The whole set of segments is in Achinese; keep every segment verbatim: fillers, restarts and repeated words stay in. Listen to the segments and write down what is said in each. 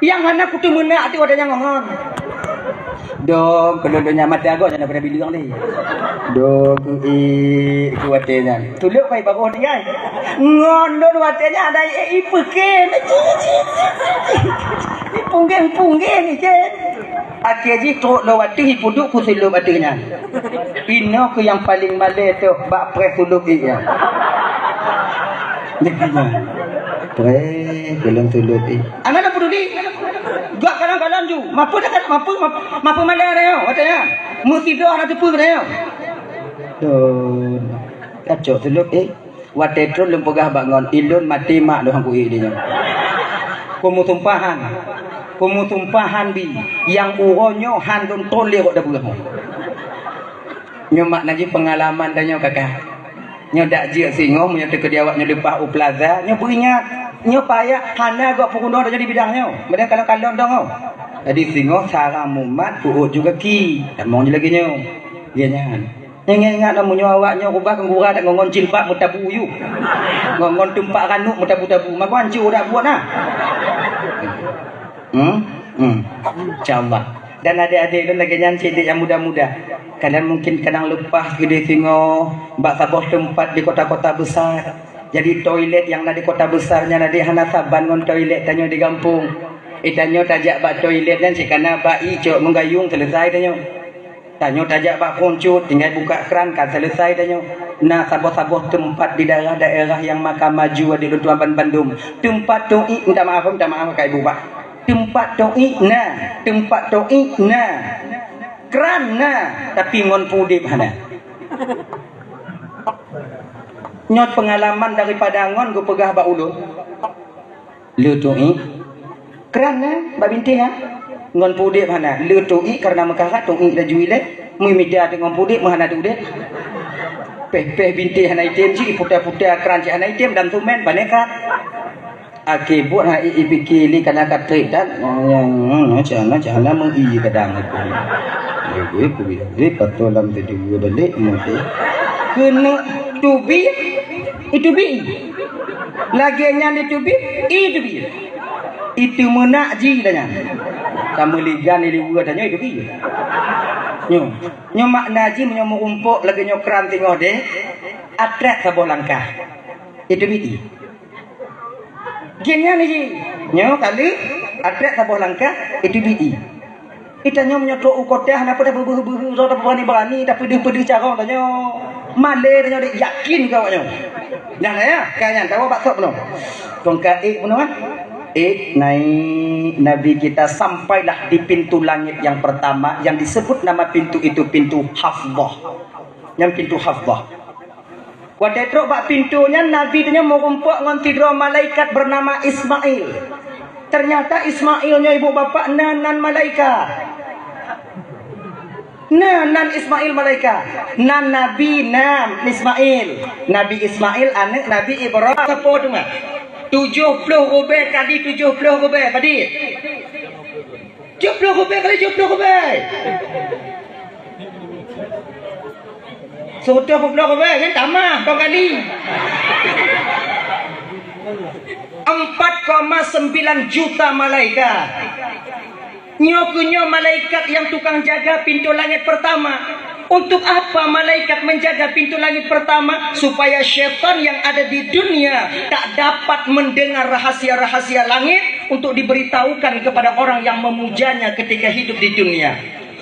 Nyang hana kuteumeunak tu ada nyang ngon. Dong, kalau donya mata agak jangan pada bilang ni. Dong, kui, ku watèe nyan. Tulok pai bagoh tinggai. Ngon don watèe nyan ada, eh, ipeuken. Ni punggeng-punggeng ni, Cen. Akhé jih trok lom watèe ipuduk ku sulop watèe nyan. Inoe keuh nyang paleng malèe teuh bak preh sulop ié nyan. Preh geulong sulop ié. Hana na peuduli. Gak kalon-kalon ju. Mapeue dah, mapeue, mapeue, mapeue malèe nyoe, watèe nyan. Meusidroe hana teupeu nyoe. Don. Kacok sulop ié. Watèe trok lôn peugah bak ngon, ilôn maté mak lôn hangku ié nyoe. Peumusumpahan. Peumusumpahan bi. Nyang uroe nyoe han lôn thôn lé rot dabeuh. Nyoe makna jih peungalaman tanyoe, kakak. Nyoe dak jeuet singoh, meunyoe teukeudi awak nyoe leupah u plaza, nyoe beuingat. Nyoe payah, hana gok peurunoe tanyoe di bidang nyoe. Meudeh kalon-kalon dong, oh. Jadi singoh sarang mumat, peuôt ju gaki. Tamong ju lagèe nyoe. Geuh nyan. Ingat-ingat lah, meunyoe awak nyoe rubah keungura dak ngon jilbab meutabu yue. Ngon, ngon teumpat ranub meutabu-tabu. Maka hancô dak buet nah. Hmm? Hmm. Insya Allah. Dan adék-adék lôn lagèe nyan cit, dek nyang muda-muda. Kadang mungkin kadang leupah keudéh singoh bak saboh teumpat di kota-kota besar. Jadi toilet nyang na di kota besar nyan adék hana saban ngon toilet tanyoe di gampông. Eh, tanyoe tajak bak toilet nyan cit kana bak ié cok meugayong, selesai tanyoe. Tanyoe tajak bak phôn cut, tinggai buka kran ka selesai tanyoe. Na saboh-saboh teumpat di daerah-daerah nyang maka maju adék lôn tuan ban-, bandum. Teumpat toilet, minta maaf, minta maaf ka ibu bak. Teumpat toilet na, teumpat toilet na. Kran na, tapi ngon peudeb hana. Nyoe peungalaman daripada ngon geupeugah bak ulôn. Le toilet. Kran na bak bintéh ha. Ngon peudeb hana. Le toilet karena meukarat toilet laju ilée. Meumita teuk ngon peudeb meuhana teudeb. Péh-péh bintéh hana item cit, iputa-puta kran cit hana item dan tumen panekat. Akhé buet ha i, ipike lé kana ka trép that. Cana, cana meuié kadang aku. Lagi aku bilang, eh, patô lam tadi gue balik mungkin. Keuneuk tubi, itubi. Lagèe nyan itubi, itubi. Itu meunak ji dah nyan. Kamu ligan di luar tanya itubi. Nyo, nyo makna ji meunyoe meurumpok lagèe nyoe kran teungoh deh. Atrak saboh langkah. Itubi. Geuh nyan ji. Nyoe kali atrak saboh langkah, itubi. Geutanyoe meunyoe trok u kota hana peue tapeubeuhe-beuhe, soe tapeubani-bani, tapeudeuh-peudeuh carông tanyoe. Malèe tanyoe dek yakin keu awaknyoe. Nah, ya, ka nyan tawoe bak sôk bunoe. Tungka ék bunoe kan? Ék naik Nabi kita sampailah di pintu langit yang pertama yang disebut nama pintu itu pintu Hafdah. Nyang pintu Hafdah. Watèe trok bak pintoe nyan, Nabi tanyoe meurumpok ngon sidroe malaikat beunama Ismail. Teunyata Ismail nyoe ibu bapak na nan malaikat. Na nan Ismail malaikat. Nan Nabi na Ismail. Nabi Ismail aneuk Nabi Ibrahim. Sapo teuma? Tujoh ploh rubèe kali tujoh ploh rubèe, padit? Tujoh ploh rubèe kali tujoh ploh rubèe. Seutoh peuet ploh ribèe, nyan tamah dua kali. Empat koma sembilan juta malaikat. Nyoe keuh nyoe malaikat nyang tukang jaga pintu langit pertama. Untuk apa malaikat menjaga pintu langit pertama? Supaya syaitan yang ada di dunia tak dapat mendengar rahasia-rahasia langit untuk diberitahukan kepada orang yang memujanya ketika hidup di dunia.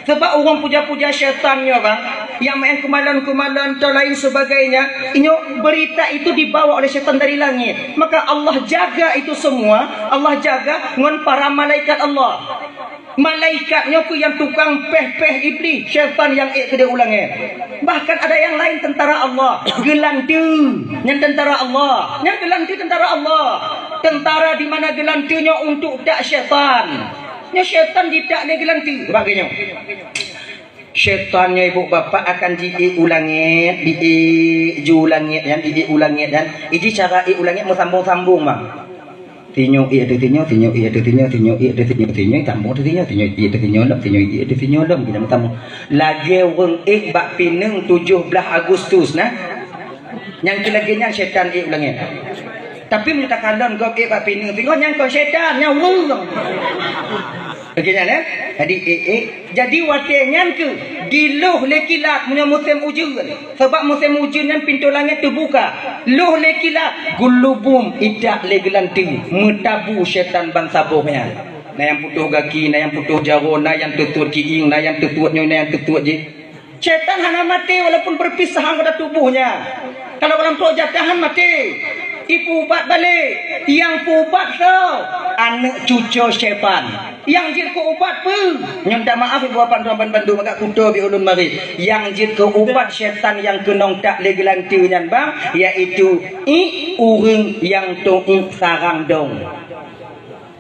Sebab ureuëng puja-puja syaitan nyoe, bang, nyang maén keumalon-keumalon atau lain sebagainya, inyoe berita itu dibawa oleh syaitan dari langit. Maka Allah jaga itu semua, Allah jaga ngon para malaikat Allah. Malaikat nyoe keuh nyang tukang péh-péh iblis, syaitan nyang ék keudéh u langét. Bahkan ada yang lain tentara Allah, geulanteu, nyan tentara Allah, nyan geulanteu tentara Allah. Tentara di mana geulanteu nyoe untuk dak syaitan. Nyoe syaitan jitak lé geulanteu bak geuh nyoe. Syaitan nyoe ibu bapak akan jiék u langét, diék ju u langét nyan, diék u langét nyan. Iji cara ék u langét meusambong-sambong, bang. Sinyoe ék ateueh sinyoe, sinyoe ék ateueh sinyoe, sinyoe ék ateueh sinyoe, sinyoe sambong ateueh sinyoe, sinyoe ék ateueh sinyoe lom, sinyoe ék ateueh sinyoe lom, geusambong-sambong. Lagée ureuëng ék bak pineung tujoh blaih Agustus nah. Nyang keu lagée nyan syaitan ék u langét. Tapi meunyoe takalon gob ék bak pineung singoh, nyan kon syaitan, nyan ureuëng. Oke nyan, eh? Jadi ék-ék. Jadi watée nyan keuh dilôh lé kilat meunyoe musém ujeuen. Sabab musém ujeuen nyan pintoe langét teubuka. Lôh lé kilat, geulubum idak lé geulanteue, meutabu syaitan ban saboh nyan. Na nyang putôh gaki, na nyang putôh jaroe, na nyang teutuet kiéng, na nyang teutuet nyoe, na nyang teutuet jih. Syaitan hana maté walaupun perpisahan pada tubuhnya. Kalau lam trok jatahan maté, ipeuubat balek. Yang peuubat soe? Aneuk cucoe syaitan. Yang jeuet keu ubat peue? Nyoe minta maaf ibu bapak tuan bandum agak kuto bi ulun marit. Yang jeuet keu ubat syaitan yang keunong tak lé geulanteue nyan bang, yaitu iék ureuëng nyang toh iék sarang dong.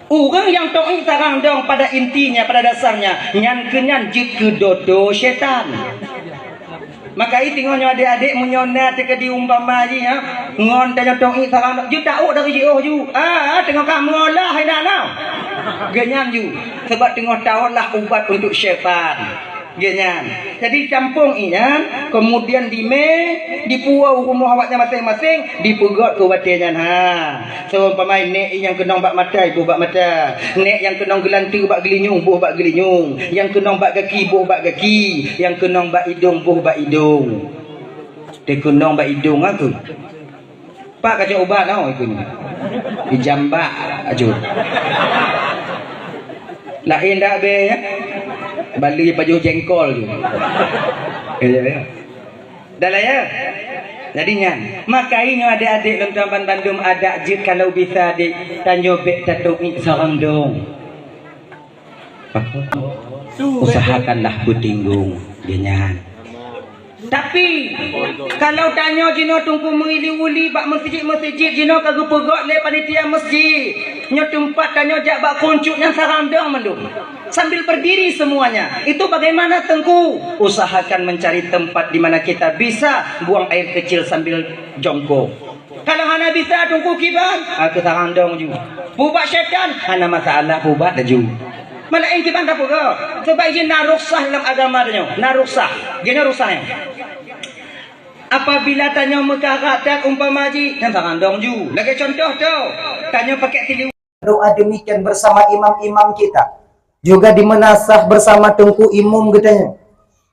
Ureuëng nyang toh iék sarang dong pada intinya, pada dasarnya, nyan keuh nyan jeuet keu dodo syaitan. Maka i teungoh nyoe adék-adék meunyoe na teuka diumpama jih, ha, ngon tanyoe toh iék sarang dong, jeuet taôt dari jiôh ju. Ah, teungoh ka meuolah hai na na. Geuh nyan ju. Sebab teungoh taôt lah ubat untuk syaitan. Geuh nyan. Jadi campong iék nyan, kemudian dimé, dipuwoe u rumoh awaknyan maséng-maséng, dipeugot keu watée nyan ha. Seumpama nék nyang keunong bak mata, iboh bak mata. Nék nyang keunong geulanteue bak geulinyueng, boh bak geulinyueng. Nyang keunong bak gaki, boh bak gaki. Nyang keunong bak idong, boh bak idong. Teukeunong bak idong aku. Pak kacok ubat tau aku ni. Dijambak aju. Laén dak be ya. Bali pajoh jengkol tu. Ya, ya. Dah lah ya. Jadi nyan, makai nyoe adék-adék lôn tuan ban bandum adak jeuet kalau bisa dek tanyoe bék tatoh iék sarang dong. Usahakanlah beutinggong geuh nyan. Tapi kalau tanyoe jinoe teungku meuili-uli bak meuseujid-meuseujid jinoe ka geupeugot lé panitia meuseujid, nyoe teumpat tanyoe jak bak kuncup nyan sarang dong mandum. Sambil berdiri semuanya. Itu bagaimana, Teungku? Usahakan mencari tempat di mana kita bisa buang air kecil sambil jongkok. Kalau hana bisa, Teungku, kiban, ha, keu sarang dong ju. Peuubat syaitan, hana masalah, peuubat laju. Malaén kiban tapeugah. Sebab jih na rukhsah dalam agama tanyoe. Na rukhsah. Geuhnyoe rukhsah nyan. Apabila tanyoe meukarat that umpama jih, nyan sarang dong ju. Lagée contoh tu, tanyoe pakai tiliwang. Doa demikian bersama imam-imam kita. Juga dimeunasah bersama Teungku Imum geutanyoe.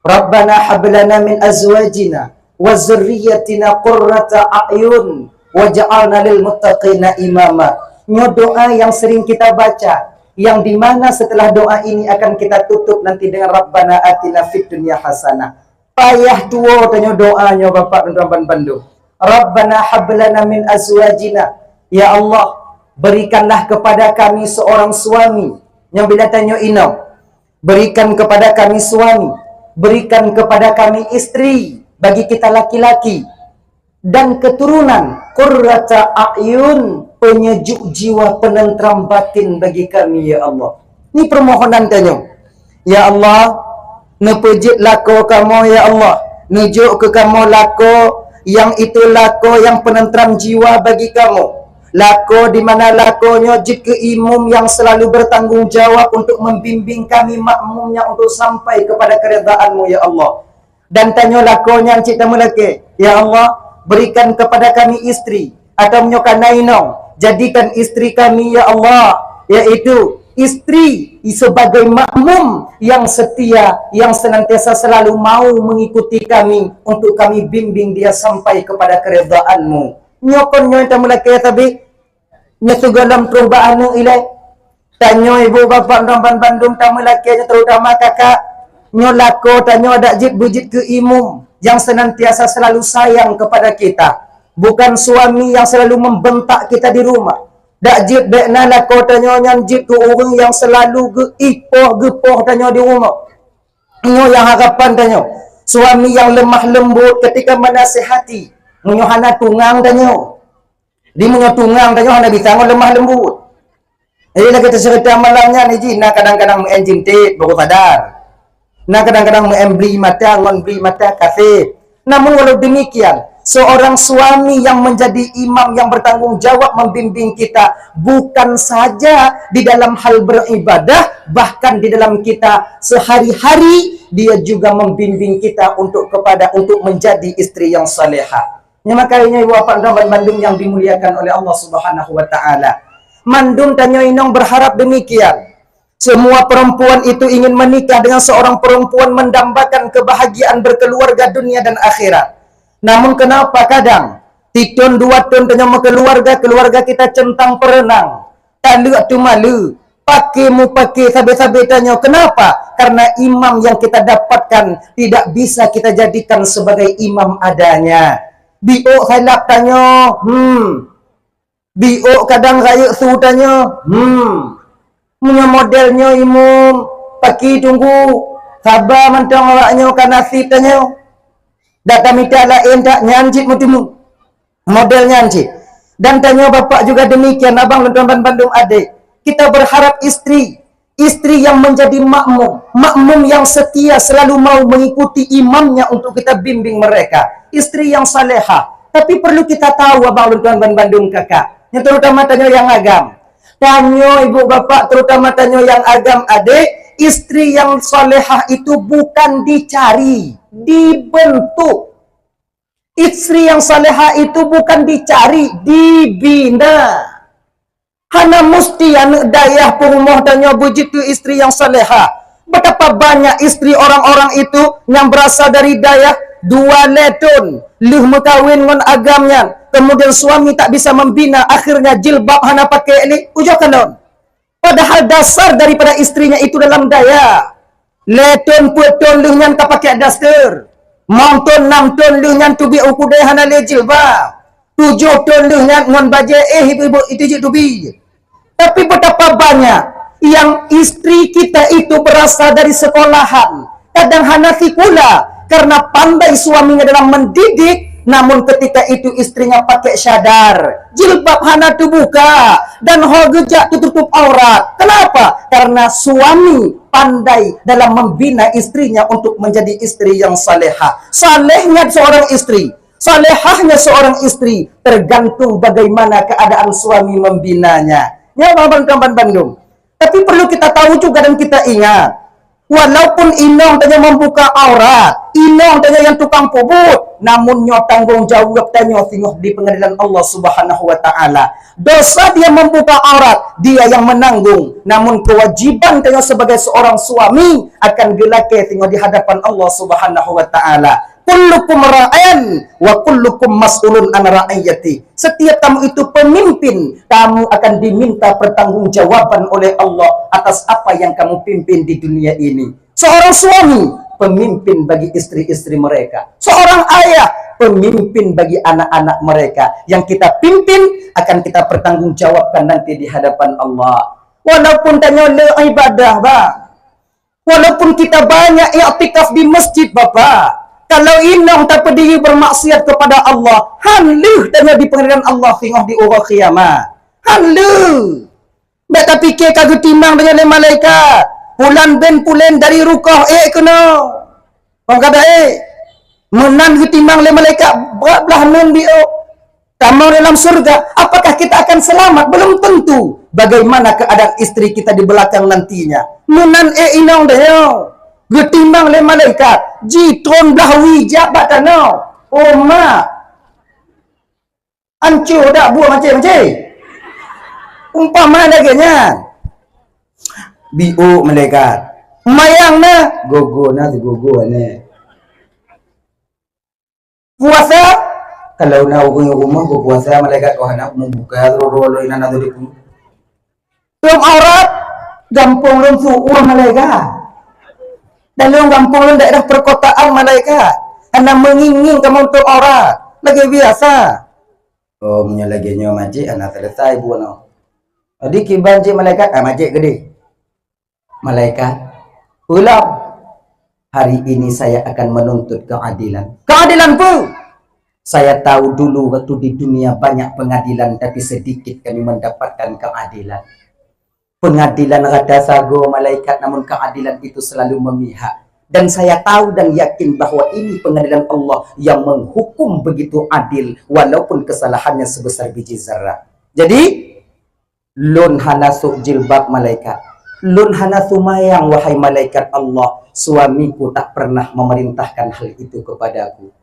Rabbana hab lana min azwajina wa dzurriyyatina qurrata a'yun waj'alna lil muttaqina imama. Nyoe doa yang sering kita baca, yang di mana setelah doa ini akan kita tutup nanti dengan Rabbana atina fid dunya hasanah. Payah tuwoe tanyoe doa nyoe Bapak dan Tuan bandum. Rabbana hab lana min azwajina. Ya Allah, berikanlah kepada kami seorang suami. Nyoe bila tanyoe inong. Berikan kepada kami suami, berikan kepada kami istri, bagi kita laki-laki, dan keturunan, qurrata a'yun, penyejuk jiwa, penentram batin bagi kami, ya Allah. Ni permohonan tanyoe. Ya Allah, neupeujeuet lakoe kamoe, ya Allah. Neujok keu kamoe lakoe, nyang itu lakoe nyang penentram jiwa bagi kamoe. Lakoe di mana lakoe nyoe jeuet keu imum nyang selalu bertanggung jawab untuk membimbing kami makmumnya untuk sampai kepada keridaan-Mu, ya Allah. Dan tanyoe lakoe nyan cit tameulakée, ya Allah, berikan kepada kami istri, atau meunyoe ka na inong, jadikan istri kami, ya Allah, yaitu istri sebagai makmum yang setia, yang senantiasa selalu mau mengikuti kami untuk kami bimbing dia sampai kepada keridaan-Mu. Nyoe kon nyoe tameulakée sabe, nyoe sigohlom troh bak aneuk ilée. Tanyoe ibu bapak dan bandum tameulakée nyoe, terutama kakak. Nyoe lakoe tanyoe adak jeuet beujeuet keu imum yang senantiasa selalu sayang kepada kita, bukan suami yang selalu membentak kita di rumah. Dak jeuet bék na lakoe tanyoe nyan jeuet keu ureuëng nyang selalu geuipoh geupoh tanyoe di rumoh. Nyoe nyang harapan tanyoe, suami nyang lemah lembut ketika menasihati. Meunyoe hana tungang tanyoe, di meunyoe tungang tanyoe hana bisa ngon lemah lembut. Jadi lagée teuceurita malam nyan, iji na kadang-kadang meu'en jintet baru sadar. Na kadang-kadang meu'en bli mata ngon bli mata kaseb. Namun walau demikian, seorang suami yang menjadi imam yang bertanggung jawab membimbing kita bukan saja di dalam hal beribadah, bahkan di dalam kita sehari-hari dia juga membimbing kita untuk kepada, untuk menjadi istri yang salehah. Nyoe makajih nyoe, ibu bapak dan bandum yang dimuliakan oleh Allah Subhanahu wa Ta'ala, mandum tanyoe inong berharap demikian. Semua perempuan itu ingin menikah dengan seorang perempuan mendambakan kebahagiaan berkeluarga dunia dan akhirat. Namun kenapa kadang titon dua ton tanyoe meukeuluarga, keuluarga kita centang perenang, taleuek teumaleue, paké mupake sabe-sabe tanyoe. Kenapa? Karena imam yang kita dapatkan tidak bisa kita jadikan sebagai imam adanya. Biôk salap tanyoe, hmm. Biôk kadang rayeuk su tanyoe, hmm. Meunyoe model nyoe imum, paki tunggu, saba mantong awak nyoe ka nasib tanyoe. Dak tamita laén dak nyan cit meuteumé. Model nyan cit. Dan tanyoe bapak juga demikian, abang lôn tuan bandum adék. Kita berharap istri, istri yang menjadi makmum, makmum yang setia selalu mau mengikuti imamnya untuk kita bimbing mereka. Istri yang salehah. Tapi perlu kita tahu abang lôn tuan bandum kakak. Yang terutama tanyoe yang agam. Tanyoe ibu bapak, terutama tanyoe yang agam adék, istri yang salehah itu bukan dicari, dibentuk. Istri yang salehah itu bukan dicari, dibina. Hana musti aneuk dayah peurumoh tanyoe beujeuet keu istri yang salehah. Betapa banyak istri orang-orang itu nyang berasal dari dayah dua lhèe thon lheuh meukawen ngon agam nyan, kemudian suami tak bisa membina, akhirnya jilbab hana pakai lé, ujoe kalon. Padahal dasar daripada istrinya itu dalam dayah. Lhèe thon peuet thon lheuh nyan ka pakai daster. Limong thon, nam thon lheuh nyan teubiet u keudè hana lé jilbab. Tujoh thon lheuh nyan ngon bajèe éh ibu-ibu itu jeuet teubiet. Tapi betapa banyak yang istri kita itu berasal dari sekolahan, kadang hana sikula karena pandai suaminya dalam mendidik, namun ketika itu istrinya pakai syadar, jilbab hana teubuka, dan ho geujak teututup aurat. Kenapa? Karena suami pandai dalam membina istrinya untuk menjadi istri yang salehah. Salehnya seorang istri, salehahnya seorang istri tergantung bagaimana keadaan suami membinanya. Nyoe abang bandum. Tapi perlu kita tahu juga dan kita ingat, walaupun inong tanyoe membuka aurat, inong tanyoe yang tukang peubuet, namun nyoe tanggung jawab tanyoe singoh di pengadilan Allah Subhanahu wa Ta'ala. Dosa dia membuka aurat, dia yang menanggung. Namun kewajiban tanyoe sebagai seorang suami akan geulakèe singoh di hadapan Allah Subhanahu wa Ta'ala. Kullukum ra'in wa kullukum mas'ulun an ra'iyati. Setiap kamu itu pemimpin, kamu akan diminta pertanggungjawaban oleh Allah atas apa yang kamu pimpin di dunia ini. Seorang suami, pemimpin bagi istri-istri mereka. Seorang ayah, pemimpin bagi anak-anak mereka. Yang kita pimpin akan kita pertanggungjawabkan nanti di hadapan Allah. Walaupun tanyoe le ibadah, bang. Walaupun kita banyak iktikaf di masjid, Bapak, kalau inong tapeudiri bermaksiat kepada Allah, han lheueh tanyoe di pengadilan Allah singoh di uroe kiamat. Han lheueh. Bèk tapike ka geutimang tanyoe lé malaikat. Pulan bin pulan dari rukoh, ék keunoe. Bang kata, ék. Meunan geutimang lé malaikat bak blah ngon biôk. Kamoe dalam surga, apakah kita akan selamat? Belum tentu. Bagaimana keadaan istri kita di belakang nantinya? Meunan ék inong deh nyoe. Geutimang lé malaikat, jitron blah wie jak bak tanoh. Oh mak. Anco dak buah mancé-mancé. Umpama lagèe nyan. Biôk malaikat. Mayang na, gogo na, gogo na. Puasa, kalau na ureueng rumoh beupuasa, malaikat kok hana meubuka roro lôn inan atau dipu. Lôn aurat, gampông lôn su ueh malaikat. Dan lôn gampông lôn daerah perkotaan malaikat. Hana meungieng-ngieng kamoe tutup aurat. Lagèe biasa. Oh, meunyoe lagèe nyoe majék hana selesai bunoe. Jadi kiban cit malaikat, ah, majék geudeh. Malaikat, "Ulôn, hari ini saya akan menuntut keadilan." "Keadilan peue?" "Saya tahu dulu waktu di dunia banyak pengadilan, tapi sedikit kami mendapatkan keadilan. Pengadilan rata sagoe malaikat, namun keadilan itu selalu memihak. Dan saya tahu dan yakin bahwa ini pengadilan Allah yang menghukum begitu adil, walaupun kesalahannya sebesar biji zarrah." Jadi, "Lôn hana sôk jilbab malaikat. Lôn hana seumayang, wahai malaikat Allah. Suamiku tak pernah memerintahkan hal itu kepadaku.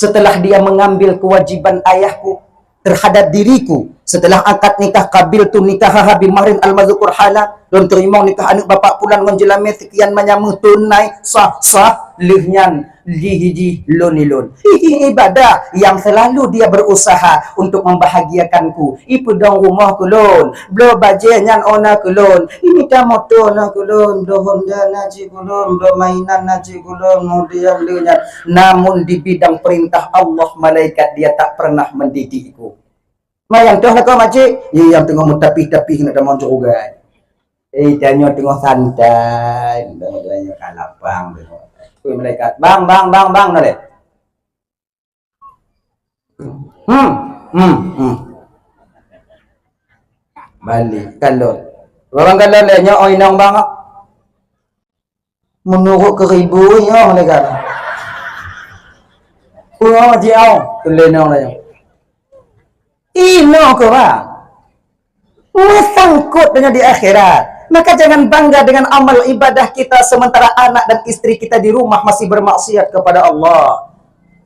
setelah dia mengambil kewajiban ayahku terhadap diriku, setelah akad nikah, qabiltu nikahaha bimahrin al-madzkur hana, lôn teurimong nikah aneuk bapak pulan ngon jeulamé sekian manyam tunai, sah, sah, lheueh nyan jih-jih lôn ilôn. Hihi ibadah yang selalu dia berusaha untuk membahagiakanku. Ipeudong rumoh keu lôn, bloe bajée nyan ona keu lôn, imita moto na keu lôn, bloe Honda na cit keu lôn, bloe mainan na cit keu lôn, kemudian lheueh nyan. Namun di bidang perintah Allah, malaikat dia tak pernah mendidikku. Mayang toh lakoe makcik, ye nyang teungoh meutapih-tapih keuneuk tamong syeuruga. Eh, tanyoe teungoh santai, tanyoe ka lapang teungoh. Oi malaikat, "Bang, bang, bang, bang," na lé. Hmm, hmm, hmm. Balik kalon. Barang kalon lé nyoe oi inong bang. Meunurot keu ribu nyoe malaikat. Peue jiôh keu lé inong lé nyoe. Inoe keu bang. Meusangkot deungon di akhirat. Maka jangan bangga dengan amal ibadah kita sementara anak dan istri kita di rumah masih bermaksiat kepada Allah.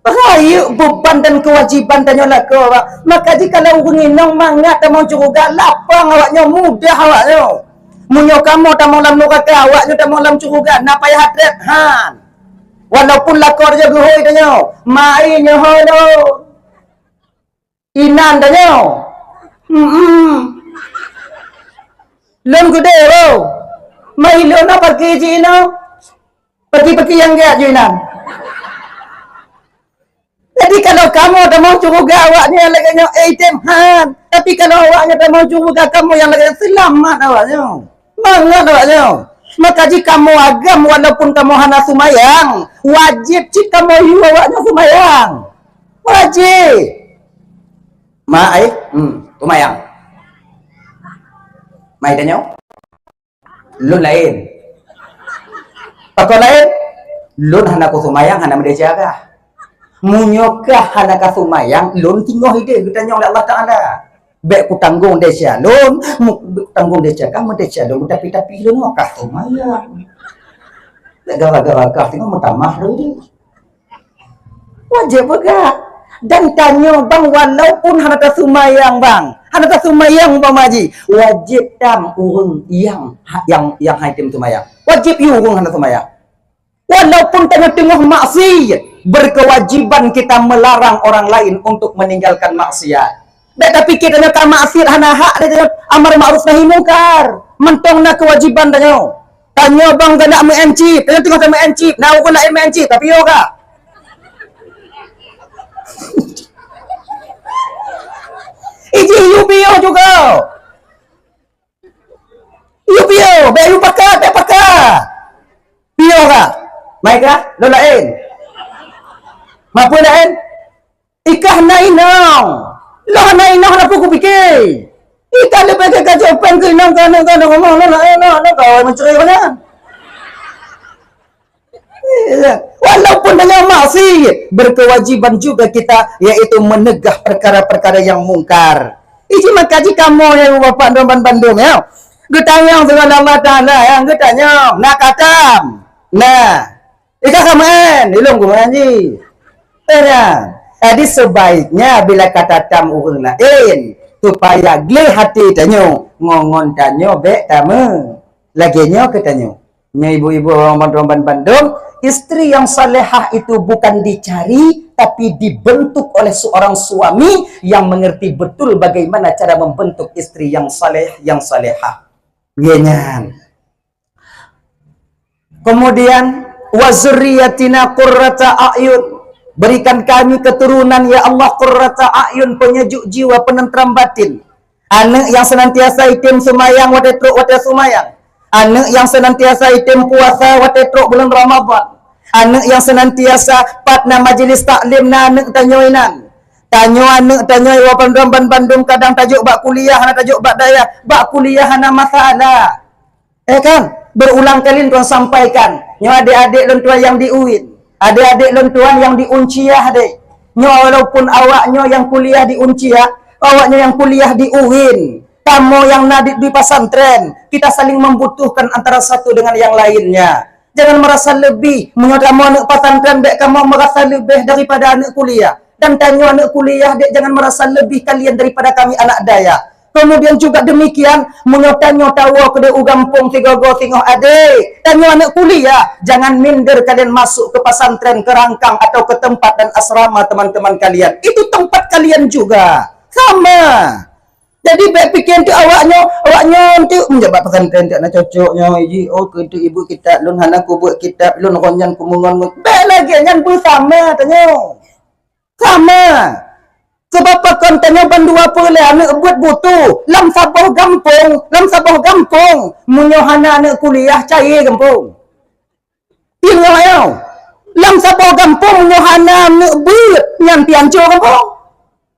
Rayeuk beban dan kewajiban tanyoe lakoe, Pak. Maka jikalau ureuëng inong mangat tamong syeuruga, lapang awaknyoe, mudah awaknyoe. Meunyoe kamoe tamong lam nuraka, awaknyoe tamong lam syeuruga, na payah treb han. Walaupun lakoe raja geuhôi tanyoe, mai nyoe lôn. Inan tanyoe. Hmm. Lôn geude, bro. Mai lôn apa kiji inoe? Paki-paki nyang gét ju inan. Jadi kalau kamoe tamong syeuruga awaknyan lagée nyoe, eh, tem han. Tapi kalau awaknyan tamong syeuruga kamoe nyang lagée nyoe, seulamat awaknyan. Mangat awaknyan. Maka jih kamoe agam walaupun kamoe hana seumayang, wajéb cit kamoe yue awaknyan seumayang. Wajéb. Ma ai, hmm, seumayang. Mai tanyoe. Lôn laén. Pakon laén? Lôn hana kuseumayang, hana meudesya kah. Meunyoe kah hana kaseumayang, lôn singoh ideh geutanyong lé Allah Taala. Bék kutanggong desya lôn, mu-, tanggong desya kah meudesya lôn, tapi-tapi lôn oh, kaseumayang. Bék gara-gara kah singoh meutamah lôn ideh. Wajéb peugah. Dan tanyoe bang walaupun hana taseumayang bang, hana taseumayang umpama jih, wajéb tam ureuëng nyang ha-, nyang, nyang hai tem seumayang. Wajéb yue ureuëng hana seumayang. Walaupun tanyoe teungoh maksiat, berkewajiban kita melarang orang lain untuk meninggalkan maksiat. Bék tapike tanyoe ka maksiat hana hak lé tanyoe amar makruf nahi mungkar. Mantong na kewajiban tanyoe. Tanyoe bang galak meu'en cit, tanyoe teungoh tameu'en cit, na ureuëng laén meu'en cit, tapi yo ka. Iji yue piôh juga. Yue piôh, bék yue pakat, bék pakat. Piôh ka. Mai ka, lo laén. Mapeue laén? Ikah na inong. Loh na inong hana peue kupike. Ikah leubeh gagah jopeng keu inong keuneuk keuneuk ngomong, "Loh na inong, na kawai meucuri nyan." Iya. Walaupun tanyoe maksiat, berkewajiban juga kita, yaitu menegah perkara-perkara yang mungkar. Iji maka jih kamoe ya bapak dan bandum ya. Geutanyong dengan Allah Taala ya, geutanyong, nak katam. Nah, Ika ka meu'en, ilong geuh meu'en jih. Tanya, jadi sebaiknya bila ka tatam ureuëng laén, supaya gleh hati tanyoe, ngon-ngon tanyoe bék tameu. Lagée nyoe keu tanyoe. Nyoe ibu-ibu, orang bandum, istri yang salehah itu bukan dicari, tapi dibentuk oleh seorang suami yang mengerti betul bagaimana cara membentuk istri yang saleh, yang salehah. Iya nyan. Kemudian, "Wa zurriyatina qurrata a'yun." Berikan kami keturunan, ya Allah, qurrata a'yun, penyejuk jiwa, penentram batin. Aneuk yang senantiasa item seumayang watée trok watée seumayang. Aneuk yang senantiasa item puasa watée trok bulan Ramadhan. Aneuk yang senantiasa pat na majelis taklim na aneuk tanyoe inan. Tanyoe aneuk tanyoe wa bandum ban bandum kadang tajok bak kuliah hana tajok bak dayah, bak kuliah hana masalah. Eh kan? Berulang kali tuan sampaikan, nyoe adik-adik lôn tuan yang di UIN, adik-adik lôn tuan yang di Uncia deh. Nyoe walaupun awak nyoe yang kuliah di Uncia, awak nyoe yang kuliah di UIN, kamoe yang na di, di pesantren, kita saling membutuhkan antara satu dengan yang lainnya. Jangan merasa lebih. Meunyoe kamoe aneuk pesantren, bèk kamoe merasa leubeh daripada aneuk kuliah. Dan tanyoe aneuk kuliah, dek jangan merasa lebih kalian daripada kami anak dayah. Kemudian juga demikian, meunyoe tanyoe tawoe keudeh u gampông sigoe-goe singoh adek, tanyoe aneuk kuliah, jangan minder kalian masuk ke pesantren, ke rangkang atau ke tempat dan asrama teman-teman kalian. Itu tempat kalian juga. Sama. Jadi bèk pikir untuk awak nyoe, awak nyoe untuk menjabat pesantren tak nak cocok nyoe. Ji, oh, keu untuk ibu kitab, lôn hana kubuet kitab, lôn ron nyan kumeungon. Bèk lagèe nyan beusama tanyoe. Sama. Sebab pakon tanyoe bandua peureulèe aneuk beuet butuh. Lam saboh gampông, lam saboh gampông, meunyoe hana aneuk kuliah, caé gampông. Pieng nyoe ayo. Lam saboh gampông, meunyoe hana aneuk beuet, nyan pih hanco gampông.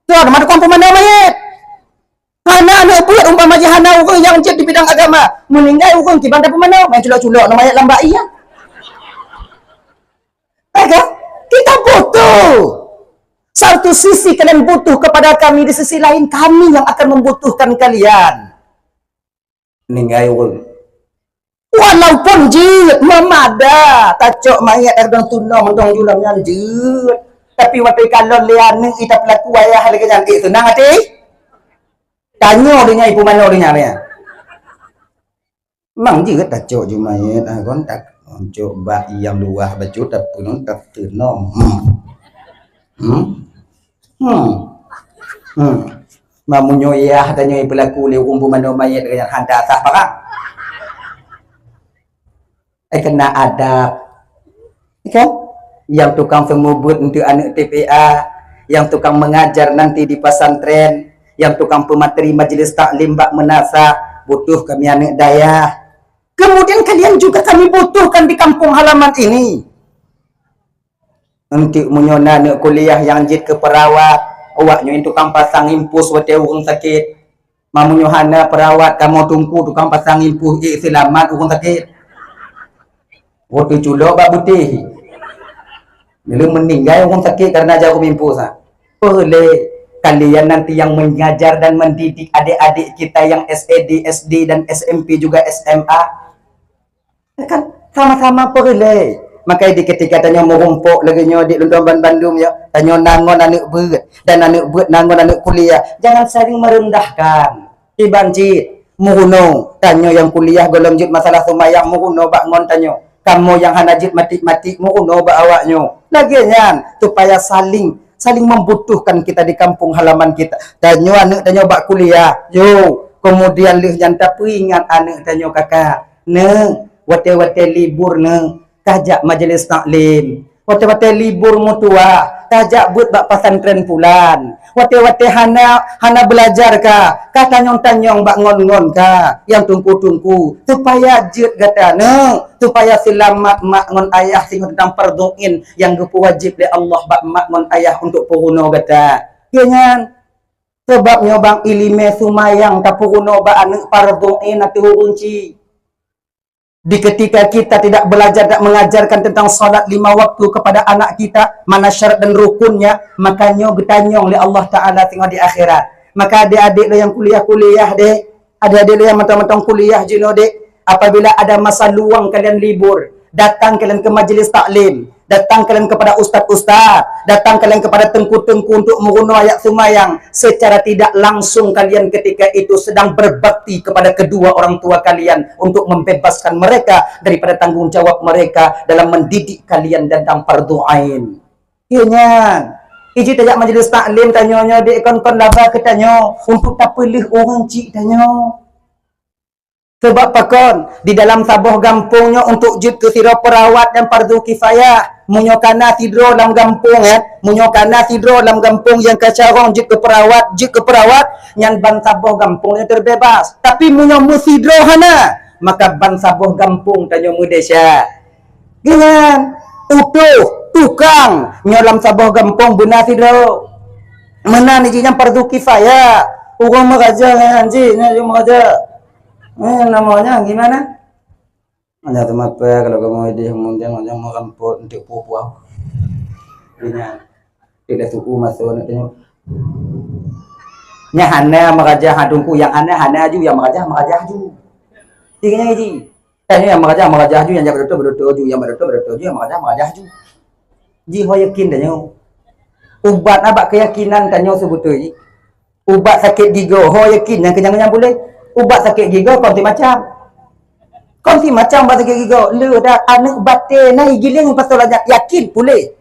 Soe teuma tukang peumanoe manyét? Hana aneuk beuet, umpama jih hana ureueng nyang jeuet di bidang agama. Meuninggai ureueng kiban tapeumanoe, main culok-culok ngon manyét lam bak ie. Ya kan? Kita butuh. Satu sisi kalian butuh kepada kami, di sisi lain kami yang akan membutuhkan kalian. Ninggai ureueng. Walaupun jeuet, meumada, tacok manyét lam tunoe mantong julam nyan jeuet. Tapi watèe kalon lé aneuk, ita peulaku ayah lagèe nyan, eh, seunang até? Tanyoe donya, ipeumanoe donya nyan. Memang jeuet tacok ju manyét, ah, kon tak, cok bak nyang luwah bacut, tapi non tak teunom. Hmm. Hmm. Hmm. Hmm. Meunyoe yah tanyoe peulaku lé ureueng peumanoe manyét, nyan hana sah barang. Eh, kena adab. Kan? Yang tukang seumeubeuet untuk aneuk T P A, yang tukang mengajar nanti di pesantren, yang tukang pemateri majelis taklim bak meunasah, butuh kami aneuk dayah. Kemudian kalian juga kami butuhkan di kampung halaman ini. Untuk meunyoe na aneuk kuliah nyang jeuet keu peurawat, awak nyoe tukang pasang impus watèe ureueng sakét. Meunyoe hana peurawat, kamoe teungku tukang pasang impus, eh, seulamat ureueng sakét. Watèe culok bak butéh. Bila meuninggai ureueng sakét karena jarum impus, ha. Peureulèe kalian nanti yang mengajar dan mendidik adik-adik kita yang S D, S D dan S M P juga S M A. Kan sama-sama peureulèe. Maka di ketika tanyoe meurumpok lagèe nyoe di lôn ban bandum ya, tanyoe na ngon aneuk beuet dan aneuk beuet na ngon aneuk kuliah. Jangan saling merendahkan. Kiban cit, meurunoe, tanyoe nyang kuliah gohlom jeuet masalah seumayang meurunoe bak ngon tanyoe. Kamoe nyang hana jeuet matik-matik meurunoe bak awak nyoe. Lagèe nyan, supaya saling, saling membutuhkan kita di kampung halaman kita. Tanyoe aneuk tanyoe bak kuliah, yo, kemudian lheueh nyan tapeuingat aneuk tanyoe kakak. Neuk, watèe-watèe libur neuk, kah jak majelis taklim. Watèe-watèe libur meutuwah, kah jak beuet bak pesantren pulan. Watèe-watèe hana, hana beulajar kah, kah tanyong-tanyong bak ngon-ngon kah, nyang teungku-teungku, supaya jeuet gata neuk, supaya seulamat mak ngon ayah singoh teuntang fardhu ain nyang geupeuwajéb lé Allah bak mak ngon ayah untuk peurunoe gata. Keu nyan, sabab nyoe bang ileumèe seumayang tapeurunoe bak aneuk fardhu ain ateueh ureueng chik. Di ketika kita tidak belajar dan mengajarkan tentang salat lima waktu kepada anak kita, mana syarat dan rukunnya, maka nyoe geutanyong lé Allah Taala singoh di akhirat. Maka adik-adik lôn nyang kuliah-kuliah deh, adik-adik lôn nyang mantong-mantong kuliah jinoe deh, apabila ada masa luang kalian libur, datang kalian ke majelis taklim, datang kalian kepada ustaz-ustaz, datang kalian kepada teungku-teungku untuk meurunoe ayat seumayang. Secara tidak langsung kalian ketika itu sedang berbakti kepada kedua orang tua kalian untuk membebaskan mereka daripada tanggung jawab mereka dalam mendidik kalian tentang fardhu ain. Iya nyan. Iji tajak majelis taklim tanyoe nyoe dek kon-kon laba keu tanyoe untuk tapeuleueh ureueng chik tanyoe. Sebab pakon, di dalam saboh gampông nyoe untuk jeuet keu sidroe peurawat nyang fardhu kifayah. Meunyoe kana sidroe lam gampông, eh, meunyoe kana sidroe lam gampông nyang ka carông jeuet keu peurawat, jeuet keu peurawat, nyan ban saboh gampông nyoe teubeubaih. Tapi meunyoe meusidroe hana, maka ban saboh gampông tanyoe meudesya. Nyan, utôh, tukang, nyoe lam saboh gampông beuna sidroe. Meunan jih nyan fardhu kifayah. Ureueng meuraja nyan jih, nyan ureueng meuraja. Eh, namanya gimana? Hanya teumapa kalau kamoe idéh meunjang-meunjang meurampok untuk puah-puah. Nyan, tidak suku masuk anak tengok. Nyan hana meuraja ha tungku, yang hana, hana aju, yang meuraja, meuraja aju. Tinggal nyan jih. Tanyoe nyang meurajah, meurajah ju, nyang jak bak dokto, bak dokto ju, nyang bak dokto, bak dokto ju, nyang meurajah, meurajah ju. Jih ho yakin tanyoe. Ubat na bak keuyakinan tanyoe seubeutôi jih. Ubat sakét gigoe, ho yakin nyang keunyan-keunyan puléh. Ubat sakét gigoe kon si macam. Kon si macam ubat sakét gigoe. Le dah aneuk batée na igiléng pasal lagée nyan, yakin puléh.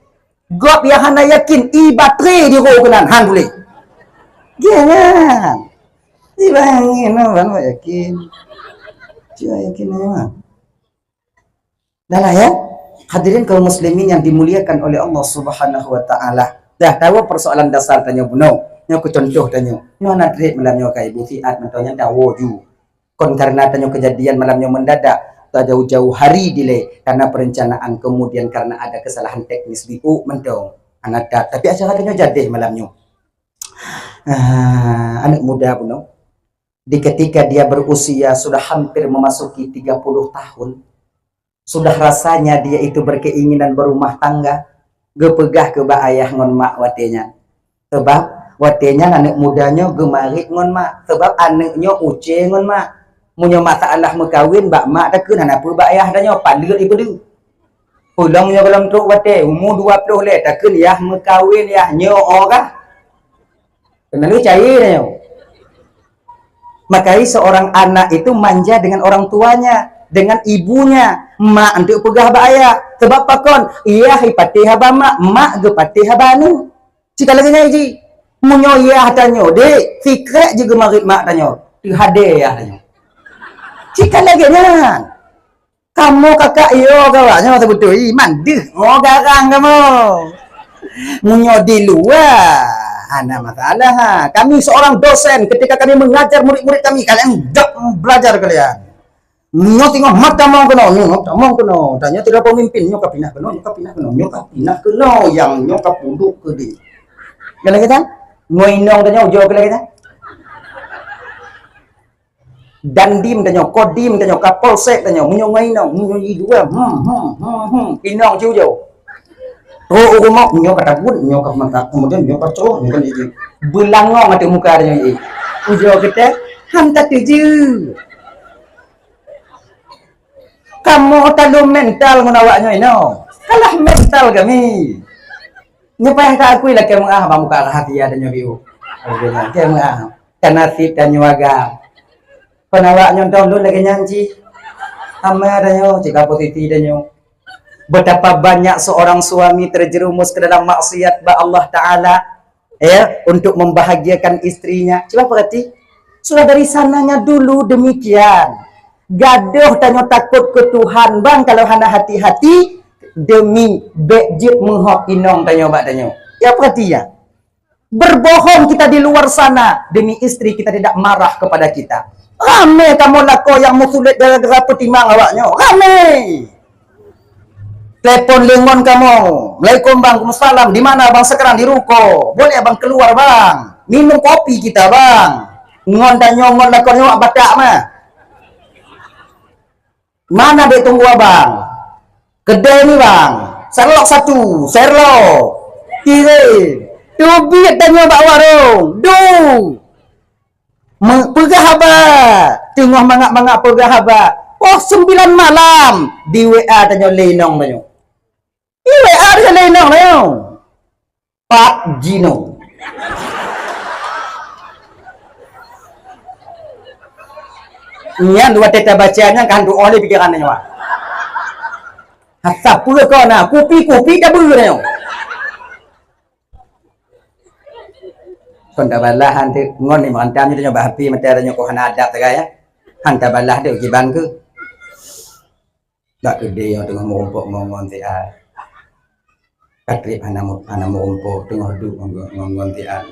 Gob nyang hana yakin, ie batré di roh keunan, han puléh. Jangan. Ibangi no ban yakin. Cuma yakin aja mah. Dah lah ya. Hadirin kaum muslimin yang dimuliakan oleh Allah Subhanahu wa taala. Dah tahu persoalan dasar tanyoe bunoe. Nyoe keu contoh tanyoe. Nyoe na trép malam nyoe ka ibu siat mantong nyang tahu ju. Kon karena tanyoe kejadian malam nyoe mendadak, tajauh-jauh hari dilée karena perencanaan, kemudian karena ada kesalahan teknis di u mantong. Hana that, tapi acara tanyoe jadeh malam nyoe. Ah, aneuk muda bunoe. Di ketika dia berusia sudah hampir memasuki tiga puluh tahun, sudah rasanya dia itu berkeinginan berumah tangga, geupeugah keu bak ayah ngon mak watée nyan. Sebab watée nyan aneuk muda nyoe geumarit ngon mak, sebab aneuk nyoe uce ngon mak. Meunyoe masalah meukawen bak mak takheun hana peue bak ayah tanyoe, paleuet ipeuleueh. Peulong nyoe gohlom trok watée, umu dua ploh lhée, takheun yah meukawen yah nyoe oh kah. Keuneulheueh caya nyoe. Makanya seorang anak itu manja dengan orang tuanya, dengan ibunya. Mak anteuk peugah bak ayah. Sebab pakon? Yah ipatéh haba mak, mak geupatéh haba aneuk. Cit ka lagée nyan jih. Meunyoe yah tanyoe, dek, sikrek jih geumarit mak tanyoe, teuhadé yah tanyoe. Cit ka lagée nyan. Kamoe kakak yo gawak nyoe seubeutôi, mandeh ngo garang kamoe. Meunyoe di luwa, hana masalah ha. Kami seorang dosen, ketika kami mengajar murid-murid kami, kalian jak belajar kalian. Nyoe teungoh mat tamong keunoe, nyoe tamong keunoe. Tanyoe tidak pemimpin, nyoe ka pinah keunoe, nyoe ka pinah keunoe, nyoe ka pinah keunoe, yang nyoe ka puduk keudeh. Kalau kita, ngon inong tanyoe ujoe kalau kita. Dandim tanyoe, Kodim tanyoe, Kapolsek tanyoe, meunyoe ngon inong, meunyoe i dua, hmm, hmm, hmm, hmm, inong ci ujoe. Trok u rumoh, nyoe ka takut, nyoe ka mantap, kemudian nyoe ka troh, nyoe ka jijik. Beulangong ateueh muka tanyoe jih. Ujoe geutanyoe, han tateujeue. Kamoe talom mental ngon awak nyoe inoe. Kalah mental kami. Nyoe payah ka akui lakée meu'ah bang buka rahasia tanyoe biu. Oke, lakée meu'ah. Ka nasib tanyoe agam. Kon awak nyoe dong lôn lagée nyan cit. Ama tanyoe, cit ka posisi tanyoe. Betapa banyak seorang suami terjerumus ke dalam maksiat bak Allah Taala, ya, untuk membahagiakan istrinya. Coba perhati, sudah dari sananya dulu demikian. Gadoh tanyoe takot keu Tuhan, bang, kalau hana hati-hati, demi bék jeuet meuhok inong tanyoe bak tanyoe. Ya, perhati ya. Berbohong kita di luar sana demi istri kita tidak marah kepada kita. Ramé kamoe lakoe nyang meusulet gara-gara peutimang awak nyoe. Ramé. Telepon lé ngon kamoe. Assalamualaikum bang, waalaikumsalam. Di mana bang sekarang? Di ruko. Boleh abang keluar bang? Minum kopi kita bang. Ngon tanyoe ngon lakoe nyoe Batak mah. Mana dek tunggu abang? Kedai ni bang. Serlok satu, serlok. Kirim. Teubiet tanyoe bak warong. Du. Me-, peugah haba. Teungoh mangat-mangat peugah haba. Oh, sembilan malam. Di W A tanyoe lé inong tanyoe. Di W A tanyoe lé inong tanyoe. Pak Jino. Nyan dua teta baca nyan kan doa lé pikiran nyoe. Hasa peue kau na kupi-kupi tabeue nyoe. Kon tabalah han teu ngon ni mantang nyoe nyoe bah api mata nyoe kau hana adab sagai ya. Han tabalah teu kiban ke. Dak keudeh nyang teungoh meurumpok ngon-ngon siat. Patrick hana mu-, hana meurumpok teungoh duek ngon-ngon siat.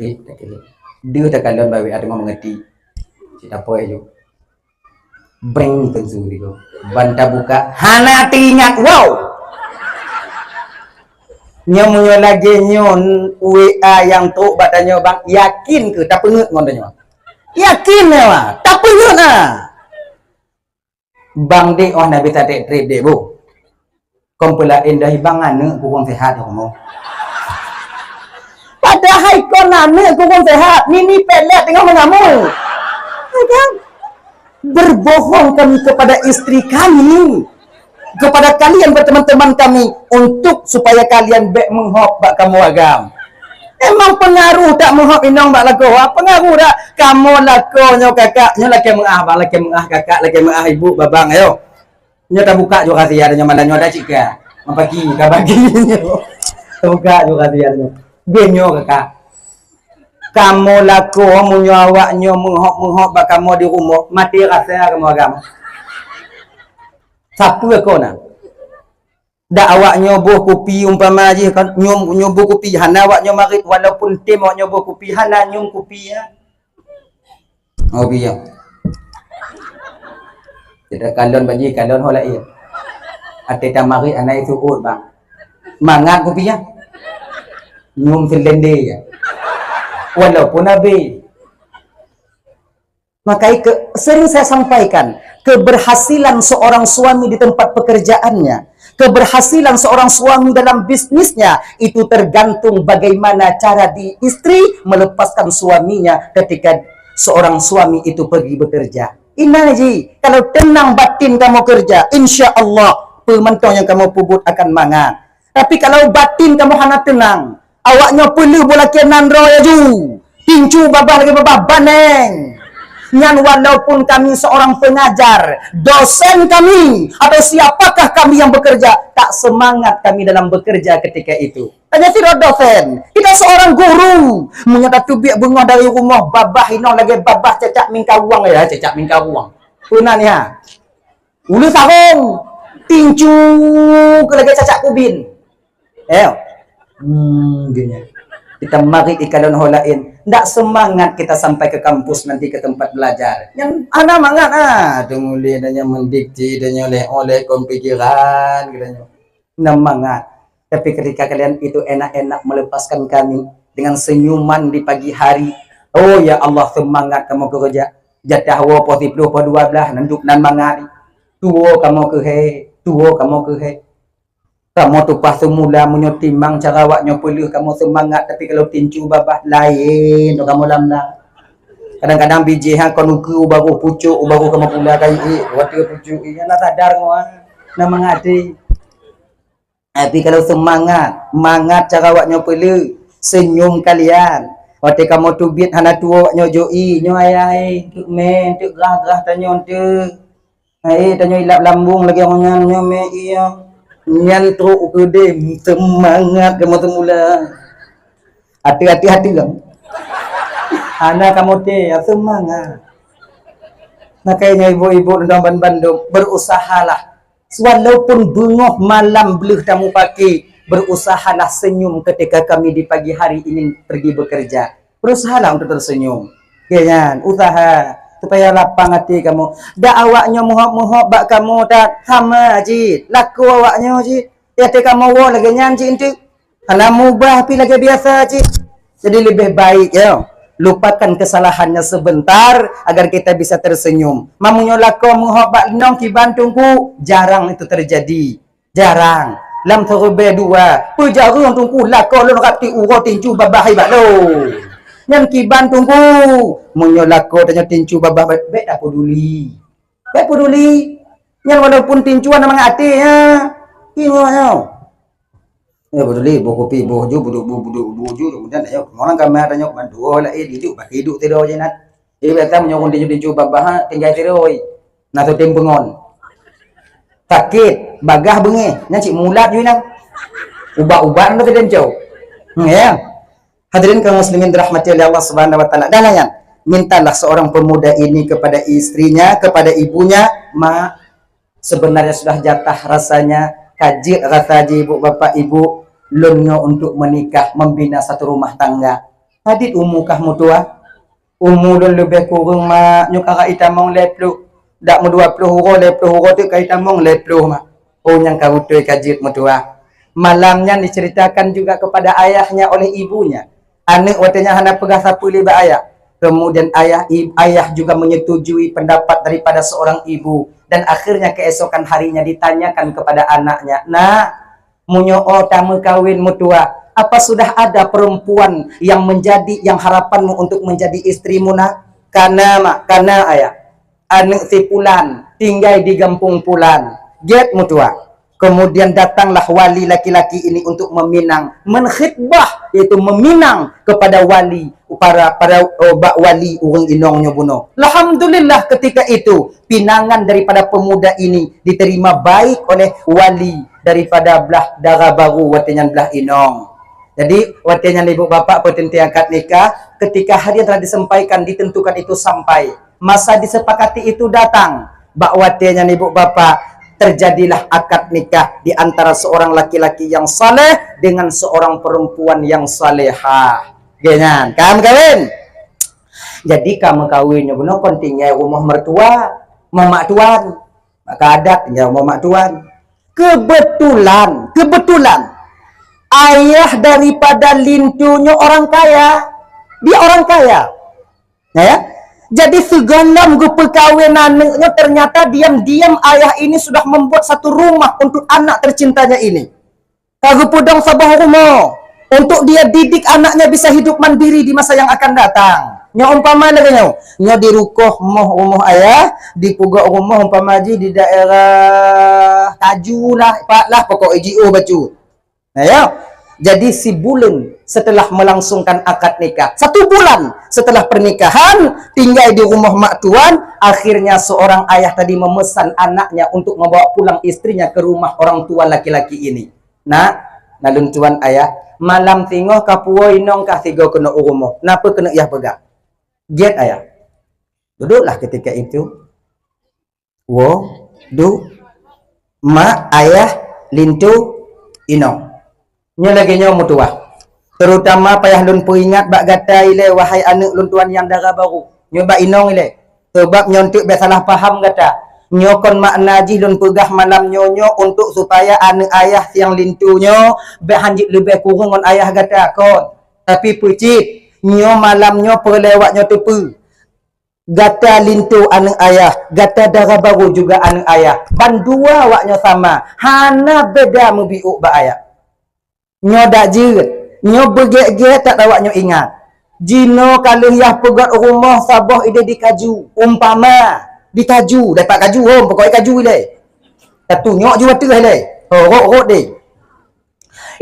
Eh, dak keudeh. Deuh takalon bak W A teungoh meungeuti. Cit apoi ju. Breng teunsu sigoe. Ban tabuka, hana teuingat, wow! Nyoe meunyoe lagée nyoe W A nyang trok bak tanyoe bang, yakin keu tapeungeuet ngon tanyoe? Yakin nyoe, tapeungeuet na. Bang dek oh nabi tatek treb dek bu. Kom peulaén dah ibang aneuk kurang sehat ya kamu. Padahai kon aneuk kurang sehat, nini pelet teungoh meungamui. Ya kan? Berbohong kami kepada istri kami, kepada kalian, teman-teman kami, untuk supaya kalian bèk meuhok bak kamoe agam. Emang pengaruh tak meuhok inong bak lakoe? Ha, pengaruh tak? Kamoe lakoe nyoe kakak, nyoe lakèe meu'ah, bak lakèe meu'ah kakak, lakèe meu'ah ibu, babah, ayo. Nyoe tabuka ju rahsia nyoe, malam nyoe dah cit ka. Mapagi, ka pagi nyoe. Tabuka ju rahsia nyoe. Bèk nyoe kakak. Kamoe lakoe meunyoe awak nyoe meuhok-meuhok bak kamoe di rumoh, maté rasa kamoe agam. Sapeue kon na? Dak awak nyoe boh kupi umpama jih kan, nyoe, nyoe boh kupi, hana awak nyoe marit, walaupun tem awak nyoe boh kupi, hana nyoe kupi, ya. Oh, biya. Kita kalon bagi kalon ho lain. Até tamarit hana isuut, bang. Mangat kupi ya. Nyoe seulendé ya. Walaupun habis. Maka itu sering saya sampaikan, keberhasilan seorang suami di tempat pekerjaannya, keberhasilan seorang suami dalam bisnisnya, itu tergantung bagaimana cara di istri melepaskan suaminya ketika seorang suami itu pergi bekerja. Ina ji, kalau tenang batin kamu kerja, insya Allah, peumantong yang kamu pubut akan mangat. Tapi kalau batin kamu hana tenang, awak nyoe peuleuh bola kianan droe laju. Tincu babah lagèe babah baneng. Nyan walaupun kami seorang pengajar, dosen kami, atau siapakah kami yang bekerja, tak semangat kami dalam bekerja ketika itu. Hanya tidak dosen, kita seorang guru. Meunyoe tateubiet beungoh dari rumoh, babah inong lagèe babah cacak mingkawang ya, cacak mingkawang. Puna ni ha. Ulu sarong, tincu ke lagèe cacak kubin. Eh, hmm, gini. Kita mari ikalon ho lain. Ndak semangat kita sampai ke kampus nanti ke tempat belajar. Yang ana mangat ah, tu mulai dan yang mendikti dan yang oleh oleh kon pikiran katanya. Ndak mangat. Tapi ketika kalian itu enak-enak melepaskan kami dengan senyuman di pagi hari. Oh ya Allah, semangat kamu kerja. Jatah wo poh siploh poh dua belas nanduk nan mangat. Tuwo kamoe keuhai, tuwo kamoe keuhai. Kamoe tumpah seumula meunyoe timang cara awak nyoe peuleuh kamoe seumangat, tapi kalau tincu babah laén tu kamoe lam na. Kadang-kadang bijéh ha kon ukeue u baroh pucok, u baroh kamoe pula kayée, watée pucok ie na sadar ngoe, na mangat até. Tapi kalau seumangat, mangat cara awak nyoe peuleuh, seunyum kalian. Watée kamoe teubiet hana tuwo awak nyoe jok ie, nyoe ayah, eh, teuk mé, teuk grah-grah tanyoe teuk. Hai, tanyoe ilap lambung lagèe awak nyan nyoe mé iya. Nyan trok u keudè seumangat kamoe seumula. Ateueh-ateueh ateueh. Hana kamoe teuh seumangat. Makanya ibu-ibu dan bandum, berusahalah. Walaupun beungoh malam bleuh tamupake, berusahalah senyum ketika kami di pagi hari ingin pergi bekerja. Berusahalah untuk tersenyum. Oke nyan, usaha supaya lapang até kamoe. Dak awak nyoe meuhok-meuhok bak kamoe that sama jih. Laku awak nyoe jih. Ya até kamoe woe lagèe nyan jih enteuk. Hana mubah pi lagèe biasa jih. Jadi lebih baik ya, lupakan kesalahannya sebentar agar kita bisa tersenyum. Mamunyo lakoe meuhok bak linong kiban teungku, jarang itu terjadi. Jarang. Lam seureubai dua, peujareueng teungku lakoe lôn rap ti uroe tinju babah hai bak lôn. Nyan kiban teungku. Meunyoe lakoe tanyoe tinju babah bèk, bèk tapeduli. Bèk peduli. Nyan walaupun tinju hana mangat até ha. Ingat nyoe. Ya peduli boh kupi boh ju buduk bu buduk bu ju kemudian ayo orang kami ada nyok bantu oh lah eh dijuk bak hidup tidur je nat. Jadi biasa meunyoe tinju tinju babah ha tinggai tidur. Nah tu tim pengon. Sakit, bagah beungéh, nyan cit mulat ju inang. Ubat-ubat nyan teudeunco. Hmm, ya. Hadirin kaum muslimin dirahmati oleh Allah Subhanahu wa taala. Dan layan, mintalah seorang pemuda ini kepada istrinya, kepada ibunya, "Mak, sebenarnya sudah jatah rasanya, ka jeuet rasa jih ibu bapak ibu lôn nyoe untuk menikah, membina satu rumah tangga. Padit umu kah meutuah?" Umu lôn leubeh kureueng mak, nyoe karab itamong lhèe ploh. Dak meudua ploh uroe, lhèe ploh uroe teuk ka itamong lhèe ploh mak. Oh nyang ka beutôi ka jeuet meutuah. Malam nyan diceritakan juga kepada ayahnya oleh ibunya. Aneuk watèe nyan hana peugah sapeue lé bak ayah. Kemudian ayah i- ayah juga menyetujui pendapat daripada seorang ibu dan akhirnya keesokan harinya ditanyakan kepada anaknya, "Nak, meunyoe tameukawen meutuah, apa sudah ada perempuan yang menjadi, yang harapanmu untuk menjadi istrimu, Nak?" "Kana, Mak, kana, Ayah." aneuk si pulan, tinggai di gampông pulan. Gét meutuah. Kemudian datanglah wali laki-laki ini untuk meminang, menkhitbah, yaitu meminang kepada wali, para, para, oh, bak wali ureuëng inong nyoe bunoe. Alhamdulillah, ketika itu pinangan daripada pemuda ini diterima baik oleh wali daripada blah dara baru, watée nyan blah inong. Jadi, watée nyan ibu bapak peuteuntée akad nikah, ketika hari yang telah disampaikan, ditentukan itu sampai, masa disepakati itu datang, bak watée nyan ibu bapak, terjadilah akad nikah di antara seorang laki-laki yang saleh dengan seorang perempuan yang salehah. Gét nyan, ka meukawen. Jadi ka meukawen nyoe bunoe kon tinggai rumoh mertua, mak tuan. Maka adat tinggai rumoh mak tuan. Kebetulan, kebetulan ayah daripada Linto nyoe orang kaya. Dia orang kaya. Ya. Jadi segohlom geupeukawen aneuk nyoe, ternyata diam-diam ayah ini sudah membuat satu rumah untuk anak tercintanya ini. Ka geupeudong saboh rumoh untuk dia didik anaknya bisa hidup mandiri di masa yang akan datang. Nyoe umpama lagée nyoe, nyoe di rukoh moh rumoh ayah, di pugok rumoh umpama jih di daerah Kaju lah, pat lah pokok jiôh bacut. Nah ya, jadi sibuleuen setelah melangsungkan akad nikah, satu bulan setelah pernikahan, tinggai di rumoh mak tuan, akhirnya seorang ayah tadi memesan anaknya untuk membawa pulang istrinya ke rumah orang tua laki-laki ini. Nak, na lôn tuan ayah, malam singoh ka puwoe inong kah sigoe keunoe u rumoh. Na peue keuneuk yah peugah? Gét ayah. Duduklah ketika itu. Wo, duek, mak, ayah, Linto, inong. Nyoe lagée nyoe meutuah. Terutama payah lôn peuingat bak gata ilée, wahai aneuk lôn tuan nyang dara barô. Nyoe bak inong ilée. Sabab nyoe teuk bék salah paham gata. Nyoe kon makna jih lôn peugah malam nyoe nyoe untuk supaya aneuk ayah siang Linto nyoe bék hanjeuet leubeh kureueng ngon ayah gata kon. Tapi peucit, nyoe malam nyoe peureulee awak nyoe teupeue. Gata Linto aneuk ayah, gata dara barô juga aneuk ayah. Bandua awak nyoe sama, hana beda meubiôk bak ayah. Nyoe dak jeuet, nyoe beugét-gét that awak nyoe ingat. Jinoe ka lheueh yah peugét rumoh saboh idéh di Kaju, umpama di Kaju, dapat Kaju hom, pokok Kaju ilée. Tatunyok ju ateueh ilée. Ho, rot-rot deh.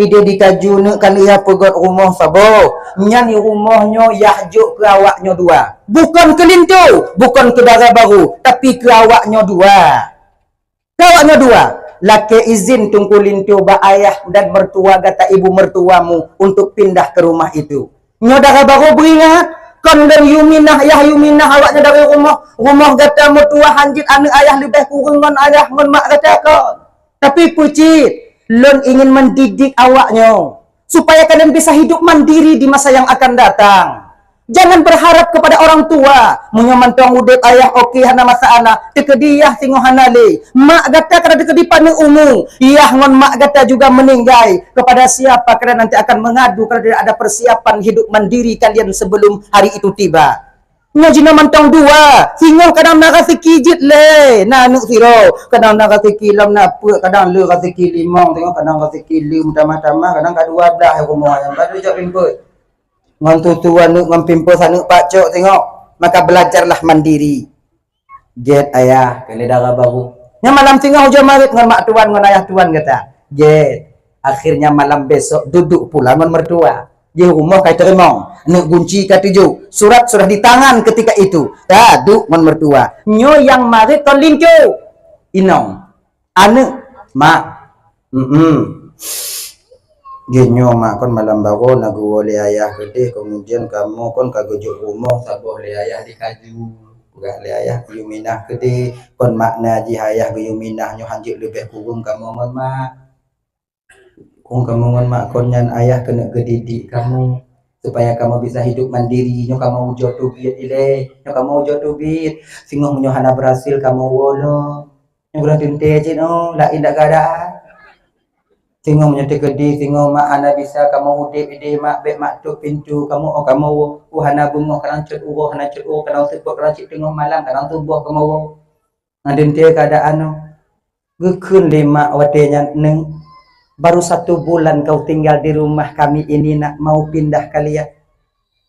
Idéh di Kaju neuk ka lheueh yah peugét rumoh saboh. Nyan rumoh nyoe yah jok keu awak nyoe dua. Bukon keu Linto, bukon keu dara barô, tapi keu awak nyoe dua. Keu awak nyoe dua. Lakée izin Teungku Linto bak ayah dan mertua gata ibu mertuamu untuk pindah ke rumah itu. Nyoe dara barô beuingat, kon lôn Yuminah, yah Yuminah awak nyoe dari rumoh, rumoh gata meutuah hanjeuet aneuk ayah leubeh kureueng ngon ayah ngon mak gata kon. Tapi peucit, lôn ingin mendidik awak nyoe supaya kalian bisa hidup mandiri di masa yang akan datang. Jangan berharap kepada orang tua. Meunyoe mantong udeb ayah oke hana masalah, teukeudi yah singoh hana lé. Mak gata ka teukeudi paneuk umu, yah ngon mak gata juga meninggai. Kepada siapa kalian nanti akan mengadu kalau tidak ada persiapan hidup mandiri kalian sebelum hari itu tiba? Nyoe jinoe mantong dua, singoh kadang na raseuki jeuet lé, na aneuk sidroe, kadang na raseuki lom na peuet, kadang le raseuki limong, singoh kadang raseuki le meutamah-tamah, kadang ka dua blah rumoh nyang baru jak pimpôt. Ngon tutu aneuk, ngon pimpôt aneuk pacok singoh, maka belajarlah mandiri. Gét ayah, keu lé dara barô. Nyan malam singoh ujoe marit ngon mak tuan ngon ayah tuan gata. Gét. Akhirnya malam besok duduk pula ngon mertua. Di rumoh ka teurimong, neuk gunci ka tujoh, surat sudah di tangan ketika itu. Ka duek ngon mertua. Nyoe nyang marit kon Linto. Inong. Aneuk, mak. Hmm. Geuh nyoe mak kon malam barô na geuwoe lé ayah keudeh, kemudian kamoe kon ka geujok rumoh saboh lé ayah di Kaju. Peugah lé ayah geuyue minah keudeh, kon makna jih ayah geuyue minah nyoe hanjeuet leubeh kureueng kamoe ngon mak. Kong kamoe ngon mak kon nyan ayah keuneuk geudidik kamoe, supaya kamoe bisa hidup mandiri. Nyoe kamoe ujoe teubiet ilée, nyoe kamoe ujoe teubiet. Singoh meunyoe hana beurhasil kamoe woe lom. Nyoe kurang teuntée cit nyoe, laén dak keadaan. Singoh meunyoe teukeudi, singoh mak hana bisa kamoe udeb ideh mak, bék mak tôp pintu, kamoe, oh, kamoe woe. Oh, hana beungoh kadang cot uroe, hana cot uroe kadang seupôt, kadang cit teungoh malam, kadang suboh kamoe woe. Ngon teuntée keadaan nyoe, geukheun lé mak watée nyan, "Neuk, baru satu bulan kau tinggal di rumah kami ini, nak, mau pindah kalian.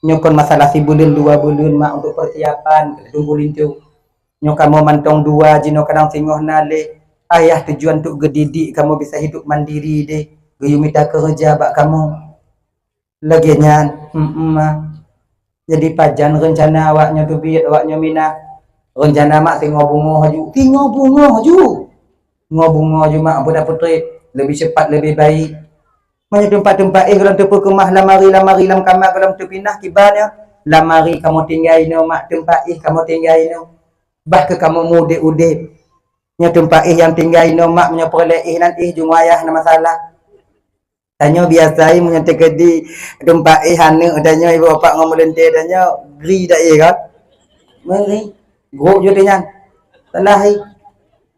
Nyoe kon masalah sibuleuen dua buleuen, mak, untuk persiapan," kheun Teungku Linto. Nyoe kamoe mantong dua jinoe kadang singoh na lé. Ayah tujuan untuk geudidik kamoe bisa hidup mandiri deh. Geuyue mita keureuja bak kamoe. Lagée nyan, hmm, ma. Jadi pajan reuncana awaknyoe teubiet, awaknyoe mina? Reuncana mak singoh bungoh aju. Singoh bungoh aju. Singoh bungoh aju mak, peue tapeutrép? Leubeh cepat, leubeh baik. Meunyoe teumpat-teumpat éh gohlom teupeukeumah, lamari-lamari lam kama gohlom teupinah, kiban nyoe. Lamari kamoe tinggai inoe mak, teumpat éh kamoe tinggai inoe. Bah keu kamoe mudeb-udeb. Nyoe teumpat éh nyang tinggai inoe mak, meunyoe peureulée éh nan éh jumwayah na masalah. Tanyoe biasa meunyoe teukeudi teumpat éh aneuk tanyoe, ibu bapak ngon meulintée tanyoe, gri dak éh kan? Meri. Grok jeuet nyan. Salah éh.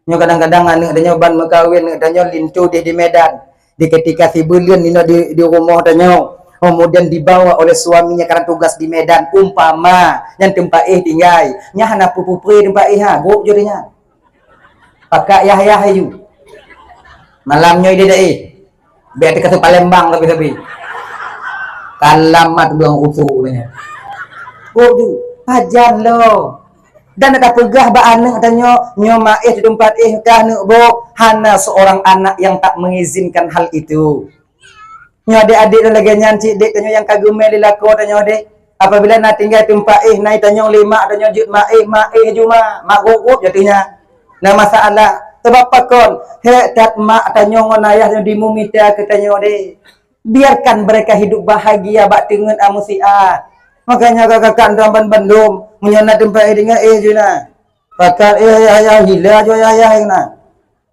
Nyoe kadang-kadang aneuk tanyoe ban meukawen, aneuk tanyoe linto deh di Medan. Di ketika sibuleuen inoe di, di rumoh tanyoe, kemudian dibawa oleh suaminya karena tugas di Medan, umpama nyan teumpat éh tinggai, nyan hana peue-peue teumpat éh ha, grok jeuet nyan. Pakak yah-yah aju. Malam nyoe ideh da'i. Biar teuka Palembang tapi-tapi. Kalam mat buang usuk nyoe. Oh tu, pajan lo. Dan ada peugah bak aneuk tanyoe, nyoe maéh di teumpat éh kah neuk boh, hana seorang anak yang tak mengizinkan hal itu. Nyoe adék-adék lagée nyan cit dék tanyoe nyang ka geumé lé lakoe tanyoe dék. Apabila na tinggai teumpat éh nai tanyoe lé mak tanyoe jeuet maéh, maéh juma, mak gop-gop jateuh nyan. Na masalah, sabab pakon, hék that mak tanyoe ngon ayah tanyoe dimumita keu tanyoe dék. Biarkan mereka hidup bahagia bak teungeut amusiat. Makanya kakak-kakak ban bandum, meunyoe na teumpat éh tinggai éh juna. Pakon éh ayah-ayah hila jua ayah-ayah na.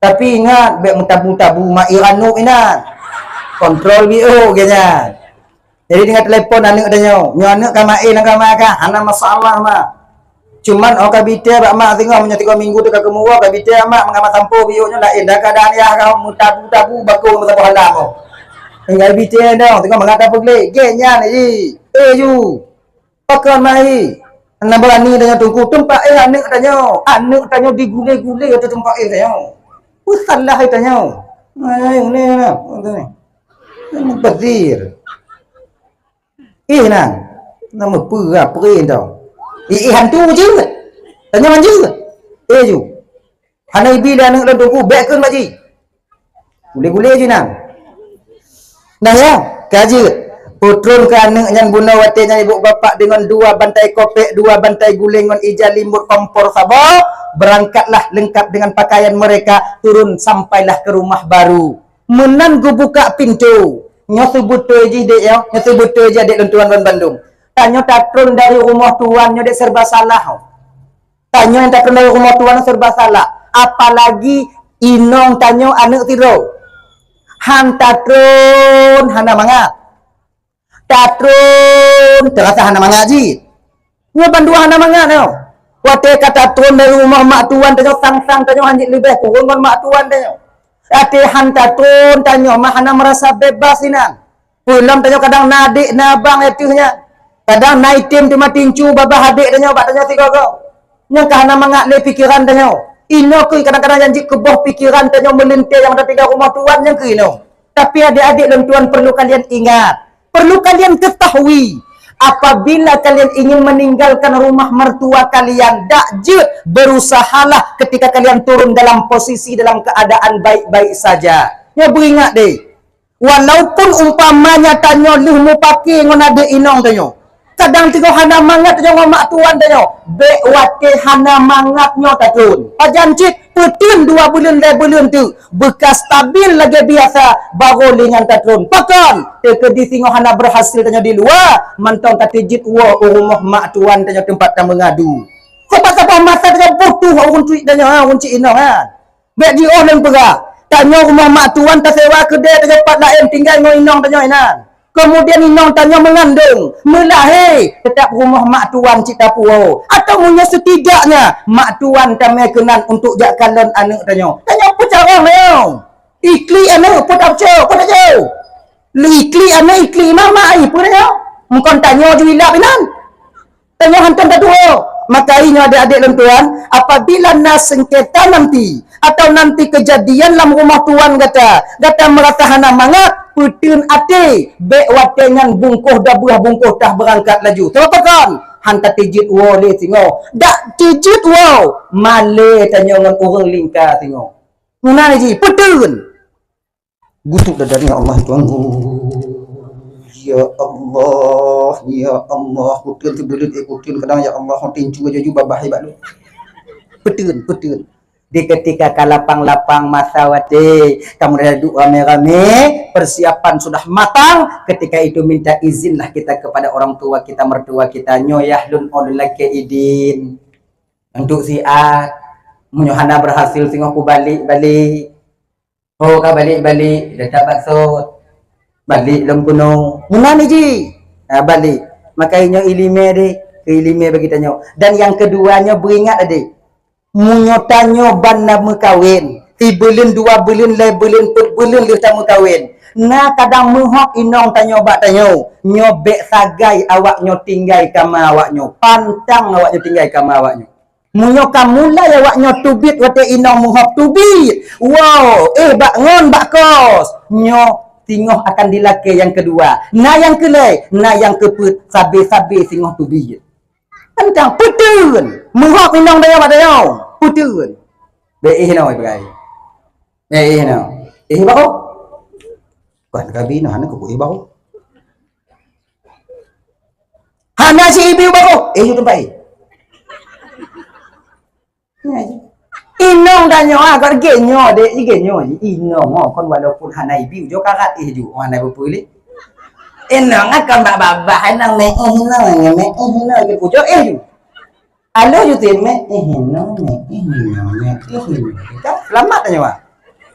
Tapi ingat, bék meutabu-tabu mak iranuk inan. Kontrol biôh geuh nyan. Jadi dengan telepon aneuk tanyoe, nyoe aneuk ka maén ka ma ka, hana masalah mak. Cuman oh ka bite bak mak singoh meunyoe tiga minggu teuka keumuwa ka bite mak mengama sampo biôh nyoe laén dah keadaan yah ka meutabu-tabu bakong meusaboh halam oh. Tinggai bite dong, tengok mangat dah peuglék, geuh nyan ji. Eh ju. Pakon mahi. Hana beurani tanyoe teungku, teumpat éh aneuk tanyoe. Aneuk tanyoe digulé-gulé ateueh teumpat éh tanyoe. Peue salah tanyoe? Hai, ngene na. Mubazir. Éh nan. Nama peue apre tau? Éh, éh hantu jeuet. Tanyoe hantu. Éh ju. Hana ibi lé aneuk lôn teungku, bék kheun mak jih. Gulé-gulé jih nan. Nah ya, ka jeuet. Peutron keu aneuk nyan bunoe watée nyan ibu bapak deungon dua bantai kopek, dua bantai guléng ngon ija limut kompor saboh, berangkatlah lengkap dengan pakaian mereka, turun sampailah ke rumah baru. Meunan geubuka pintoe. Nyoe seubeutôi jih dék nyoe, nyoe seubeutôi jih adék lôn tuan ban bandum. Tanyoe tatron dari rumoh tuan nyoe dék serba salah. Tanyoe nyang tatron dari rumoh tuan serba salah, apalagi inong tanyoe aneuk sidroe. Han tatron hana mangat. Tatron teurasa hana mangat jih. Nyoe bandua hana mangat nyoe. Watée ka tatron dari rumoh mak tuan tanyoe, sang-sang tanyoe hanjeuet leubeh kureueng ngon mak tuan tanyoe. Watée han tatron tanyoe mah hana meurasa bebas inan. Peulom tanyoe kadang na adék na abang ateueh nyan. Kadang na item teuma tincu babah adék tanyoe bak tanyoe sigoe-goe. Nyang ka hana mangat lé pikeran tanyoe. Inoe keuh kadang-kadang nyang jeuet keuboh pikeran tanyoe meulintée nyang meutateuga rumoh tuan nyang keuh inoe. Tapi adék-adék lôn tuan perlu kalian ingat, perlu kalian ketahui, apabila kalian ingin meninggalkan rumah mertua kalian, dak jeuet, berusahalah ketika kalian turun dalam posisi dalam keadaan baik-baik saja. Nyoe beuingat deh. Walaupun umpamanya tanyoe lheueh mupake ngon adék inong tanyoe, kadang teungoh hana mangat tanyoe ngon mak tuan tanyoe, bék watée hana mangat nyoe tatron. Pajan cit, peuteun dua buleuen lhée buleuen teuk, beuka stabil lagée biasa, barô lé nyan tatron. Pakon? Teukeudi singoh hana berhasil tanyoe di luwa, mantong tateujeuet woe u rumoh mak tuan tanyoe teumpat tameungadu. Sabab saboh masa tanyoe butuh ureuëng tuek tanyoe, ha, ureuëng cit inong, ha. Bék jiôh lôn peugah, tanyoe rumoh mak tuan tasewa keudée tanyoe pat laén tinggai ngon inong tanyoe inan. Keumudian inong tanyoe meungandong, meulahé, teutap rumoh mak tuan cit tapuwoe. Atawa meunyoe setidaknya mak tuan tamé keunan untuk jak kalon aneuk tanyoe. Tanyoe peucarông tanyoe. Iklik aneuk peue tapeujeuet, peue tapeujeuet. Lé iklik aneuk iklik mama ai peue tanyoe. Meukon tanyoe ju ilap inan. Tanyoe hantom tatuwoe. Maka inyoe adék-adék lôn tuan, apabila na sengketa nanti, atau nanti kejadian lam rumoh tuan gata, gata meurasa hana mangat, peuteun até, bék watée nyan bungkôh dabeuh bungkôh tah beurangkat laju. Sabab pakon? Han tateujeut woe lé singoh. Dak teujeut woe, malée tanyoe ngon ureuëng lingka singoh. Meunan jih, peuteun. Geutuk dada, "Ya Allah, Tuhan. Oh, ya Allah, ya Allah, kuteun teubeuleuet, eh, kuteun kadang, ya Allah, tincu laju babah ié bak lôn." Peuteun, peuteun. Di ketika ka lapang-lapang masa watée, kamoe dah duek ramé-ramé, persiapan sudah matang, ketika itu minta izinlah kita kepada orang tua kita, mertua kita, "Nyoe yah lôn, oh, lôn lakée idin untuk siat, meunyoe hana berhasil singoh kubalek-balek." Ho ka balek-balek, dah tabat sot. Balek lom keunoe. Meunan jih. Ha, balek. Maka inyoe iéleumé deh, keu iéleumé bagi tanyoe. Dan nyang keudua nyoe beuingat adeh. Meunyoe tanyoe ban na meukawen, sibuleuen, dua buleuen, lhée buleuen, peuet buleuen lheueh tameukawen. Na kadang meuhok inong tanyoe bak tanyoe, nyoe bék sagai awak nyoe tinggai kama awak nyoe. Pantang awak nyoe tinggai kama awak nyoe. Meunyoe ka mulai awak nyoe teubiet watée inong meuhok teubiet, wow, eh, bak ngon bak kos, nyoe singoh akan dilakée nyang keudua. Na nyang keulhée, na nyang keupeuet, sabe-sabe singoh teubiet. Teuntang peuteun, meuhok inong tanyoe bak tanyoe, peuteun. Bék eh inoe, ié beugai. Bék eh inoe. Eh baroe. Kon kabi inoe hana kubu eh baroe. Hana si ibiu baroe. Eh, yue teumpat eh. Inong tanyoe, ah, kon geuh nyoe, dek, geuh nyoe. Inong, oh, kon walaupun hana ibiu, jo karat eh ju, oh, hana peue-peue lé. Inong, ah, kon bak babah, inong meh, eh, inong, meh, eh, inong, ke kujok eh ju. Alo ju tin meh, eh, inong, meh, eh, inong, meh, eh, inong. Kan selamat tanyoe, ah.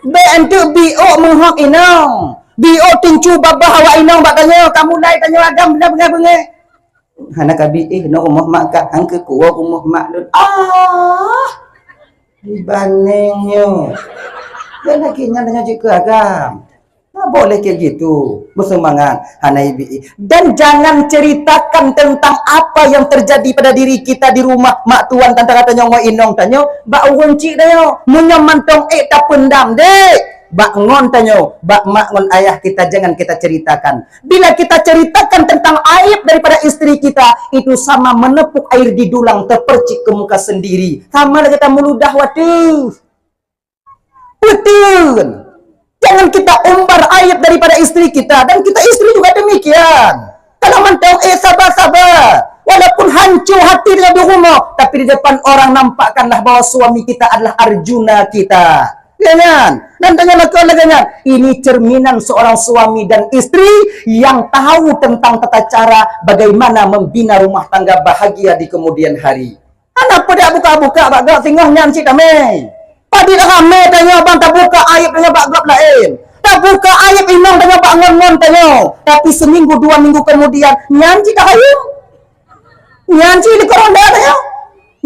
Bék enteuk biôk meuhok inong. Biôk tincu babah awak inong bak tanyoe, ka mulai tanyoe agam beuna beungéh-beungéh. Hana kabi eh, nyoe rumoh mak kah, han keu kuwoe rumoh mak lôn. Ah! Ibaneng nyoe. Dan lagée nyan tanyoe jeuet keu agam. Nah, boleh kayak gitu. Beuseumangat, hana ibi. Dan jangan ceritakan tentang apa yang terjadi pada diri kita di rumah mak tuan tantang tanyoe ngon inong tanyoe bak ureuëng chik tanyoe. Meunyoe mantong ék tapeundam, dek, bak ngon tanyoe, bak mak ngon ayah kita jangan kita ceritakan. Bila kita ceritakan tentang aib daripada istri kita, itu sama menepuk air di dulang terpercik ke muka sendiri. Sama lagée tameuludah watée. Peuteun. Jangan kita umbar aib daripada istri kita dan kita istri juga demikian. Kalau mantong, eh, sabar-sabar. Walaupun hancur hati dengan di rumah, tapi di depan orang nampakkanlah bahwa suami kita adalah Arjuna kita. Ya kan? Dan dengan lagée nyan, ini cerminan seorang suami dan istri yang tahu tentang tata cara bagaimana membina rumah tangga bahagia di kemudian hari. Hana peue dak buka-buka bak gob singoh nyan cit ramé. Padit ramé tanyoe bang tabuka aib tanyoe bak gob laén. Tabuka aib inong tanyoe bak ngon-ngon tanyoe. Tapi seminggu dua minggu kemudian nyan cit tahayeu. Nyan cit likot ronda tanyoe.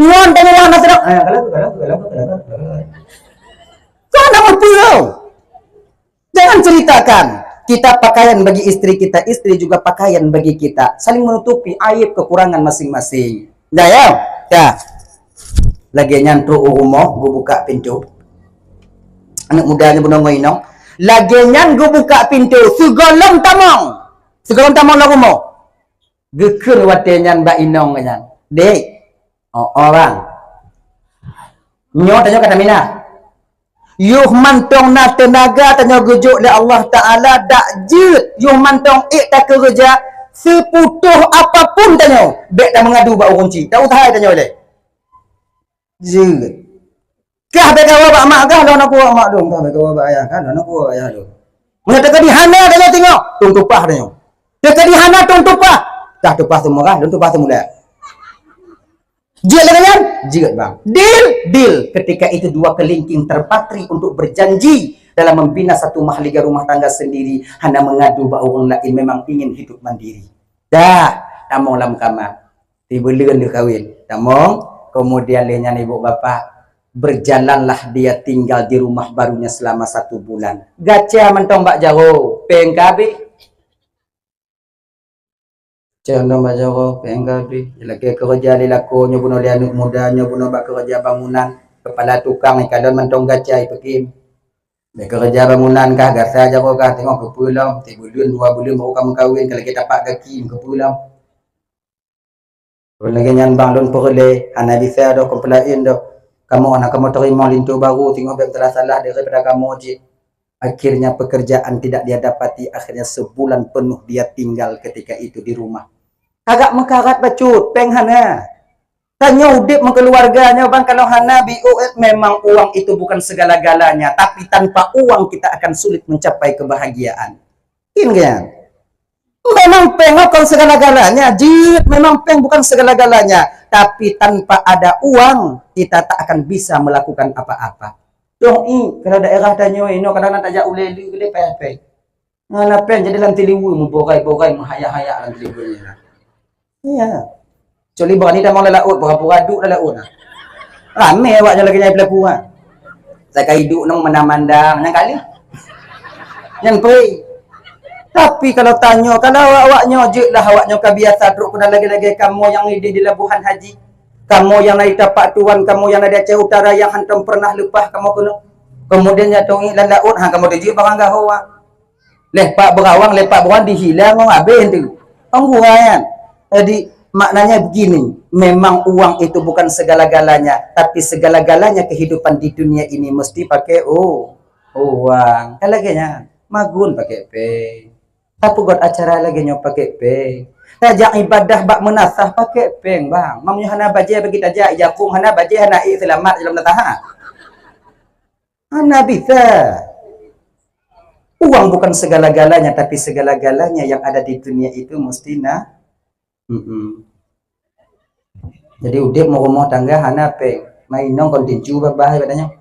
Ngon tanyoe hana seudang. Ah, kalau, kalau, kalau, kalau, kalau. Kau nak apa? Jangan ceritakan. Kita pakaian bagi istri kita, istri juga pakaian bagi kita. Saling menutupi aib kekurangan masing-masing. Dah ya? Dah. Lagée nyan trok u rumoh, geubuka pintoe. Aneuk muda nyan bunoe ngon inong. Lagée nyan geubuka pintoe, sigohlom tamong. Sigohlom tamong lam rumoh. Geukheun watée nyan bak inong nyan, "Dek, oh, oh bang. Nyoe tanyoe ka taminah. Yoh mantong na teunaga tanyoe geujok lé Allah Taala dak jeuet. Yoh mantong ék takeureuja, seuputôh apapun tanyoe, bék tameungadu bak ureuëng chik. Dak usah hai tanyoe lé." Jeuet. Kah bék kawa bak mak kah, lôn aku bak mak dong, kah bék kawa bak ayah kah, lôn aku bak ayah dong. Meunyoe teukeudi hana tanyoe tengok, tueng tupah tanyoe. Teukeudi hana tueng tupah, kah tupah seumurah, lôn tupah seumula. Jeuet lagée nyan? Jeuet bang. Deal? Deal. Ketika itu dua kelingking terpatri untuk berjanji dalam membina satu mahligai rumah tangga sendiri, hana mengadu bak ureuëng laén, memang ingin hidup mandiri. Dah, tamong lam kama. Sibuleuen lheueh kawin. Tamong, kemudian lheueh nyan ibu bapak, berjalanlah dia tinggal di rumah barunya selama satu bulan. Gaca mantong bak jaroe, péng ka abéh. Gaca mantong bak jaroe, péng ka abéh. Lakée keureuja lé lakoe, nyoe bunoe lé aneuk muda, nyoe bunoe bak keureuja bangunan, kepala tukang, ikalon mantong gaca ipeukim. Bèk keureuja bangunan kah, gasa jaroe kah, teungoh keupeue lom, sibuleuen dua buleuen baru ka meukawen, ka lagèe tapak gaki, keupeue lom. Lagée nyan bang lôn peureulée, hana bisa doh kon peulaén doh. Kamoe na kamoe teurimong linto barô, singoh bék salah-salah daripada kamoe cit. Akhirnya pekerjaan tidak dia dapati, akhirnya sebulan penuh dia tinggal ketika itu di rumah. Agak meukarat bacut, péng hana. Tanyoe udeb meukeuluwarga nyoe bang kalau hana biôh, memang uang itu bukan segala-galanya, tapi tanpa uang kita akan sulit mencapai kebahagiaan. Kan? Memang péng bukan segala-galanya, jeuet, memang péng bukan segala-galanya, tapi tanpa ada uang kita tak akan bisa melakukan apa-apa. Dong i, kalau daerah tanyoe inoe kadang na tajak ulée lé geude payah péng. Ngana péng jadi lam tiliwe meubogai-bogai meuhayak-hayak lam tiliwe nyan. Iya. Kecuali berani tamong lam laôt, pura-pura duek lam laôt nah. Ramé awak nyoe lagée nyan pelaku ha. Sakai duek nong mandang-mandang nyang kali. Nyang peri. Tapi kalau tanyoe, kalau awak-awak nyoe jeuet lah awak nyoe ka biasa trok keunan lagée-lagée kamoe nyang ideh di Labuhan Haji. Kamoe nyang na di Tapak Tuan, kamoe nyang na di Aceh Utara nyang hantom pernah leupah kamoe keunoe. Kemudian nyang tong i lam laôt ha kamoe teujeuet barang gaho ha. Leh pak berawang, leh pak berawang dihilang ngon abéh tu. Kan gura nyan. Jadi maknanya begini, memang uang itu bukan segala-galanya, tapi segala-galanya kehidupan di dunia ini mesti pakai u-, uang. Kan lagée nyan, magun pakai péng. Tapeugét acara lagée nyoe pakai péng. Tajak ibadah bak meunasah pakai péng bang. Mam nyoe hana bajée bagi tajak, ijakong hana bajée hana ék seulamat dalam meunasah. Hana bisa. Uang bukan segala-galanya, tapi segala-galanya yang ada di dunia itu mesti na. Mm-mm. Jadi udeb meurumoh tangga hana péng. Mai inong kon tincu babah ibaratnya.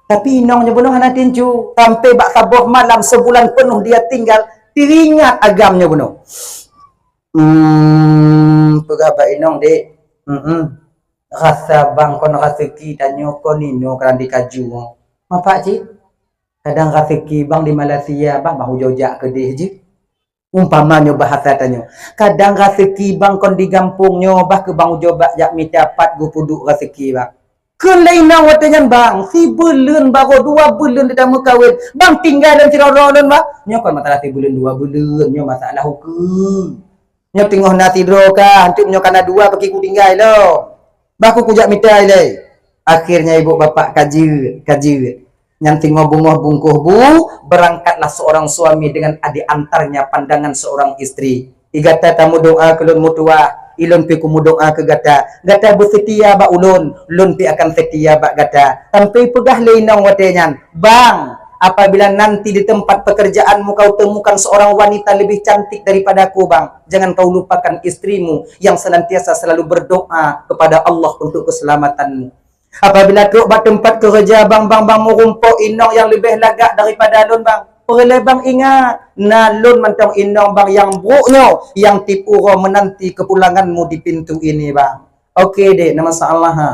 Tapi inong nyoe bunoe hana tincu. Sampai bak saboh malam sebulan penuh dia tinggal, teringat agam nyoe bunoe. Hmm, peugah bak inong dek. Mm-mm. Rasa bang kon raseuki tanyoe kon inoe kadang di kaju. Mapak cit? Kadang raseuki bang di Malaysia bang, bang ujoe jak keudeh jih. Umpama nyoe bahasa tanyoe, kadang raseuki bang kon di gampông nyoe bah keu bang ujoe bak jak mita pat geupeuduek raseuki bang. Kheun lé inong watée nyan bang, sibuleuen barô dua buleuen ditameukawen, bang tinggai lôn sidroe-droe lôn bang. Nyoe kon masalah sibuleuen dua buleuen, nyoe masalah ukeue. Nyoe teungoh na sidroe ka, hantom nyoe ka na dua paki kutinggai lom. Bah ku kujak mita ilée. Akhirnya ibu bapak ka jeuet, ka jeuet. Nyan teungoh beungoh bungkôh bu, berangkatlah seorang suami dengan diantarnya pandangan seorang istri. I gata tameudoá keu lôn meutuwah, ilôn pi kumeudoá keu gata. Gata beuseutia bak ulôn, lôn pi akan seutia bak gata. Sampai peugah lé inong watée nyan, bang, apabila nanti di tempat pekerjaanmu kau temukan seorang wanita lebih cantik daripada aku, bang, jangan kau lupakan istrimu yang senantiasa selalu berdoa kepada Allah untuk keselamatanmu. Apabila trok bak teumpat keureuja bang, bang, bang meurumpok inong nyang leubeh lagak daripada lôn bang, peureulée bang ingat, na lôn mantong inong bang nyang brok nyoe nyang tieb uroe meunanti keupulanganmu di pintu ini bang. Oke dek, na masalah ha.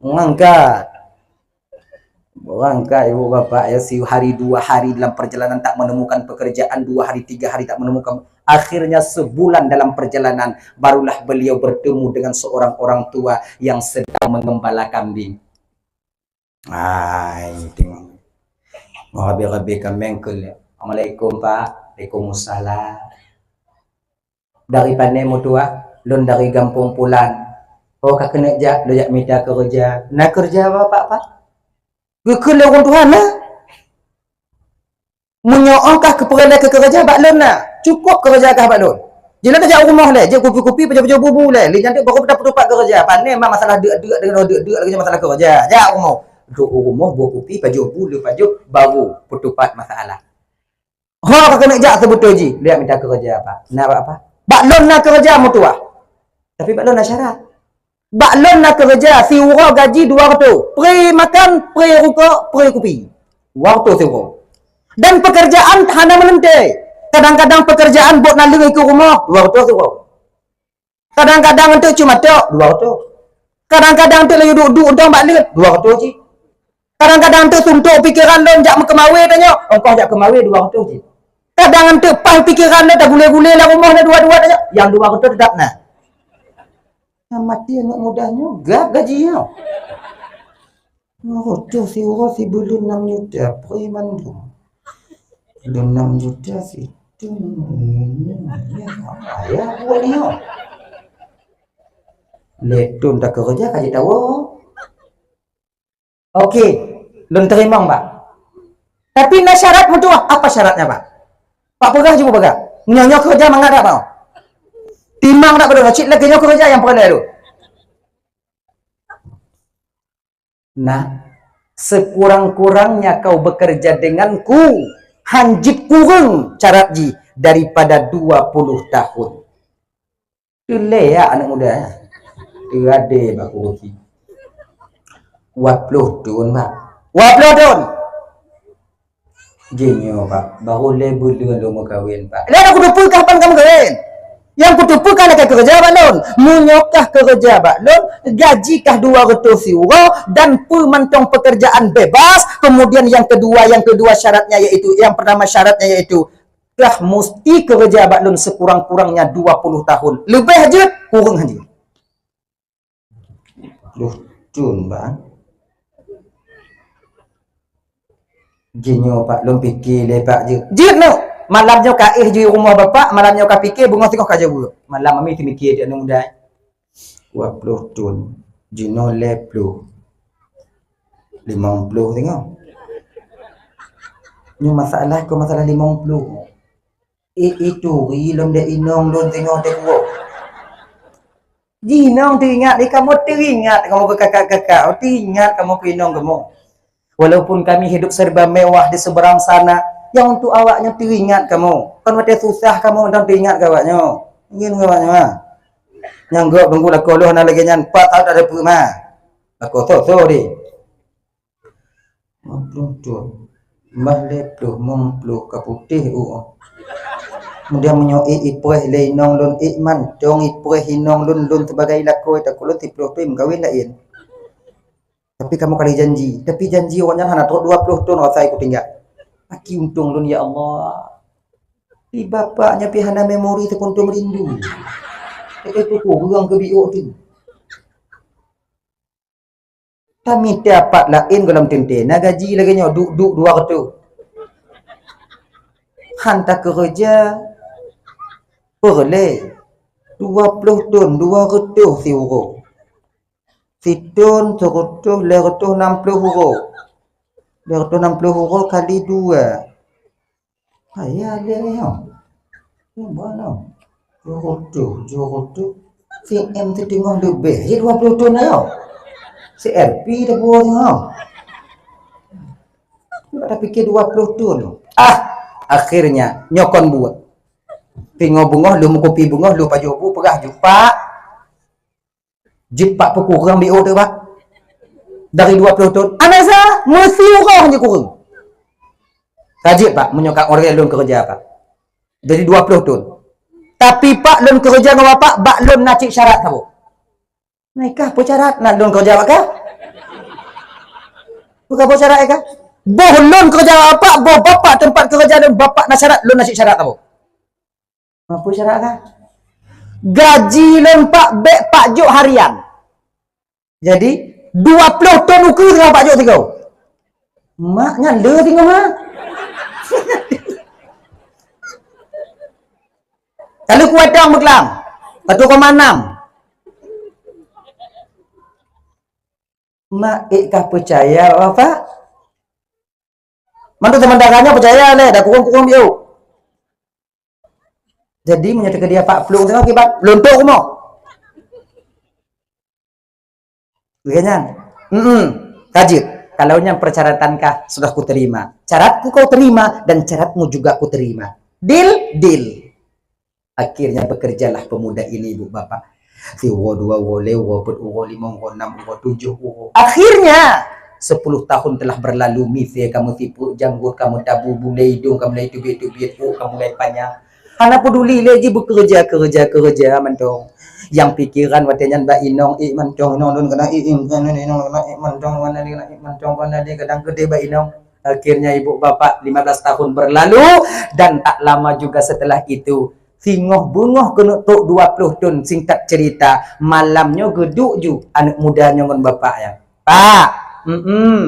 Mangkat. Berangkat ibu bapak ya, sehari dua hari dalam perjalanan tak menemukan pekerjaan, dua hari tiga hari tak menemukan. Akhirnya sebulan dalam perjalanan, barulah beliau bertemu dengan seorang orang tua yang sedang mengembala kambing. Ai, tengok. Mau habis-habis kambing ke. Assalamualaikum, Pak. Waalaikumsalam. Dari pane meutuwah, lôn dari gampông pulan. Oh, ka keuneuk jak, lôn jak mita keureuja. Na keureuja bapak, Pak? Geukheun lé ureueng tuha na. Meunyoe oh kah keupeureulee keu keureuja bak lôn na, cukôp keureuja kah bak lôn. Jeuet lôn tajak u rumoh lé, jeuet kupi-kupi, pajoh-pajoh bu-bu lé. Lé nyan deuek baru peutupat keureuja. Pane ma masalah deuk-deuk deungon deuk-deuk lagèe nyan masalah keureuja. Jak u rumoh. Duek u rumoh, buet kupi, pajoh bu, lé pajoh, baru peutupat masalah. Ho ka keuneuk jak seubeutôi jih, lé mita keureuja apa? Na bak apa? Bak lôn na keureuja meutuwah. Tapi bak lôn na syarat. Bak lôn na keureuja siuroe gaji dua reutôh, pri makan, pri rukok, pri kupi. Dua reutôh siuroe. Dan peukeurjaan hana meuleuntèe. Kadang-kadang peukeurjaan bôk naleueng ikeue rumoh, dua reutôh siuroe. Kadang-kadang eunteuk cuma tok, dua reutôh. Kadang-kadang eunteuk laju duek-duek untông bak leuet, dua reutôh cit. Kadang-kadang eunteuk suntok pikeran lôn jak meukeumawé tanyoe, ongkoh jak keumawé dua reutôh cit. Kadang eunteuk paih pikeran lôn tagulé-gulé lam rumoh na dua-dua tanyoe, nyang dua reutôh teutap na. Nyang maté aneuk muda nyoe gab gaji nyoe. Dua reutôh siuroe sibuleuen nam juta, peue mandum. Buleuen nam juta situ, ya, ya, buat nyoe. Lhèe thôn takeureuja ka jeuet tawoe. Oke, lôn teurimong, Pak. Tapi na syarat meutuah. Apa syaratnya, Pak? Pak peugah, cuba peugah. Nyoe, nyoe keureuja mangat dak, Pak? Timang dak beudôh, cit lagèe nyoe keureuja nyang peureulèe lôn. Nah, sekurang-kurangnya kau bekerja denganku, hanjeuet kureueng syarat jih daripada dua puluh tahun. Teuleyak aneuk muda, eh. Teuadé bak kurusi. Dua puluh thôn, Pak. Dua puluh thôn! Jinoe, Pak, baru lhèe buleuen lôn meukawen, Pak. Lheuh nyan kuteupeue kah ban ka meukawen. Nyang kuteupeue kah lakèe keureuja bak lôn. Meunyoe kah keureuja bak lôn, gaji kah dua reutôh siuroe dan peue mantong pekerjaan bebas. Kemudian yang kedua, yang kedua syaratnya yaitu, yang pertama syaratnya yaitu, kah musti keureuja bak lôn sekurang-kurangnya dua puluh tahun. Leubeh jeuet, kureueng jeuet. Dua puluh thôn, Bang. Jinoe, Pak, lôn pike lé, Pak, jeuet. Jeuet nyoe. Malam nyoe ka éh jih rumoh Bapak, malam nyoe ka pike, beungoh singoh ka jaweueb. Malam ami teumike jeuet aneuk muda. Dua puluh thôn. Jinoe lhèe ploh. Limong ploh singoh. Nyoe masalah, kon masalah limong ploh. Eh, eh, turi lom dek inong lôn teungoh teukuok. Jih inong teuingat, eh, kamoe teuingat kamoe keu kakak-kakak, oh, teuingat kamoe keu inong kamoe. Walaupun kami hidup serba mewah di seberang sana, nyang untuk awak nyoe teuingat kamoe. Kon watèe susah kamoe mantong teuingat keu awak nyoe. Ngieng keu awak nyoe, ha. Nyang gob teungku lakoe lôn hana lagèe nyan, pat tahu tak ada peue ma. Lakoe tho-tho deh. Lima ploh thôn. Bah lhèe ploh, limong ploh ka putéh uroe. Kemudian meunyoe ék ipreh lé inong lôn, ék mantong ipreh inong lôn, lôn sibagai lakoe, takot lôn siploh thôn meukawen laén. Tapi kamoe ka lheueh janji, tapi janji awak nyan hana trok dua ploh thôn rasa ikut tinggal. Aki untông lôn, ya Allah. Di bapak nyan pih hana memori seukuntum rindu. Tapi tu kureueng keu biôk tu. Tamita pat laén gohlom teuntèe, na gaji lagèe nyoe, duek-duek dua reutôh. Han takeureuja peureulèe, dua ploh thôn, dua reutôh siuroe. Sithôn, sireutôh, lhèe reutôh nam ploh uroe. Lhèe reutôh nam ploh uroe kali dua. Hai, ya lé nyoe. Nyoe ba nyoe. Dua reutôh, dua reutôh. C M siteungoh leubeh, ya dua ploh thôn nyoe. C R P dah buah nyoe. Cuba dah pikir dua ploh thôn. Ah, akhirnya nyoe kon buet. Teungoh beungoh, lôn meukupi beungoh, lôn pajoh bu, peugah jumpa. Jeuet Pak peukureueng biôk teuh, Pak. Dari dua ploh thôn. Anasa, meusiuroe jeuet kureueng. Ka jeuet, Pak, meunyoe ka orèng lôn keureuja, Pak. Jadi dua ploh thôn. Tapi, Pak, lôn keureuja ngon Bapak, bak lôn na cit syarat saboh. Nah, ikah peue syarat na lôn keureuja bak kah? Peue ka peue syarat ikah? Boh lôn keureuja bak Bapak, boh Bapak teumpat keureuja lôn, Bapak na syarat, lôn na cit syarat saboh. Apa syarat kah? Gaji lôn Pak bèk Pak jok harian. Jadi, dua ploh thôn ukeue teungoh Pak jok sigoe. Mak nyan le teungoh, ha? Kalau kuatang beuklam, satu koma enam. Mak ék kah peucaya, Bapak? Mantu sementara nyoe peucaya lé, dah kureueng-kureueng biôk. Jadi, meunyoe teukeudi Pak plueng teungoh kiban, luntok rumoh. Lagèe nyan. Hmm, ka jeuet. Kalau nyan persyaratan kah sudah kuterima. Syaratku kau terima dan syaratmu juga kuterima. Deal, deal. Akhirnya bekerjalah pemuda ini, Ibu Bapak. Siuroe, dua uroe, lhèe uroe, peuet uroe, limong uroe, nam uroe, tujoh uroe. Akhirnya, sepuluh tahun telah berlalu, misé ka meusipeuet, janggot ka meutabu, bulèe idong ka mulai teubiet-teubiet, ôk ka mulai panyang. Hana peuduli lé jih, beukeureuja, keureuja, keureuja mantong. Nyang pikeran watèe nyan bak inong, ék mantong, inong lôn keunan ék, inong lôn keunan ék mantong, kadang keudéh bak inong. Akhirnya ibu bapak lima belas tahun berlalu dan tak lama juga setelah itu, singoh beungoh keuneuk trok dua ploh thôn, singkat cerita, malam nyoe geuduek ju aneuk muda nyoe ngon bapak nyan. Pak, mm-mm.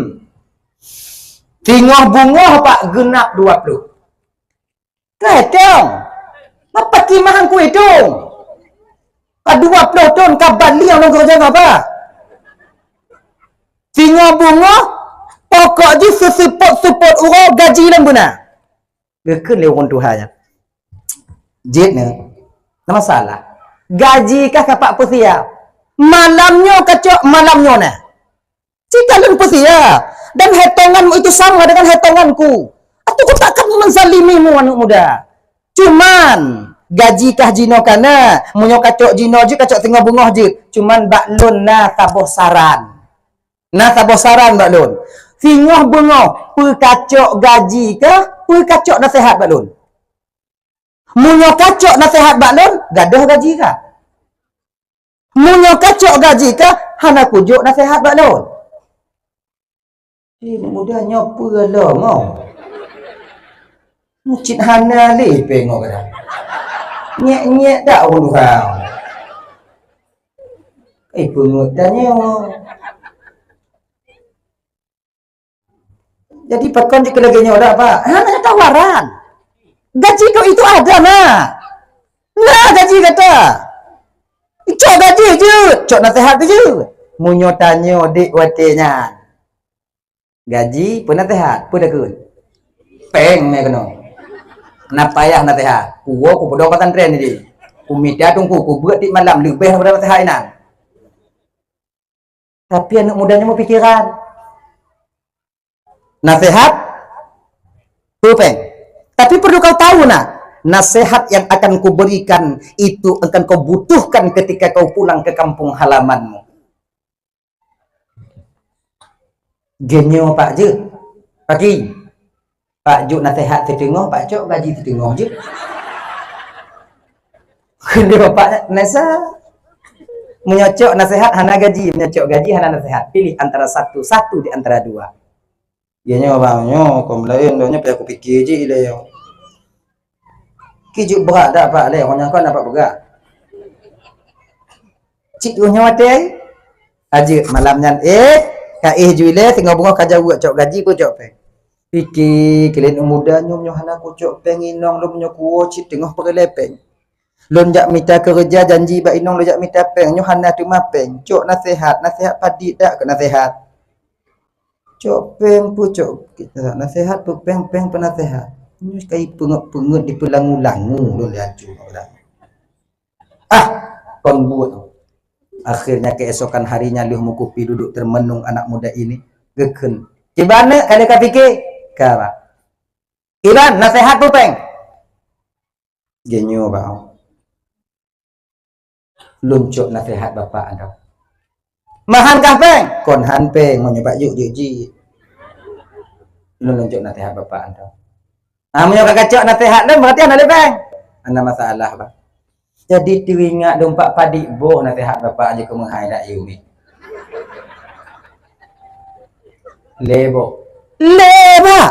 Singoh beungoh, Pak, geunap dua ploh. Ka itong. Mapa ki mahang ku itong? Ka dua ploh thon ka baliek lôn keureuja ngon apa? Singoh beungoh, pokok jih seuseupôt-seupôt uroe gaji lôn beuna. Geukheun lé ureueng tuha nyan. Jeuet nyoe, na masalah. Gaji kah ka pat peusiap. Malam nyoe kacok, malam nyoe na. Cit ka lôn peusiap. Dan hitongan itu sama dengan hitonganku. Atawa ku takkan menzalimimu, aneuk muda. Cuman, gaji kah jinoe ka na, meunyoe kacok jinoe jeuet, kacok singoh beungoh jeuet. Cuman bak lôn na saboh saran. Na saboh saran bak lôn. Singoh beungoh, peukacok gaji kah, peukacok naseuhat bak lôn. Meunyoe kacok naseuhat bak lôn, gadôh gaji kah. Meunyoe kacok gaji kah, hana kujok naseuhat bak lôn. Eh, muda nyoe peue lom, oh. Cit hana lé péng ngon kadang. Nyek-nyek dak ureueng tukang. Eh, peungeut tanyoe. Jadi, pakon jeuet keu lagèe nyoe dak, Pak? Hana tawaran. Gaji kau itu ada, nak. Nah, gaji gata. Cok gaji jeuet, cok naseuhat jeuet. Meunyoe tanyoe dek watèe nyan. Gaji, peue naseuhat, peue takheun? Péng mè keunoe. Na payah naseuhat. Kuwoe kupeudong pesantren nyoe. Kumita teungku, kubeuet tiep malam leubeh daripada naseuhat inan. Tapi aneuk muda nyoe meupikeran. Naseuhat, peue péng. Tapi perlu kau tahu, nah, nasihat yang akan kuberikan itu akan kau butuhkan ketika kau pulang ke kampung halamanmu. Geunyoe Pak jeuet. Paki. Pak jok naseuhat siteungoh, Pak cok gaji siteungoh jeuet. Kheun lé Bapak Nesa. Meunyoe cok naseuhat hana gaji, meunyoe cok gaji hana naseuhat. Pilih antara satu, satu di antara dua. Ya nyoe bang, nyoe kon laén doh nyoe payah kupike jih ilèe nyoe. Ki jeuet brat dak Pak lé, ngon nyang kon dapat peugah. Cit ueh nyoe watèe. Ajeuk malam nyan, eh, ka éh ju ilèe, singoh beungoh ka jaweueb cok gaji peue cok péng. Pike keu lôn muda nyoe, nyoe hana kucok péng inong lôn, nyoe kuwoe cit teungoh peureulèe péng. Lôn jak mita keureuja janji bak inong lôn jak mita péng, nyoe hana teuma péng. Cok naseuhat, naseuhat padit dak keu naseuhat. Cok péng peue cok naseuhat, peue péng, péng peue naseuhat. Nyoe kai peungeut-peungeut dipeulangu-langu lôn lé ancô. Ah, kon buet. Akhirnya keesokan harinya lheueh meukupi duduk termenung anak muda ini, geukheun. Kiban neuk ka lheueh ka pike? Ka, Pak. Kiban naseuhat peue péng? Geunyoe, Pak. Lôn cok naseuhat Bapak anda. Mahan kah péng? Kon han péng, meunyoe Pak jok jok jih. Lôn lôn cok naseuhat Bapak anda. Ah, meunyoe ka kacok naseuhat lôn, berarti hana lé péng. Hana masalah, Bang. Jadi teuingat dong Pak padit boh naseuhat Bapak aja keu meuhai dak yumi. Lé boh. Lé, Pak.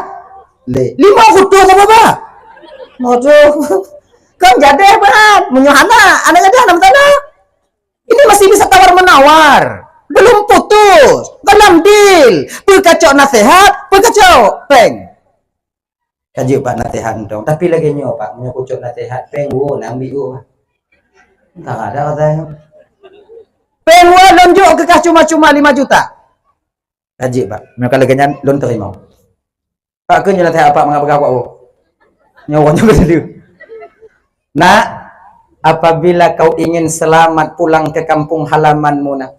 Lé. Lima kutu sama, Pak. Waduh. Kan jadeh, Pak. Meunyoe hana, hana jadeh, hana masalah. Ini masih bisa tawar-menawar. Belum putus. Dalam deal. Peue kacok naseuhat, peue kacok péng. Ka jeuet Pak naseuhat mantong. Tapi lagèe nyoe, Pak, meunyoe kucok naseuhat, péng woe na ambiek woe. Entah ada kata nyoe. Péng woe lôn jok keu kah cuma-cuma lima juta. Ka jeuet, Pak. Meunyoe ka lagèe nyan, lôn teurimong. Pak, keu nyoe naseuhat Pak mangat peugah Pak woe. Nyoe woe nyoe beudeuh. Nak, apabila kau ingin selamat pulang ke kampung halamanmu, nak,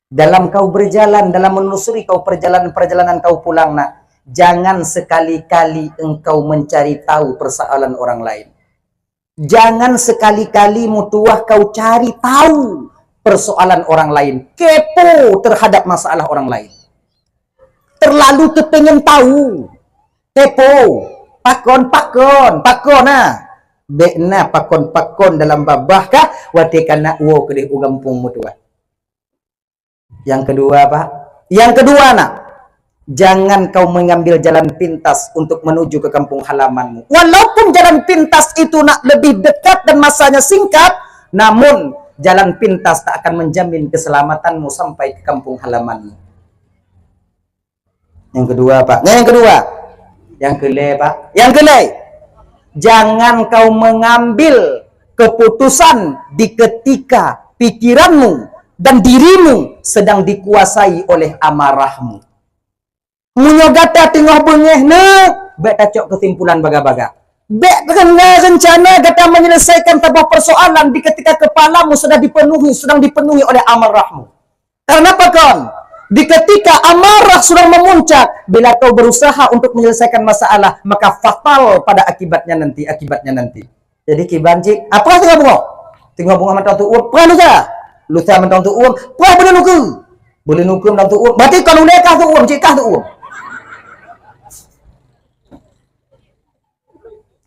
dalam kau berjalan, dalam menelusuri kau perjalanan-perjalanan kau pulang, nak, jangan sekali-kali engkau mencari tahu persoalan orang lain. Jangan sekali-kali meutuwah kau cari tahu persoalan orang lain, kepo terhadap masalah orang lain. Terlalu kepengen tahu, kepo, pakon, pakon, pakon, nah. Bèk na pakon-pakon dalam babah kah, watèe ka na woe keudeh u gampông meutuwah. Yang kedua, Pak. Yang kedua, nak. Jangan kau mengambil jalan pintas untuk menuju ke kampung halamanmu. Walaupun jalan pintas itu, nak, lebih dekat dan masanya singkat, namun jalan pintas tak akan menjamin keselamatanmu sampai ke kampung halamanmu. Yang kedua, Pak. Nah, yang kedua. Yang kelé, Pak. Yang kelé. Jangan kau mengambil keputusan di ketika pikiranmu dan dirimu sedang dikuasai oleh amarahmu. Meunyoe gata teungoh beungéh, na, bék tacok keusimpulan baga-baga. Bék kena rencana gata menyelesaikan saboh persoalan di ketika kepalamu sudah dipenuhi, sedang dipenuhi oleh amarahmu. Karena apa kon? Di ketika amarah sudah memuncak, bila kau berusaha untuk menyelesaikan masalah, maka fatal pada akibatnya nanti, akibatnya nanti. Jadi kiban cit, "Ah, peugah teungoh bungöh." Teungoh bungöh mantong tu'uem, "Peugah lusa." Lusa mantong tu'uem, "Peugah beuleuen ukeue." Beuleuen ukeue mantong tu'uem, "Berarti kon ulée kah tu'uem, cit kah tu'uem."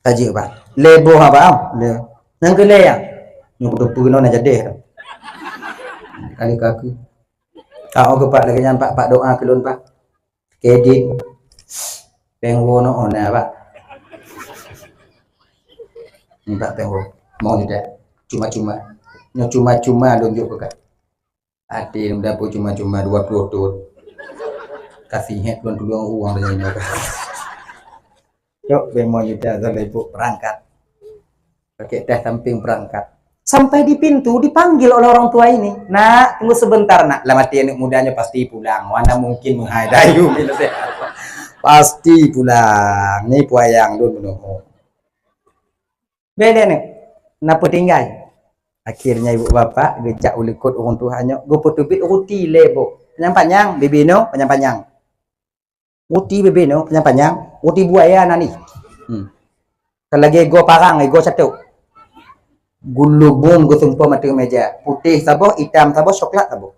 Ka jeuet, Pak. Lé boh, Pak, ah. Lé. Nyang keu lé, ya. Nyoe kuteupeu keunoe na jadeh. Kali kaku. Ka, oh, Pak, lagée nyan, Pak, Pak, doa keu lôn, Pak. Kredit. Péng woe nyoe, oh, na, Pak. Ni, Pak, péng woe. Mau tidak? Cuma-cuma. Nyoe cuma-cuma lôn jok keu kah. Até muda pun cuma-cuma dua puluh thon. Kasih het lôn tulông uang dari mereka. Cok, lima juta dari ibu berangkat. Pakai teh samping berangkat. Sampai di pintu dipanggil oleh orang tua ini. "Nak, tunggu sebentar, Nak." Lam hati aneuk mudanya pasti pulang. Mana mungkin menghadayu bila sehat. Pasti pulang. Ni puayang dulu menunggu. Beda ni. Na peutinggai. Akhirnya ibu bapak geujak u likot ureuëng tuha nyoe, geupeuteubiet ruti lé boh. Panyang-panyang, bibi nyoe panyang-panyang. Ruti bibi nyoe panyang-panyang, ruti buaya na ni. Hmm. Ka lagée igoe parang, igoe catok. Geulubong geusumpah ateueh meja. Putéh saboh, itam saboh, coklat saboh.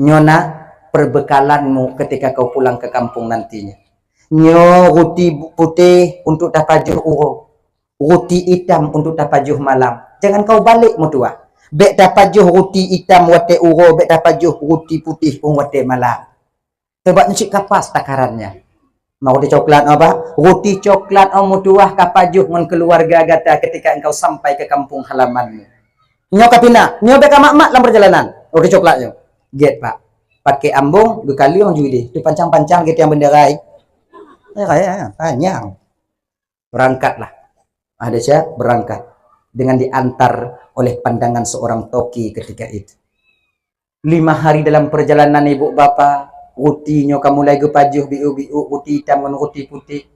Nyoe na perbekalanmu ketika kau pulang ke kampung nantinya. Nyoe ruti bu-, putéh untuk tapajoh uroe, ruti itam untuk tapajoh malam. Jangan kau balek meutuah. Bék tapajoh ruti itam watée uroe, bék tapajoh ruti putéh watée malam. Sabab nyoe cit ka pas takarannya. Ma ruti coklat nyoe, Pak? Ruti coklat nyoe meutuah ka pajoh ngon keuluwarga gata ketika engkau sampai ke kampung halamanmu. Nyoe ka pinah, nyoe bék ka mat-mat lam perjalanan. Ruti coklat nyoe. Gét, Pak. Pakai ambong, geukaleueng ju idéh. Teupancang-pancang gét nyang bendera. Eh, kaya, panyang. Berangkatlah. Ada siap berangkat dengan diantar oleh pandangan seorang toki ketika itu. Lima hari dalam perjalanan ibu bapa, ruti nyoe ka mulai geupajoh biu-biu, ruti itam ngon ruti putéh.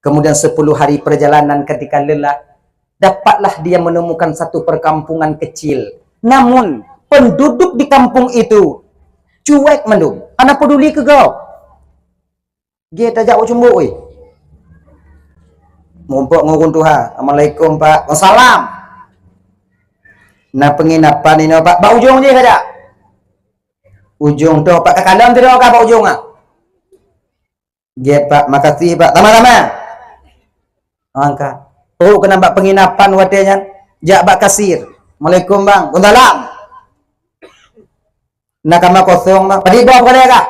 Kemudian sepuluh hari perjalanan ketika lelah, dapatlah dia menemukan satu perkampungan kecil. Namun, penduduk di kampung itu cuek mandum, hana peduli keu gob. Jih tajak u cumbu, weh. Mumpok ngon ureuëng tuha. "Assalamualaikum, Pak." "Waalaikumsalam." "Na penginapan inoe, Pak?" "Bak ujong jih kajak." "Ujong toh, Pak, ka kalon sidroe kah bak ujong, ah?" "Jih, Pak, makasih, Pak." "Sama-sama." Angkat. Oh, keunan bak penginapan watée nyan. Jak bak kasir. "Assalamualaikum, Bang." "Waalaikumsalam." "Na kama kosong, Bang?" "Padit boh peukalée kah?"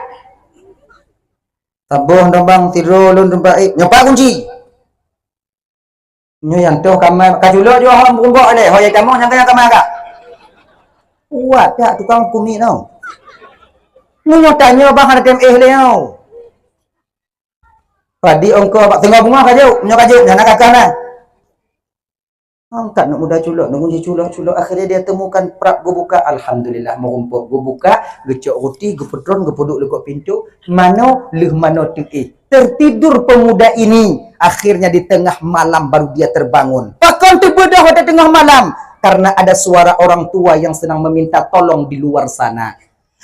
"Saboh dong, Bang, sidroe lôn teumpat, eh, nyoe pat kunci." "Nyoe nyang toh kama, ka culok jih hom kumbok lé, ho nyang tamong nyang keunan kama kah?" Kuat jak tukang kumiek nyoe. Meunyoe tanyoe, Bang, hana tem éh lé nyoe. Padit ongkoh bak singoh bungöh ka jok, meunyoe ka jok, nyan na kakah na. Angkat aneuk muda culok, aneuk muda culok, culok. Akhirnya dia temukan prap geubuka. Alhamdulillah, meurumpok geubuka, geucok ruti, geupeutron, geupeuduk likot pintu. Manoe lheueh manoe teuéh. Tertidur pemuda ini. Akhirnya di tengah malam baru dia terbangun. Pakon teubeudôh watée teungoh malam? Karena ada suara orang tua yang sedang meminta tolong di luar sana.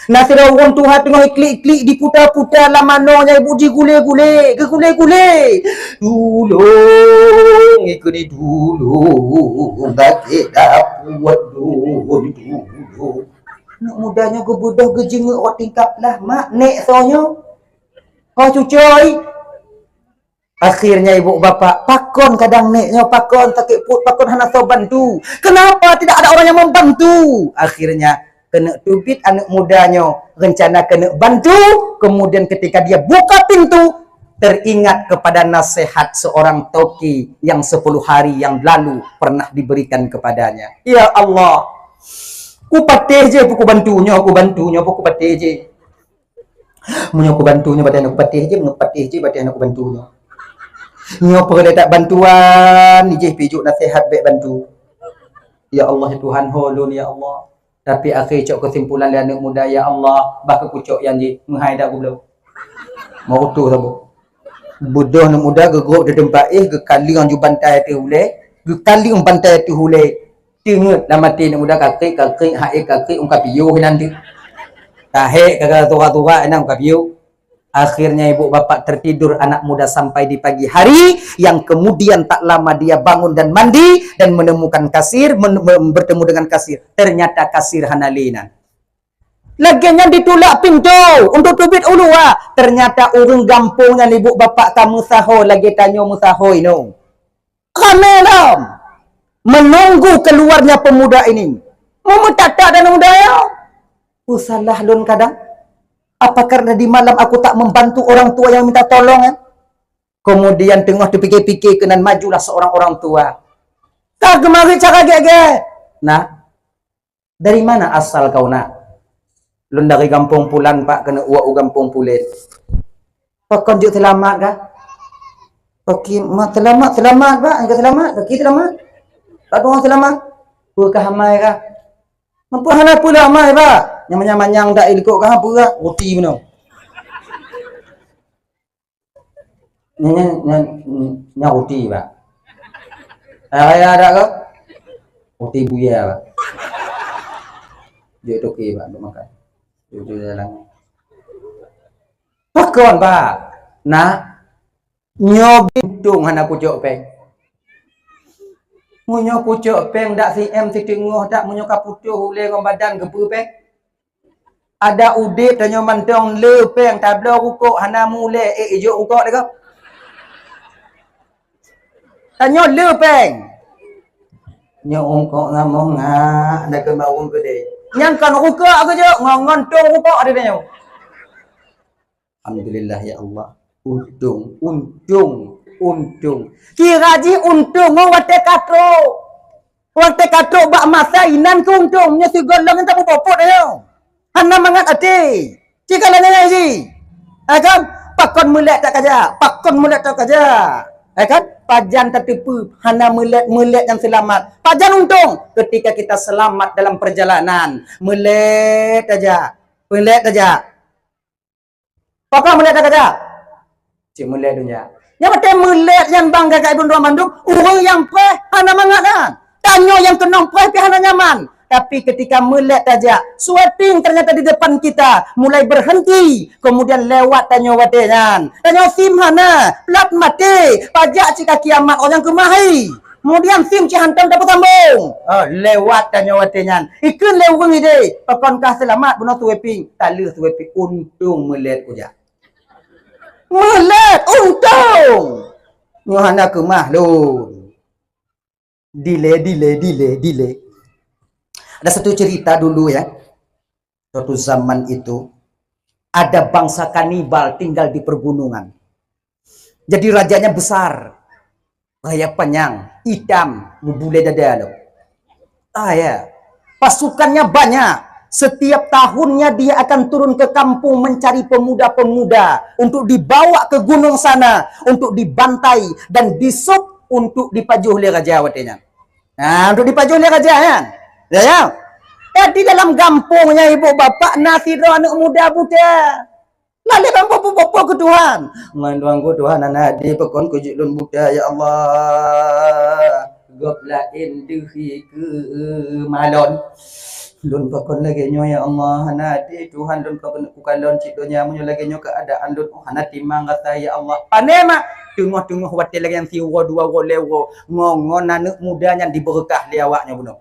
Na sidroe ureuëng tuha teungoh iklik-iklik diputa-puta lam manoe nyan, ibu jih gulé-gulé, geugulé-gulé. "Tulông, ikeu ni tulông, sakét dapeuet lôn, tulông." Aneuk muda nyoe geubeudôh geujeungeuk rot tingkap lah, "Mak, nék soe nyoe?" "Ho cucoe." Akhirnya ibu bapak, pakon kadang nék nyoe, pakon sakét pruet, pakon hana soe bantu. Kenapa tidak ada orang yang membantu? Akhirnya, keuneuk teubiet aneuk muda nyoe, rencana keuneuk bantu, kemudian ketika dia buka pintu, teringat kepada nasihat seorang toki yang sepuluh hari yang lalu pernah diberikan kepadanya. Ya Allah, kupatéh jih peuku bantu nyoe, kubantu nyoe, peuku patéh jih. Meunyoe kubantu nyoe, batée aneuk kupatéh jih, meunyoe kupatéh jih, batée aneuk kubantu nyoe. Nyoe peureulee that bantuan, jih pih jok naseuhat bék bantu. Ya Allah, ya Tuhan, ho lôn, ya Allah. Tapi akhé cok keusimpulan lé aneuk muda, ya Allah, bah keu kucok nyan jih, meuhai dak goblok. Meurutoh saboh. Beudôh aneuk muda geugrôp di teumpat éh, geukaleueng ju bantai ateueh ulèe, geukaleueng bantai ateueh ulèe. Teungeut lam até aneuk muda, ka kriek, ka kriek, hai ka kriek, ôn ka piôh inan teuh. Ka hék, ka, ka surak-surak inan ôn ka piôh. Akhirnya ibu bapak tertidur anak muda sampai di pagi hari, yang kemudian tak lama dia bangun dan mandi dan menemukan kasir, men-, men-, bertemu dengan kasir. Ternyata kasir hana lé inan. Lagèe nyan ditulak pintoe untuk teubiet u luwa. Ternyata ureueng gampông nyan ibu bapak ka meusaho lagèe tanyoe meusaho inoe. Ramé lom menunggu keluarnya pemuda ini. Meumeutata dan muda nyoe. Peue salah lôn kadang? Apa karena di malam aku tak membantu orang tua yang minta tolong, eh? Kemudian teungoh teupike-pike keunan, majulah seorang orang tua. Ka geumari cara gét-gét. Nah, dari mana asal kau, Nak? Lôn dari gampông pulan, Pak, keuneuk uak u gampông pulen. Pakon jeuet seulamat kah? Paki ma seulamat, seulamat, Pak. Nyang ka seulamat, paki seulamat. Pak tuan seulamat. Peue kah amai kah? Meupeu hana peue lé amai, Pak. Nyang manyang-manyang dak ilikot kah peue kah? Ruti bunoe. Nyan, nyan, nyan, nyan ruti, Pak. Raya dak kah? Ruti buya, Pak. Jeuet toke, Pak, untuk makan. Jeuet jalan. Pakon, Pak? Nak, nyoe untông hana kucok péng. Meunyoe kucok péng dak si em siteungoh dak, meunyoe ka putôh ulèe ngon badan, keupeue péng? Ada udép tanyoe mantong le péng, tabloe rukok hana mulèe, eh, ijok rukok deh kah? Tanyoe le péng. Nyoe rukok ngamoh ngak, dah keu bawang keudè. Nyang kon rukok aku jok, ngon, ngon tong rukok ada tanyoe. Alhamdulillah ya Allah. Untông, untông, untông. Kira jih untông ngon watèe ka trok. Watèe ka trok bak masa inan keu untông, nyoe sigoe lom nyang tapeupopot ayo. Hana mangat até. Cit ka lagèe nyan jih. Eh kan? Pakon meulét tak kajak, pakon meulét tak kajak. Eh kan? Pajan tateupeue hana meulét, meulét nyang seulamat. Pajan untông ketika kita selamat dalam perjalanan. Meulét tajak, meulét tajak. Pakon meulét tajak? Cit meulét donya. Nyang watèe meulét nyan bang gagak droe mandum, ureueng nyang preh hana mangat nyan. Tanyoe nyang keunong preh pih hana nyaman. Tapi ketika meulét tajak, sweeping ternyata di depan kita, mulai berhenti, kemudian lewat tanyoe watèe nyan. Tanyoe sim hana, plat maté, pajak cit ka kiamat, oh nyang keumah hai. Kemudian sim cit hantom tapeusambong. Ah, lewat tanyoe watèe nyan. Ikheun lé ureueng idéh, pakon kah seulamat bunoe sweeping, taleuh sweeping, untông meulét kujak. Meulét, untông. Nyoe hana keumah lôn. Delay, delay, delay, delay. Ada satu cerita dulu ya. Suatu zaman itu, ada bangsa kanibal tinggal di pergunungan. Jadi rajanya besar, raya panyang, itam, meubulée dada lom. Ah ya, pasukannya banyak. Setiap tahunnya dia akan turun ke kampung mencari pemuda-pemuda untuk dibawa ke gunung sana, untuk dibantai dan disup untuk dipajoh lé raja watée nyan. Nah, untuk dipajoh lé raja nyan. Ya, ya. Eh, di dalam gampông nyan ibu bapak na sidroe aneuk muda buta. Lalée ban popo-popo keu Tuhan. Ngon Tuhan ku Tuhan, aneuk di pakon keu jeuet lôn buta, ya Allah. Gob laén deuhi keu malon. Lôn pakon lagée nyoe, ya Allah. Hana até Tuhan lôn pakon kukalon cit donya meunyoe lagée nyoe keuadaan lôn. Oh, hana timang gata, ya Allah. Pané mak teungoh-teungoh watée lagée nyang siwoe dua woe lhée woe. Ngon, ngon aneuk muda nyan dibeureukah lé awak nyoe bunoe.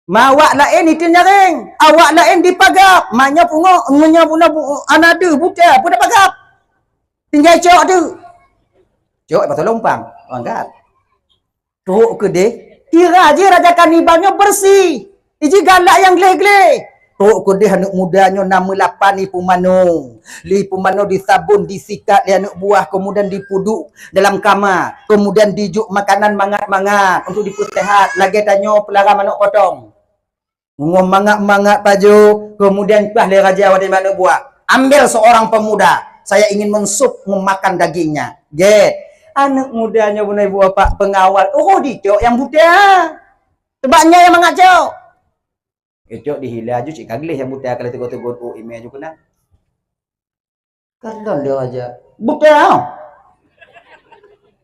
Ma awak laén iteueng nyaréng, awak laén dipagab. Ma nyoe pungoh, ngon nyoe bunoe bu-, hana deuh buta, peue tapagab. Tinggai cok teuk. Cok, lepas tu lom pang. Angkat. Trok keudeh, kira jih raja kanibal nyoe beureusi. Iji galak nyang gleh-gleh. Trok keudeh aneuk muda nyoe na meulapan ié pumanoe. Lé ié pumanoe disabon, disikat lé aneuk buah, keumudian dipuduek dalam kama, keumudian dijok makanan mangat-mangat untuk dipeuseuhat, lagée tanyoe peulara manok potong. Ngon mangat-mangat pajoh, keumudian paih lé raja watée aneuk buah. Ambil seorang pemuda, saya ingin mensup memakan dagingnya. Gét. Aneuk muda nyoe bunoe ibu bapak peungawal, oh dicok nyang buta. Sebab nyan nyang mangat cok. Eh, cok dihila ju cit ka gleh nyang buta ka lheueh teugôt-teugôt, oh, imé ju keunan. Kardon dia aja. Buta, oh.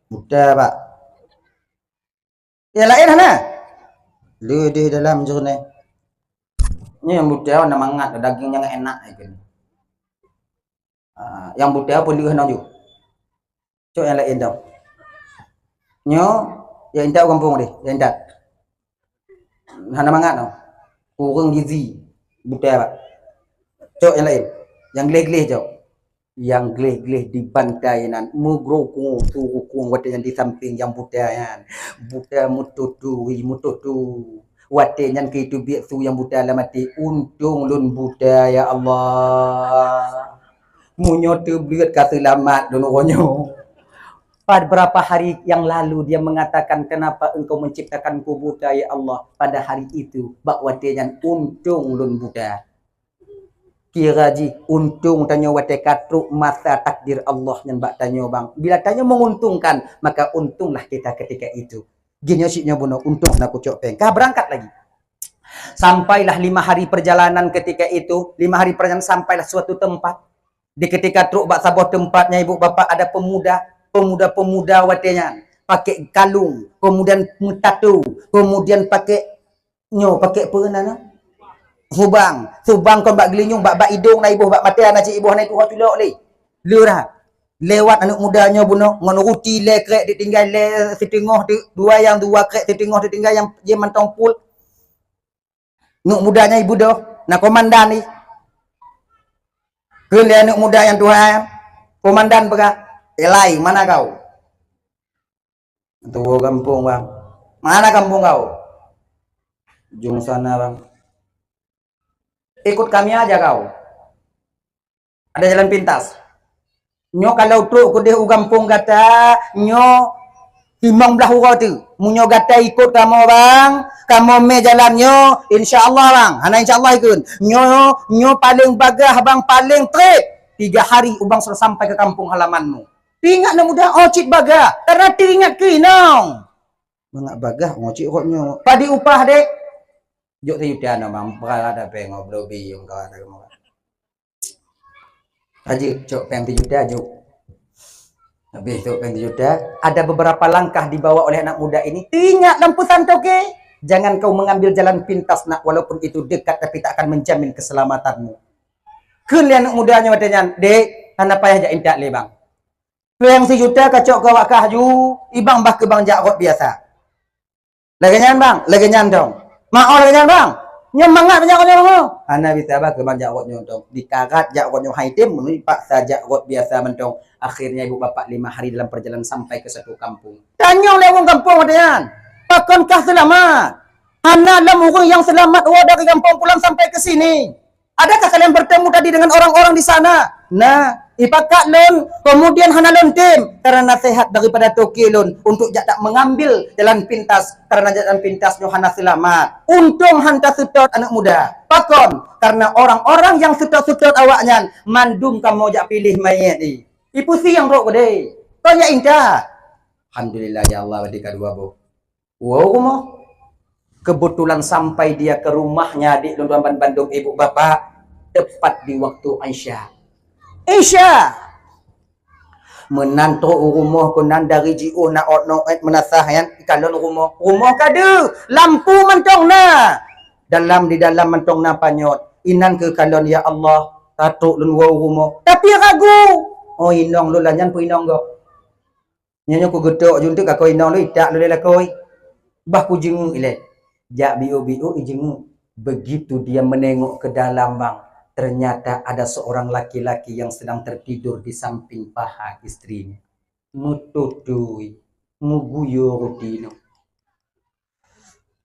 Buta, Pak. Nyang laén hana? Le deh dalam jurnal. Nyoe nyang buta na mangat, daging nyang enak ikeu. Ah, nyang buta peuleueh nang ju. Cok nyang laén tau. Nyoe, nyang intat u gampông deh, nyang intat. Hana mangat tau. Kureueng gizi, buta, Pak. Cok nyang laén. Nyang gleh-gleh cok. Nyang gleh-gleh di bantai nan, meugrokong, su rukong watèe nyan di sampéng nyang buta nyan. Buta meututu, meututu. Watèe nyan keu itu biet su nyang buta lam até, "Untông lôn buta, ya Allah. Meunyoe teubleuet ka seulamat lôn uroe nyoe." Pada beberapa hari yang lalu dia mengatakan, "Kenapa engkau menciptakanku buta, ya Allah?" Pada hari itu, bak watèe nyan untông lôn buta. Kira jih untông tanyoe watèe ka trok masa takdir Allah nyan bak tanyoe bang. Bila tanyoe menguntungkan, maka untunglah kita ketika itu. Jih nyoe sit nyoe bunoe, untông na kucok péng. Ka berangkat lagi. Sampailah lima hari perjalanan ketika itu, lima hari perjalanan sampailah suatu tempat. Di ketika trok bak saboh tempat nyan ibu bapak ada pemuda, pemuda-pemuda watèe nyan pakai kalung, kemudian meutatu, kemudian pakai Nyoe pakai peue nan? Subang. Subang kon bak geulinyueng, bak, bak idong na iboh, bak maté na cit iboh, na itu ho culok lé. Lé rah. Lewat aneuk muda nyoe bunoe ngon ruti lhèe krek ditinggai, lhèe siteungoh teuk, dua nyang dua krek siteungoh ditinggai, nyang jih mantong pul. Aneuk muda nyan ibeudôh, na komandan jih. Kheun lé aneuk muda nyan tuha, komandan peugah, "Elai, mana kau?" Tuwoe gampông, bang. "Mana kampung kau?" "Ujung sana, bang." "Ikut kami aja kau. Ada jalan pintas. Nyoe kalau trok keudeh u gampông gata, nyoe limong blaih uroe teuk. Meunyoe gata ikut kamoe, bang, kamoe mé jalan nyoe, insya Allah, bang." Hana insya Allah ikheun. "Nyoe, nyoe paleng bagah, bang, paleng trép. Tiga hari ubang sudah sampai ke kampung halamanmu." Teuingat aneuk muda, oh, cit bagah, karena teuingat keu inong. Mangat bagah, oh, cit rot nyoe. Padum upah deh? "Jok sijuta nyoe, bang, peurara dapé ngon blobi nyang ka ada keumakan." Aja cok péng sijuta, jok. Habis cok péng sijuta, ada beberapa langkah dibawa oleh anak muda ini. Teuingat lam peusan toke, jangan kau mengambil jalan pintas, nak, walaupun itu dekat, tapi tak akan menjamin keselamatanmu. Kheun lé aneuk muda nyoe watèe nyan, "Dek, hana payah jak intat lé, bang. Péng sijuta kacok keu awak kah ju, ibang bah keu bang jak rot biasa." "Lagèe nyan, bang?" "Lagèe nyan dong." "Ma oh lagèe nyan, bang? Nyoe mangat jak rot nyoe, bang, oh." "Hana bisa bah keu bang jak rot nyoe dong. Dikarat jak rot nyoe hai tem, meunyoe dipaksa jak rot biasa mantong. Akhirnya ibu bapak lima hari dalam perjalanan sampai ke satu kampung." Tanyong lé ureueng gampông watèe nyan, "Pakon kah seulamat? Hana lom ureueng nyang seulamat woe dari gampông pulang sampai ke sini. Adakah kalian bertemu tadi dengan orang-orang di sana?" "Na, ipakat lôn, kemudian hana lôn tem, karena nasihat daripada toke lôn untuk jak tak mengambil jalan pintas, karena jalan pintas nyoe hana seulamat." "Untông han taseutôt aneuk muda. Pakon? Karena orang-orang nyang seutôt-seutôt awaknyan mandum kamoe jak piléh manyét jih." Ipusieng trok keudeh. Kon jak intat. Alhamdulillah, ya Allah, badi ka dua boh. Woe u rumoh. Kebetulan sampai dia ke rumahnya, adik lôn tuan ban bandum ibu bapak, tepat di waktu Isya. Isya! Meunan trok u rumoh keunan dari jiôh na ôt noét meunasah nyan, ikalon rumoh. Rumoh ka deuh, lampu mantong na. Dalam di dalam mantong na panyöt. Inan keukalon, "Ya Allah, tatrok lôn woe u rumoh." Tapi ragu. "Oh, inong lôn lah nyan peue inong gob?" Nyoe, nyoe kugeutok ju eunteuk lakoe inong lôn, itak lôn lé lakoe. Bah kujeungeuk ilée. Jak biôk-biôk ijeungeuk. Begitu dia menengok ke dalam, bang, ternyata ada seorang laki-laki yang sedang tertidur di samping paha istrinya. Meututui, meuguyô ruti nyoe.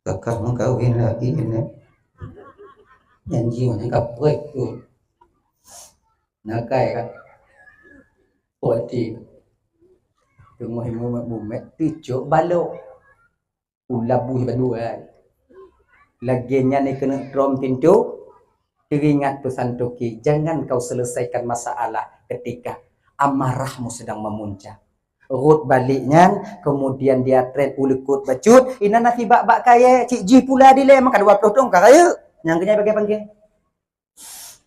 Kakak meukawen lagi keunan. Janji meunan ka preh tu. Nakai kan. Kuati. Teungoh mumet-mumet teucok balok. Ulabui bandua. Lagée nyan keuneuk trom pintoe. Teuingat peusan toke, jangan kau selesaikan masalah ketika amarahmu sedang memuncak. Rot balek nyan, kemudian dia tret u likot bacut, inan na sibak bak kayèe, cit jih pula dilèe, maka dua ploh thôn ka rayeuk. Nyang keunyai bagai panggil.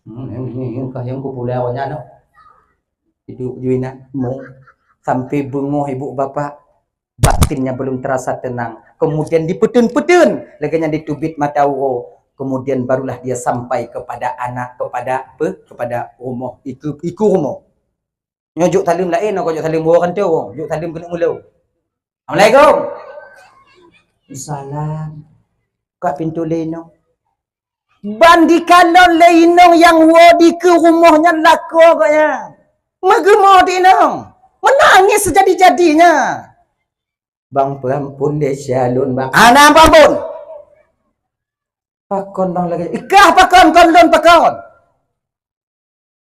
Hmm, nyang, nyang, nyang, nyang ku pula awak nyan, noh. Hidup ju inan, mu. Sampai beungoh ibu bapak, batinnya belum terasa tenang. Kemudian dipeutén-peutén, lagèe nyan diteubiet mata uroe. Kemudian barulah dia sampai kepada anak, kepada apa? Kepada rumoh, iku, iku rumoh. Nyoe jok saleuem laén, kon jok saleuem woe kantô, jok saleuem keuneuk meulô. "Assalamualaikum." "Salam." Ka pintoe lé inong. Ban dikalon lé inong nyang woe dikeue rumoh nyan lakoe gobnyan. Meugeumoe di inong. Meunangis seujadi-jadinya. "Bang, peuampôn desya lôn, Bang." "Hana peuampôn." "Pakon, Bang, lagèe?" "Ikah pakon, kon lôn pakon."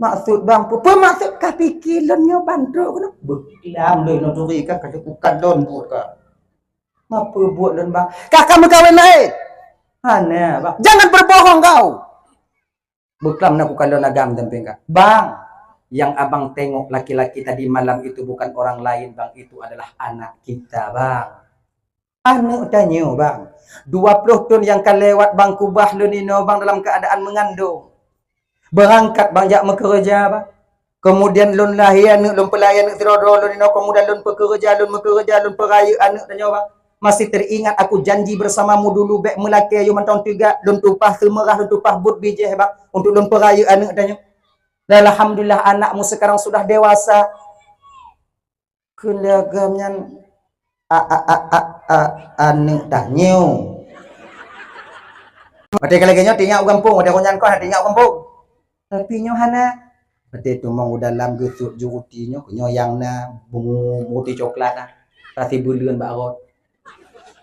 "Maksud, Bang, peue, peue maksud?" "Ka pike lôn nyoe ban trok keunoe." "Beuklam lôn nyoe turi ka, ka kukalon buet ka." "Ma peue buet lôn, Bang?" "Ka, ka meukawen laén." "Hana, Bang." "Jangan berbohong kau." "Beuklam na kukalon agam sampéng ka." "Bang, yang abang tengok laki-laki tadi malam itu bukan orang lain, Bang. Itu adalah anak kita, Bang." "Aneuk tanyoe, Bang. Dua ploh thôn nyang ka lewat, Bang, kubah lôn inoe, Bang, dalam keadaan mengandung. Beurangkat, Bang, jak meukeureuja, Bang. Kemudian lôn lahé aneuk, lôn peulahé aneuk sidroe-droe lôn inoe, kemudian lôn peukeureuja, lôn meukeureuja, lôn peurayeuk aneuk tanyoe, Bang. Masih teringat aku janji bersamamu dulu, bèk meulakèe yôh mantong teuga, lôn tupah seumeurah, lôn tupah buet bijèh, Bang, untuk lôn peurayeuk aneuk tanyoe. Dan alhamdulillah, anakmu sekarang sudah dewasa." Kheun lé agam nyan, "A, a, a, a, a, aneuk tanyoe." Watèe ka lagèe nyoe, tinyak u gampông, watèe nyan kon tinyak u gampông. Tapi nyoe hana. Watèe teumong u dalam geusut ju ruti nyoe, nyoe nyang na, bungong ruti coklat na. Ka sibeuleuen bak rot.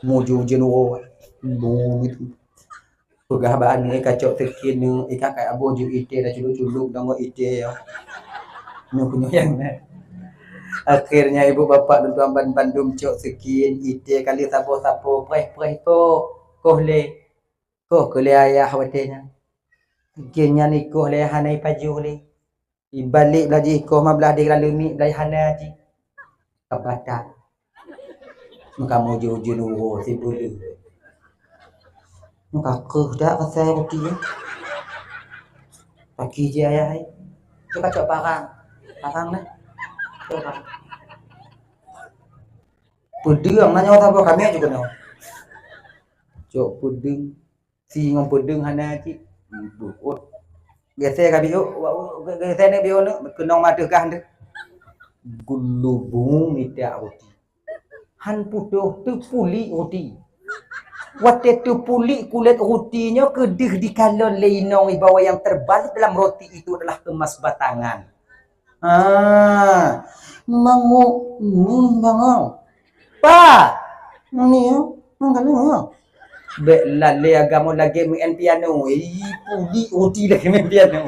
Muju jeuneuroe. Bungong itu. Peugah bak aneuk, "Eh, kacok sikin neuk, eh, ka, ka aboh ju itèe dah culuk-culuk deungon itèe nyoe." Nyoe, nyoe nyang na. Akhirnya ibu bapak lôn tuan ban-, bandum cok sikin, itèe kali sapo-sapo, preh-preh koh, koh lé. Koh keu lé ayah watèe nyan. Sikin nyan ikoh lé hana ipajoh lé. Ibalek blah jih ikoh ma blah di lam leumik blah hana jih. Ka batat. Meuka mujoh-joh nurot sibeuleuen. Meuka keuh dak asai ruti nyan. Pagi jih ayah ai. Tu ka cok parang. Parang nah. Cok parang. Peudeueng na nyoe saboh kami juga nyoe. Cok peudeueng. Si ngon peudeueng hana cit. Buet. Geusé ka biôk, wa-, wa-, geusé neuk biôk neuk, keunong ma teuh gah teuh. Geulubung mita ruti. Han putôh, teupulik ruti. Watèe teupulik kulét ruti nyoe keudeuh dikalon lé inong ibawa yang terbalik dalam roti itu adalah emas batangan. Ah, mango, hmm, mango. Pa, ni, mango. Bèk lalé agam lagèe meu'en piano. Ih, pulik ruti lagèe meu'en piano.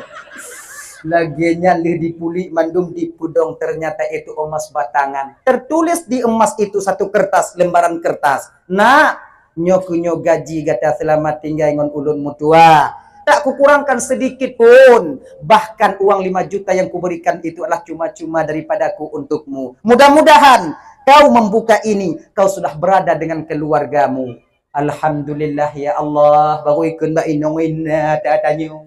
Lagèe nyan lheueh dipulik mandum dipeudong, ternyata itu emas batangan. Tertulis di emas itu satu kertas, lembaran kertas. Nak, nyoe keuh nyoe gaji gata, selamat tinggai ngon ulôn meutuah. Tak kukurangkan sedikit pun, bahkan uang lima juta yang kuberikan itu adalah cuma-cuma daripadaku untukmu. Mudah-mudahan kau membuka ini, kau sudah berada dengan keluargamu. Alhamdulillah ya Allah, baru ikheun bak inong ina ta tanyoe.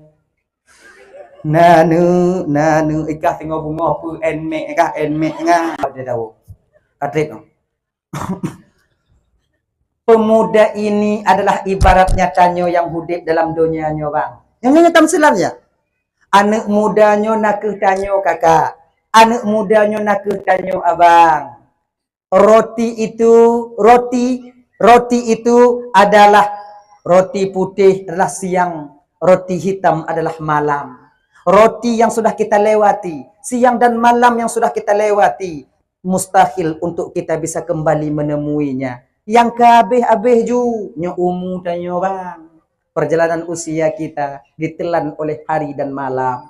Na neuk, na neuk, ikah singoh beungoh peu en mek, ikah en mek ngan. Dia tahu. Katrit tu. Pemuda ini adalah ibaratnya tanyoe nyang udép dalam donya nyoe, Bang. Nyang nyoe tamsilan ya. Aneuk muda nyoe nakeuh tanyoe, Kakak. Aneuk muda nyoe nakeuh tanyoe, Abang. Roti itu, roti, roti itu adalah, roti putih adalah siang, roti hitam adalah malam. Roti yang sudah kita lewati, siang dan malam yang sudah kita lewati, mustahil untuk kita bisa kembali menemuinya. Nyang ka habéh-habéh ju, nyoe umu tanyoe, Bang. Perjalanan usia kita ditelan oleh hari dan malam.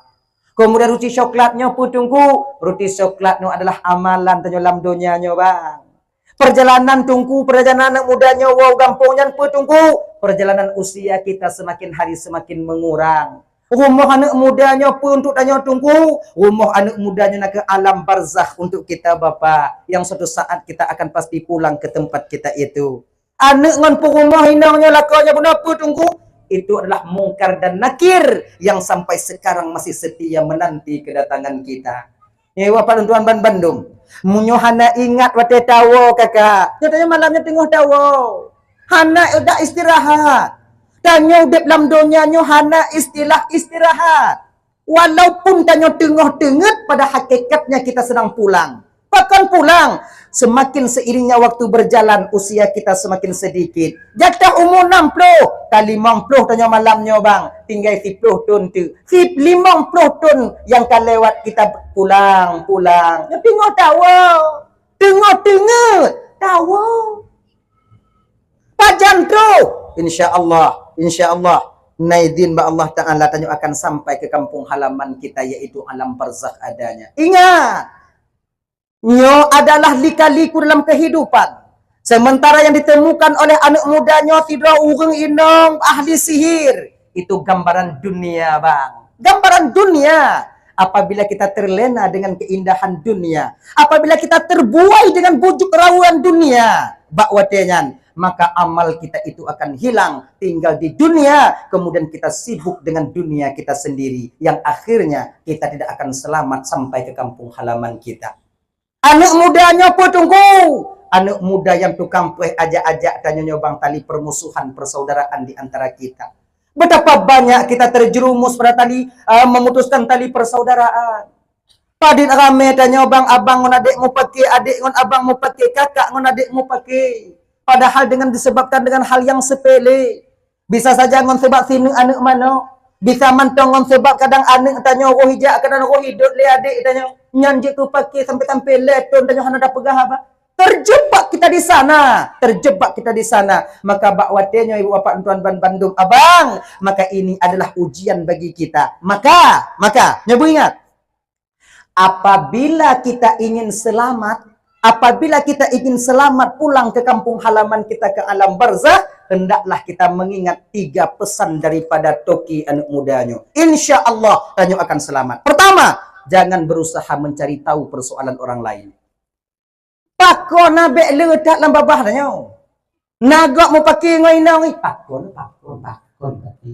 Kemudian ruti coklat nyoe peue, Teungku? Ruti coklat nyoe adalah amalan tanyoe lam donya nyoe, Bang. Perjalanan, Teungku, perjalanan aneuk muda nyoe woe gampông nyan peue, Teungku? Perjalanan usia kita semakin hari semakin mengurang. Rumoh aneuëk muda nyoe peue untuk tanyoe Teungku? Rumoh aneuëk muda nyoe nakeuh alam barzakh untuk kita Bapak, yang suatu saat kita akan pasti pulang ke tempat kita itu. Aneuëk ngon peurumoh inong nyoe lakoe nyoe bunoe peue Teungku? Itu adalah Mungkar dan Nakir yang sampai sekarang masih setia menanti kedatangan kita. Nyoe Bapak lôn tuan ban bandum. Meunyoe hana ingat watée tawoe kakak, nyoe tanyoe malam nyoe teungoh tawoe. Hana dak istirahat. Tanyoe udeb lam donya nyoe hana istilah istirahat. Walaupun tanyoe teungoh teungeut, pada hakikatnya kita sedang pulang. Pakon pulang? Semakin seiringnya waktu berjalan, usia kita semakin sedikit. Jatah umu enam puluh, ka limong puluh tanyoe malam nyoe bang, tinggai siploh thon teuk. Sip limong puluh thon nyang ka lewat kita pulang, pulang. Nyoe teungoh tawoe, teungoh teungeut, tawoe. Pajan troh? Insya Allah, insya Allah. Na idhin bak Allah Ta'ala tanyoe akan sampai ke kampung halaman kita, yaitu alam barzakh adanya. Ingat, nyoe adalah lika-liku dalam kehidupan. Sementara yang ditemukan oleh aneuëk muda nyoe sidroe ureuëng inong ahli sihir, itu gambaran dunia, bang. Gambaran dunia. Apabila kita terlena dengan keindahan dunia, apabila kita terbuai dengan bujuk rawon dunia, bak watée nyan, maka amal kita itu akan hilang, tinggal di dunia, kemudian kita sibuk dengan dunia kita sendiri, yang akhirnya kita tidak akan selamat sampai ke kampung halaman kita. Aneuëk muda nyoe peue Teungku? Aneuëk muda nyang tukang puih ajak-ajak tanyoe nyoe bang, tali permusuhan persaudaraan di antara kita. Betapa banyak kita terjerumus pada tali, eh, memutuskan tali persaudaraan. Padit ramé tanyoe bang, abang ngon adék mupake, adék ngon abang mupake, kakak ngon adék mupake. Padahal dengan disebabkan dengan hal yang sepele. Bisa saja ngon sebab sineuk aneuëk manok. Bisa mantong ngon sebab kadang aneuëk tanyoe roh ijak, kadang roh idot lé adék tanyoe. Nyan jeuet teupake sampai-sampai lhée thon tanyoe hana tapeugah haba. Terjebak kita di sana, terjebak kita di sana. Maka bak watée nyoe ibu bapak tuan ban bandum abang, maka ini adalah ujian bagi kita. Maka, maka, nyoe beuingat. Apabila kita ingin selamat, apabila kita ingin selamat pulang ke kampung halaman kita, ke alam barzakh, hendaklah kita mengingat tiga pesan daripada toki aneuëk muda nyoe. Insya Allah, tanyoe akan selamat. Pertama, jangan berusaha mencari tahu persoalan orang lain. Pakon na bék le that lam babah tanyoe. Na gob mupake ngon inong, ih, pakon, pakon, pakon pake.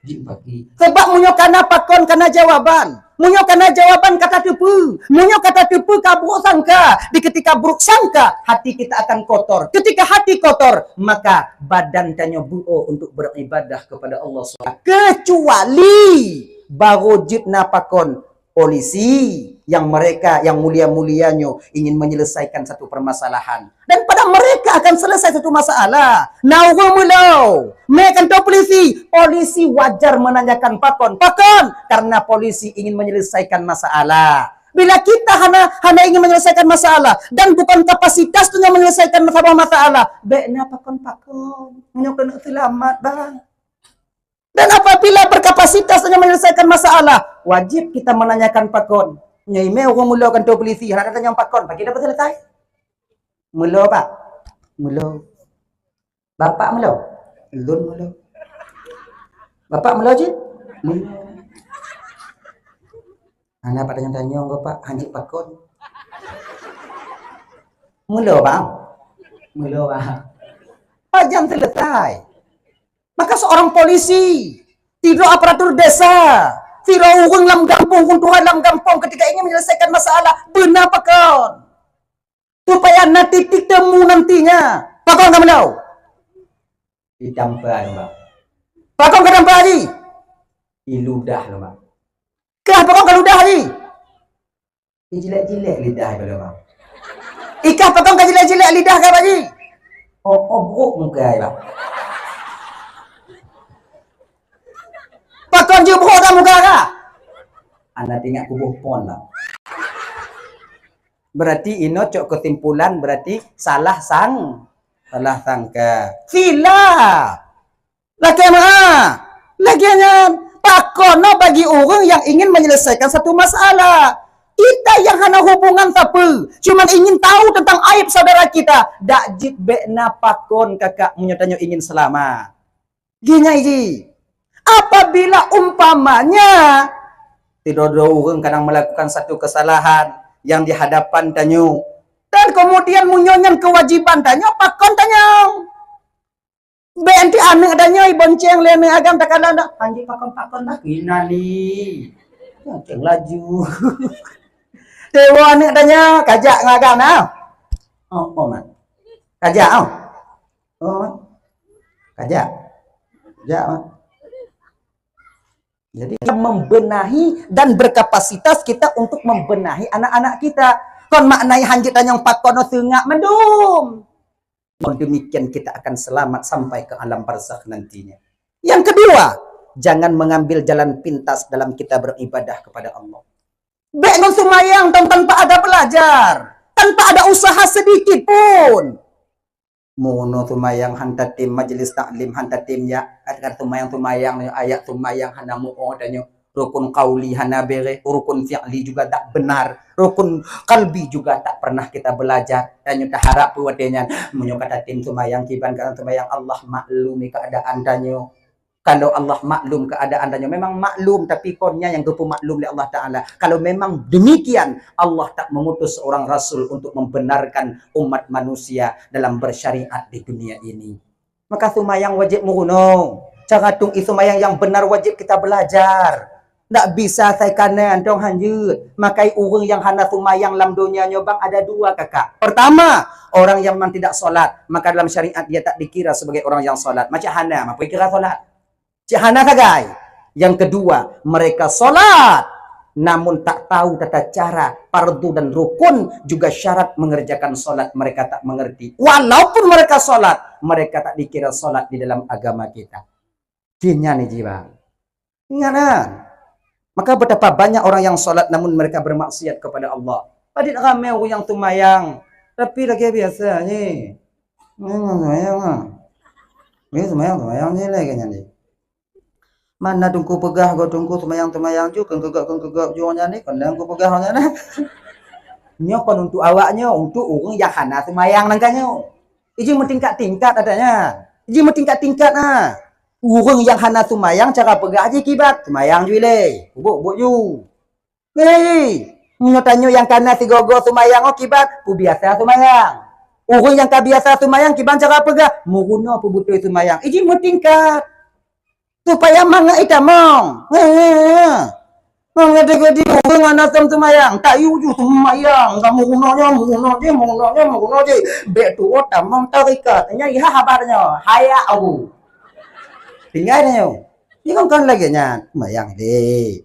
Jeuet pake. Sebab meunyoe kana pakon, kana jawaban. Meunyoe kana jawaban, ka tateupeue. Meunyoe ka tateupeue, ka buruk sangka. Di ketika buruk sangka, hati kita akan kotor. Ketika hati kotor, maka badan tanyoe beuo untuk beribadah kepada Allah subhanahu. Kecuali baru jeuet na pakon, polisi, yang mereka yang mulia-mulia nyoe ingin menyelesaikan satu permasalahan. Dan pada mereka akan selesai satu masalah. Na ureuëng meulo, mé kantor polisi, polisi wajar menanyakan pakon. Pakon? Karena polisi ingin menyelesaikan masalah. Bila kita hana, hana ingin menyelesaikan masalah dan bukan kapasitas tu yang menyelesaikan sebuah masalah, bék na pakon-pakon. Meunyoe keuneuk seulamat, bang. Dan apabila berkapasitas hanya menyelesaikan masalah, wajib kita menanyakan pakon. Nyoe mé ureuëng meulo kantor polisi, hana tanyong pakon, bagi dapat selesai. Meulo, Pak? Meulo. Bapak meulo? Lôn meulo. Bapak meulo cit? Meulo. Hana pat tanyong-tanyong goe, Pak, hanjeuet pakon. Meulo, Bang? Meulo, Bang. Pajan selesai. Maka seorang polisi, sidroe aparatur desa, sidroe ureuëng lam gampông, keuntuhan lam gampông ketika ingin menyelesaikan masalah, beuna pakon. Supaya na titik temu nantinya. Pakon ka meunoe? Ditampa lom, Bang. Pakon ka tampa jih? Iludah lom, Bang. Kah pakon ka ludah jih? Jilek-jilek lidah kah lom, Bang. Ikah pakon ka jilek-jilek lidah kah, Pak Ji? Oh, oh, brok muka ai, Bang. Pakon jeuet brok dah muka kah? Aneuk ingat kuboh pon, Bang. Berarti inoe cok kesimpulan, berarti salah sang, salah sangka. Silap. Lakée meu'ah. Lagée nyan, pakon na bagi ureuëng nyang ingin menyelesaikan satu masalah. Kita nyang hana hubungan sapeue, cuman ingin tahu tentang aib saudara kita, dak jeuet bék na pakon kakak meunyoe tanyoe ingin seulamat. Geuh nyan jih. Apabila umpamanya sidroe-droe ureuëng kadang melakukan satu kesalahan yang di hadapan tanyoe, dan kemudian meunyoe nyan kewajiban tanyoe, pakon tanyoe. Bék anti aneuëk tanyoe ibonceng lé aneuëk agam takalon dah. Anjing pakon-pakon dah. Inali. Bonceng laju. Tewa aneuëk tanyoe kajak ngon agam nah. Oh, oh, mak. Kajak, oh. Oh, mak. Kajak. Kajak, mak. Jadi, kita membenahi dan berkapasitas kita untuk membenahi anak-anak kita. Kon maknai hanjeuet tanyong pakon seungak mandum. Demikian kita akan selamat sampai ke alam barzakh nantinya. Yang kedua, jangan mengambil jalan pintas dalam kita beribadah kepada Allah. Bék ngon seumayang tan-, tanpa ada belajar, tanpa ada usaha sedikit pun. Meurunoe seumayang han tatem, majelis taklim han tatem, ya. Kan seumayang-seumayang, ayat seumayang hana muoh tanyoe. Rukun qauli hana bereh, rukun fi'li juga tak benar, rukun qalbi juga tak pernah kita belajar. Tanyoe taharap peue watée nyan, meunyoe ka tatem seumayang, kiban ka seumayang, Allah maklumi keuadaan tanyoe. Kalau Allah maklum keuadaan tanyoe, memang maklum, tapi kon nyan nyang geupeumaklum lé Allah Taala. Kalau memang demikian, Allah tak mengutus seorang rasul untuk membenarkan umat manusia dalam bersyariat di dunia ini. Maka seumayang wajéb meurunoe. Cara tueng ie seumayang nyang benar wajéb kita belajar. Ndak bisa sai kanan dong hanjeuet. Maka ureuëng nyang hana seumayang lam donya nyoe bang ada dua kakak. Pertama, orang yang memang tidak sholat, maka dalam syariat dia tak dikira sebagai orang yang sholat. Macam hana, apa kira sholat? Cik hana sagai. Yang kedua, mereka sholat, namun tak tahu tata cara, fardu dan rukun, juga syarat mengerjakan sholat mereka tak mengerti. Walaupun mereka sholat, mereka tak dikira sholat di dalam agama kita. Jih nyan ni jiwa. Ingat kan? Maka betapa banyak orang yang sholat namun mereka bermaksiat kepada Allah. Padit ramai orang yang seumayang, tapi lagi biasa ni. Memang seumayang ah. Ni seumayang, seumayang ni lagi nyan ni. Mana teungku peugah, go teungku seumayang-seumayang ju, keu keugok, keu keugok ju nyan ni, keu teungku peugah nyan ni. Nyoe kon untuk awak nyoe, untuk ureuëng nyang hana seumayang nangka nyoe. Iji meutingkat-tingkat adanya. Iji meutingkat-tingkat na. Ureuëng nyang hana seumayang cara peugah jih kiban, seumayang ju ilée. Ubok-ubok ju. Hei, meunyoe tanyoe nyang kana sigoe-goe seumayang oh kiban, peubiasa seumayang. Ureuëng nyang ka biasa seumayang kiban cara peugah, meurunoe peubeutôi seumayang. Iji meutingkat. Supaya mangat itamong. Hei, hei, hei. Mangat deungon di ureuëng hana seumayang, tayu ju seumayang. Ka meurunoe nyoe, meurunoe jih, meurunoe nyoe, meurunoe jih. Bék tuwoe tamong tarekat. Nyan iha haba nyoe. Haya Abu. Tinggai nyoe. Ni kan, kan lagée nyan. Seumayang deh.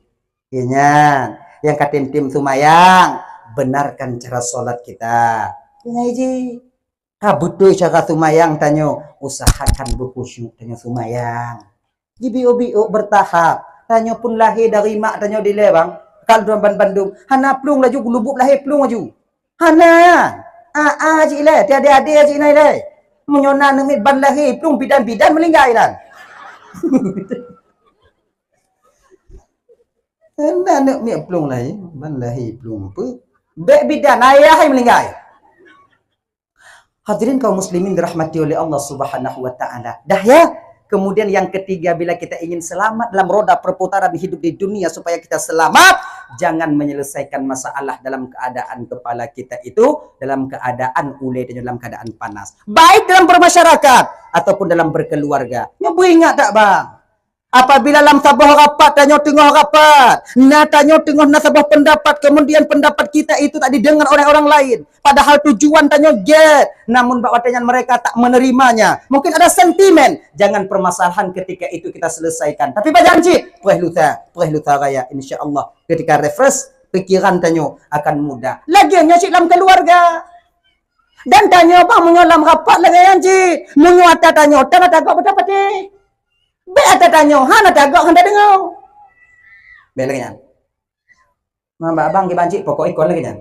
Ingat, nyang ka tem-tem seumayang, benarkan cara sholat kita. Ingat iji, ka beutôi cara seumayang tanyoe, usahakan beukhusyuk tanyoe seumayang. Jibiôk-biôk bertahap, tanyoe pun lahé dari mak tanyoe dilée bang, ka lôn ban bandum, hana plueng laju geulubub lahé plueng laju. Hana. Aa jih ilée, tiadé-adé jih na ilée. Meunyoe na aneuk miet ban lahé plueng bidan-bidan meulinggai nan. Na aneuk miet plueng lahé, ban lahé plueng peue? Bék bidan, ayah hai meulinggai. Hadirin kaum muslimin dirahmati oleh Allah Subhanahu wa taala. Dah ya? Kemudian yang ketiga, bila kita ingin selamat dalam roda perputaran hidup di dunia, supaya kita selamat, jangan menyelesaikan masalah dalam keadaan kepala kita itu dalam keadaan ulée dan dalam keadaan panas. Baik dalam bermasyarakat ataupun dalam berkeluarga. Nyoe beuingat tak bang? Apabila lam saboh rapat tanyoe teungoh rapat, na tanyoe teungoh na saboh pendapat, kemudian pendapat kita itu tak didengar oleh orang lain, padahal tujuan tanyoe gét, namun bak watée nyan mereka tak menerimanya. Mungkin ada sentimen, jangan permasalahan ketika itu kita selesaikan. Tapi bajanji, preh lusa, preh lusa raya, insya Allah ketika refresh, pikiran tanyoe akan mudah. Lagée nyoe cit lam keluarga. Dan tanyoe bah meunyoe lam rapat lagée nyan cit, meunyoe ata tanyoe tan ata gok beutapati. Bék ata tanyoe hana tagok hana deungoe. Bék lagée nyan. Mamba abang kiban cit pokok ikon lagée nyan.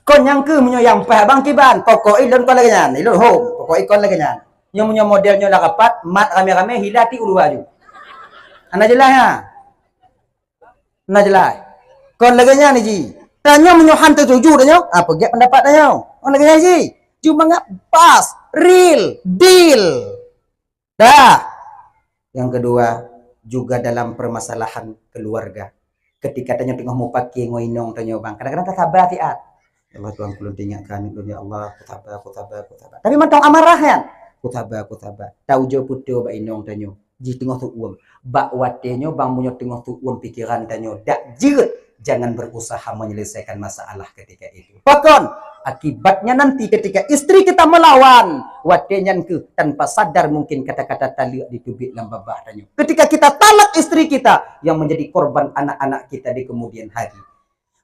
Kon nyang keu meunyoe nyang paih abang kiban, pokok ilon kon lagée nyan. Ilon hom, pokok ikon lagée nyan. Nyoe meunyoe model nyoe lam rapat, mat ramé-ramé hila ti ulu aju. Hana jeulaih ha. Hana jeulaih. Kon lagée nyan ji. Tanyoe meunyoe han teutuju tanyoe, ah peugét pendapat tanyoe. Kon lagée nyan ji. Cuma ngat pas, real, deal. Dah. Nyang keudua, juga dalam permasalahan keuluwarga. Ketika tanyoe teungoh mupake ngon inong tanyoe, bang, kadang-kadang tasaba siat. "Ya Allah, Tuhan, ulôn teuingat keu aneuk lôn, ya Allah, kusaba, kusaba, kusaba." Tapi mantong amarah nyan. "Kusaba, kusaba." Taujoe peutoe bak inong tanyoe, jih teungoh seuuem. Bak watée nyoe, bang, meunyoe teungoh seuuem pikeran tanyoe, dak jeuet, jangan berusaha menyelesaikan masalah ketika itu. Pakon? Akibatnya nanti ketika istri kita melawan, watée nyan keuh tanpa sadar mungkin kata-kata taleuek diteubiet lam babah tanyoe. Ketika kita talak istri kita, yang menjadi korban anak-anak kita di kemudian hari.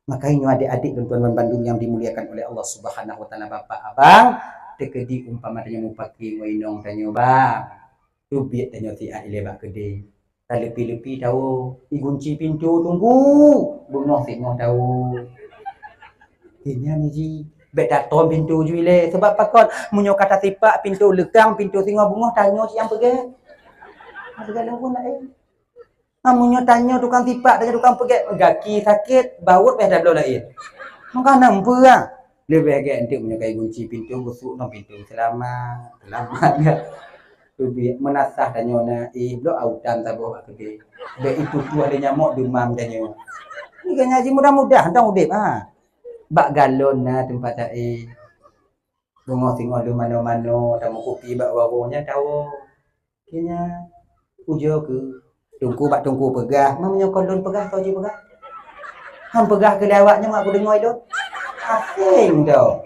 Makanya adik-adik dan tuan-tuan bandum yang dimuliakan oleh Allah Subhanahu wa Taala, bapak, abang, teukeudi umpama tanyoe mupake ngon inong tanyoe, bang, teubiet tanyoe siat ilée bak keudée. Taleupi-leupi tawoe, igunci pintoe, "Teungku, beungoh singoh tawoe." Nyan ji, bèk tatom pintoe ju ilée. Sebab pakon? Meunyoe ka tasipak pintoe leukang, pintoe singoh beungoh, tanyoe cit nyang peugah. Peugah lôn pun laén. Ah, meunyoe tanyoe tukang sipak, tanyoe tukang peugét, gaki sakét, bawot payah tabloe laén. Maka na peue ah. Leubeh gét enteuk meunyoe ka igunci pintoe, geusuek ngon pintoe, "Seulamat, seulamat." Teubiet meunasah tanyoe na, eh, bloe autan saboh bak keudée. Bèk itutoh lé nyamok deumam tanyoe. Ni kan ngaji mudah-mudah, hantong udép, ha. Bak galon na teumpat taéh. Beungoh singoh lôn manoe-manoe, tameukupi bak warong nyan tawoe. Keu nyan, ujoe keuh, teungku bak teungku peugah, ma meunyoe kon lôn peugah, soe jipeugah? Han peugah keu lé awak nyoe, mak kudeungoe lôn. Aséng dong.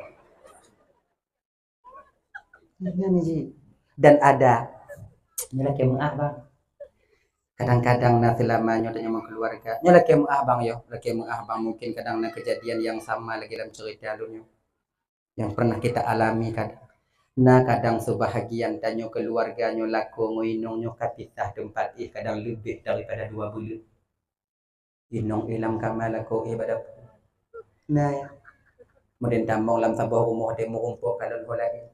Nyan ji. Dan ada, nyoe lakèe meu'ah, bang. Kadang-kadang na seulama nyoe tanyoe meukeuluwarga. Nyoe lakèe meu'ah, bang, yo. Lakèe meu'ah, bang, mungkin kadang na keujadian nyang sama lagèe lam ceurita lôn nyoe. Nyang pernah kita alami kadang. Na kadang seubahagian tanyoe keuluwarga nyoe lakoe ngon inong nyoe ka pisah teumpat éh kadang leubeh daripada dua buleuen. Inong éh lam kama, lakoe éh bak dapu. Na, ya. Keumudian tamong lam saboh rumoh, deh meurumpok kalon ho laén.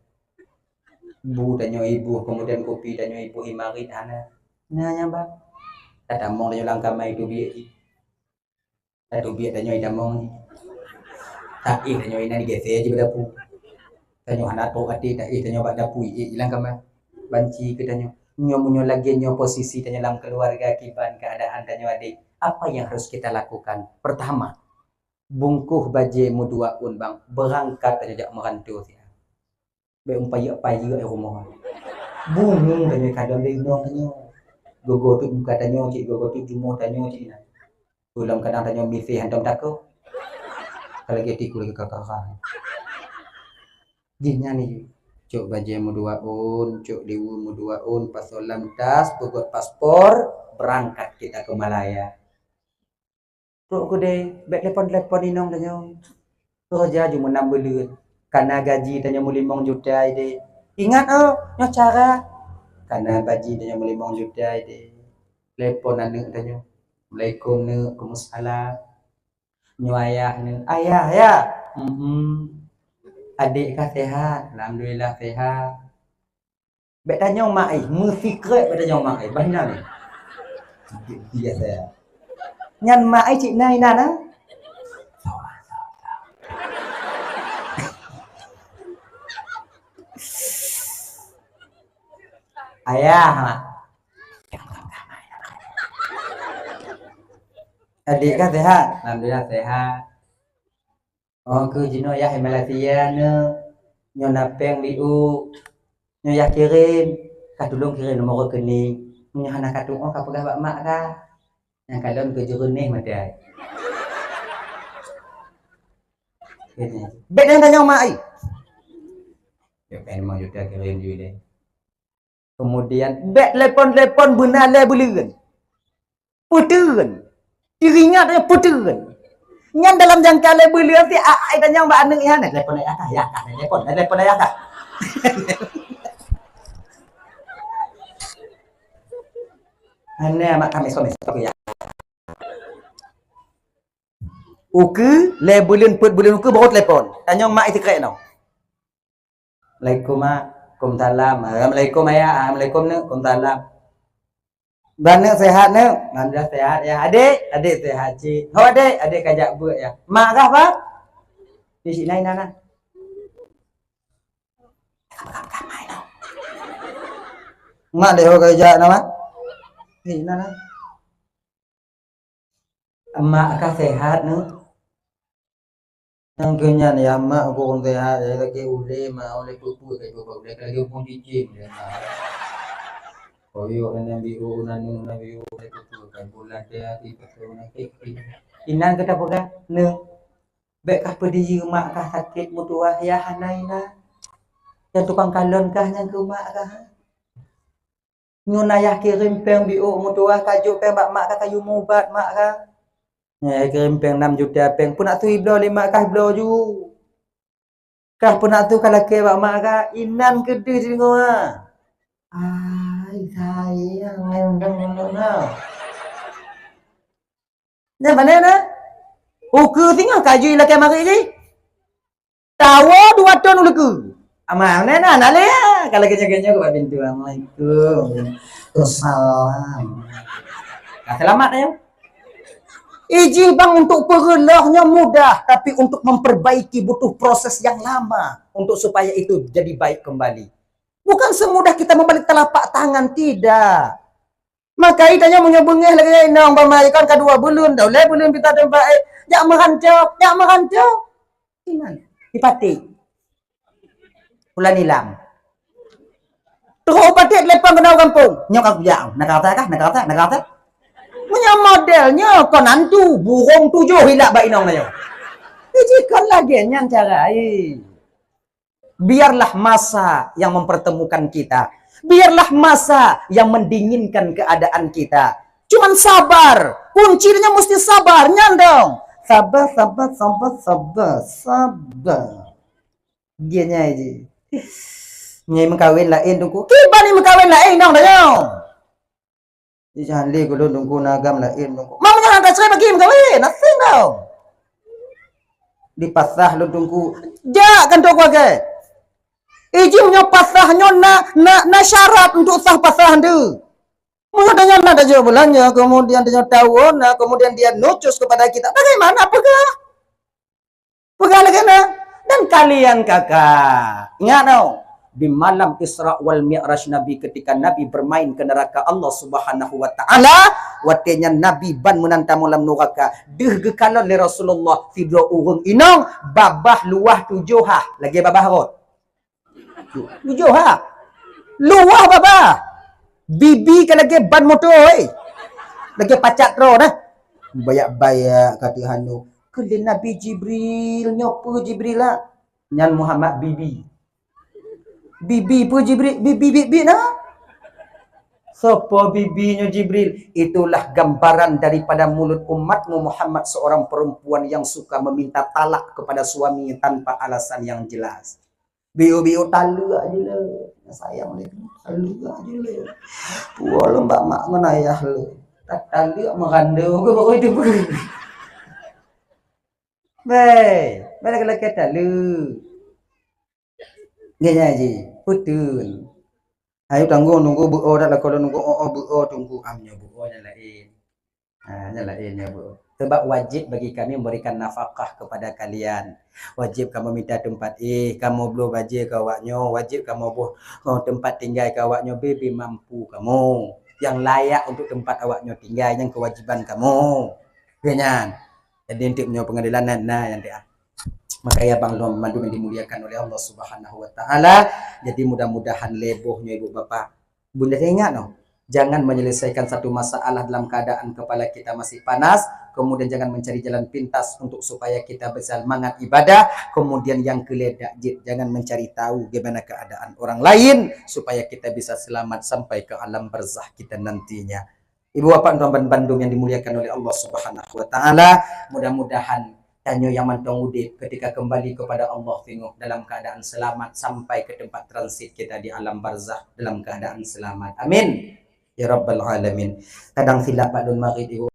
Bu tanyoe iboh, keumudian kupi tanyoe iboh imarit hana. Na, nyang ba. Tatamong tanyoe lam kama, itu biek jih. Tatubiet tanyoe itamong. Taéh tanyoe inan igésé jih bak dapu. Tanyoe hana trok até, taéh tanyoe bak dapu, iék ilang kama. Banci keu tanyoe. Nyoe meunyoe lagèe nyoe posisi tanyoe lam keuluwarga kiban keuadaan tanyoe adék, apa yang harus kita lakukan? Pertama, bungkôh bajèe meuduaôn bang, beurangkat tanyoe jak meuranto siat. Bèk meupayeuk-payeuk di rumoh. Bungong tanyoe kadang lé inong tanyoe. Gogo teuk muka tanyoe cit, gogo teuk jumoh tanyoe cit inan. Ulôn kadang tanyoe miséh hantom takot. Ka lagèe tikus lagèe kakara. Jih nyan ni, cok bajèe meuduaôn, cok liweue meuduaôn, pasoe lam tas, peugöt paspor, beurangkat kita ke Malaya. Trok keudeh, bèk telepon-telepon inong tanyoe. Keureuja ju meunam buleuen. Kana gaji tanyoe meulimong juta ideh. Ingat oh, nyoe cara. Kana gaji tanyoe meulimong juta ideh. Telepon aneuk tanyoe. Assalamualaikum neuk, waalaikumsalam. Nyoe ayah neuk. Ayah, ya. Hmm. Adék kah sehat? Alhamdulillah sehat. Bèk tanyong mak ai, meusikrek bèk tanyong mak ai. Bah inan ni. Biasa. Nyan mak ai cit na inan ah. Ayah, mak. Adék kah sehat? Alhamdulillah sehat. Oh, keu jinoe yah i Malaysia nyoe, nyoe na péng di u, nyoe yah kirém, ka tulông kirém nomor rekening. Meunyoe hana ka tu'oh, ka peugah bak mak kah. Nyang kalon keu jeureuneh meutai. Bèk nyang tanyong mak ai. Yo, péng limong juta kirém ju lé. Keumudian, bèk telepon-telepon beuna lhèe buleuen. Peuteun. Teuingat nyan peuteun. Nyan dalam jangka lhèe buleuen si ai tanyong bak aneuk nyan, "Telepon ayah kah, ayah kah, telepon, telepon ayah kah." Hana mak kami suami satu ya. Ukeue, lhèe buleuen, peuet buleuen ukeue baru telepon. Tanyong mak ai sikrek nyoe. Assalamualaikum, Mak. Waalaikumsalam. Assalamualaikum, Ayah. Assalamualaikum, Neuk. Waalaikumsalam. Bah, Neuk, sehat, Neuk? Alhamdulillah, sehat, ya. Adék? Adék sehat cit. Ho, Adék? Adék ka jak beuet, ya. Mak kah, Bah? Di sini, nah, nah. Mak lé ho ka jak, nah, Mak? Ni, na, na. Mak kah sehat, Neuk? Nyang keu nyan, ya, mak keu ureueng sehat, ya, lagèe ulèe, mak, ulèe peue-peue ka jiba ulèe, ka lagèe ureueng cicém, ya, mak. Koyok nan biru, nan nu, nan biru, ulèe peue-peue ka bulat, ya, di peue nan kèk. Inan keu tapeugah, Neuk, bèk kah peudiyeu mak kah sakét meutuwah, ya, hana inan. Nyang tukang kalon kah nyang keu mak kah. Nyoe ayah kirém péng biôk meutuwah, ka jok péng bak mak kah, kayue mubat mak kah. Nyoe ayah kirém péng nam juta péng, peunak su ibloe lé mak kah, ibloe ju. Kah peunak su ka lakèe bak mak kah, inan keudeh deungoe. Ai sayang, ngendong lôn na. Nyan pane na? Ukeue singoh ka jih lakèe marit jih. Tawoe dua thon u leukeue. Aman, na, na, na lé, ya. Kalau kecil-kecil ke bak pintu, "Assalamualaikum." "Waalaikumsalam." Nah, selamat, ya. Ijih bang untuk peureuloh nyoe mudah, tapi untuk memperbaiki butuh proses yang lama untuk supaya itu jadi baik kembali. Bukan semudah kita membalik telapak tangan, tidak. Maka tanyoe meunyoe beungéh lagèe inong, bak mak kon ka dua buleuen, dah ulèe buleuen pih tateumpat, eh, jak meuranto, jak meuranto. Inan, dipaték. Ulan ilang. Trok paték telepon keunoe gampông. Nyoe ka kujak, na kata kah, na kata, na kata. Meunyoe model nyoe kon hantu, burông tujoh ilak bak inong nyoe. Jadi kon lagèe nyan cara, eh. Biarlah masa yang mempertemukan kita. Biarlah masa yang mendinginkan keadaan kita. Cuman sabar. Kuncinya mesti sabar, nyan dong. Sabar, sabar, sabar, sabar, sabar. Dia nyai ji. Nyai meukawen laén, Teungku. Kiban ni meukawen laén, dong, dong. Ijih lé keu lôn, Teungku, na agam laén, Teungku. Meunyoe hana tasri bagi meukawen, asing dong. Dipasah lôn, Teungku. Jak kantô keuluwarga. Ijih meunyoe pasah nyoe na, na, na syarat untuk sah pasah tu. Meunyoe tanyoe na tajok bulan nyoe, kemudian tanyoe tawoe na, kemudian dia nucus kepada kita. Bagaimana peugah? Peugah lagèe na. Dan kalian kakak, ingat tau, di malam Isra wal Mi'raj Nabi, ketika Nabi bermain ke neraka Allah Subhanahu wa Ta'ala, watèe nyan Nabi ban meunan tamong lam nuraka, deuh geukalon lé Rasulullah sidroe ureueng inong, babah luwah tujoh ha, lagèe babah rot. Tujoh ha. Luwah babah. Bibi ka lagèe ban moto, eh. Lagèe pacat droe nah. Bayak-bayak ka teuhanu. Keu lé Nabi Jibril, nyoe peue Jibril lah? Nyan Muhammad Bibi. Bibi peue Jibril? Bibi, bibi nah. Sopo bibi nyoe Jibril? Itulah gambaran daripada mulut umatmu Muhammad, seorang perempuan yang suka meminta talak kepada suaminya tanpa alasan yang jelas. Biu-biu taleuek je le. Sayang lé, taleuek je le. Puwoe lom bak mak ngon ayah le. Taleuek meurandau ke baru itu. Beh, beh laki-laki taleuek. Nyan ji, beutôi. Ayo tanggong Teungku beuo dak lakoe lôn Teungku, oh, oh, beuo Teungku, am nyoe beuo nyang laén. Ha, nyan laén nyan, Bu. Sebab wajib bagi kami memberikan nafkah kepada kalian. Wajib kamoe mita teumpat éh, kamoe bloe bajée keu awak nyoe, wajib kamoe boh, oh, teumpat tinggai keu awak nyoe, beu-beu mampu kamoe. Nyang layak untuk teumpat awak nyoe tinggai, nyan keuwajiban kamoe. Ka nyan. Jadi, untuk meunyoe peungadelan na, na nyang teuah. Maka ya bang lom mandum yang dimuliakan oleh Allah Subhanahu wa Taala. Jadi, mudah-mudahan lé boh nyoe ibu bapak Bunda ingat noh, jangan menyelesaikan satu masalah dalam keadaan kepala kita masih panas, kemudian jangan mencari jalan pintas untuk supaya kita bersemangat ibadah, kemudian yang keulhèe dak jeuet, jangan mencari tahu gimana keadaan orang lain supaya kita bisa selamat sampai ke alam barzakh kita nantinya. Ibu bapak tuan ban-, bandum yang dimuliakan oleh Allah Subhanahu wa Taala, mudah-mudahan tanyoe nyang mantong udép ketika kembali kepada Allah teungoh dalam keadaan selamat sampai ke tempat transit kita di alam barzakh dalam keadaan selamat. Amin. Ya Rabbal Alamin. Kadang silap bak lôn marit, Ibu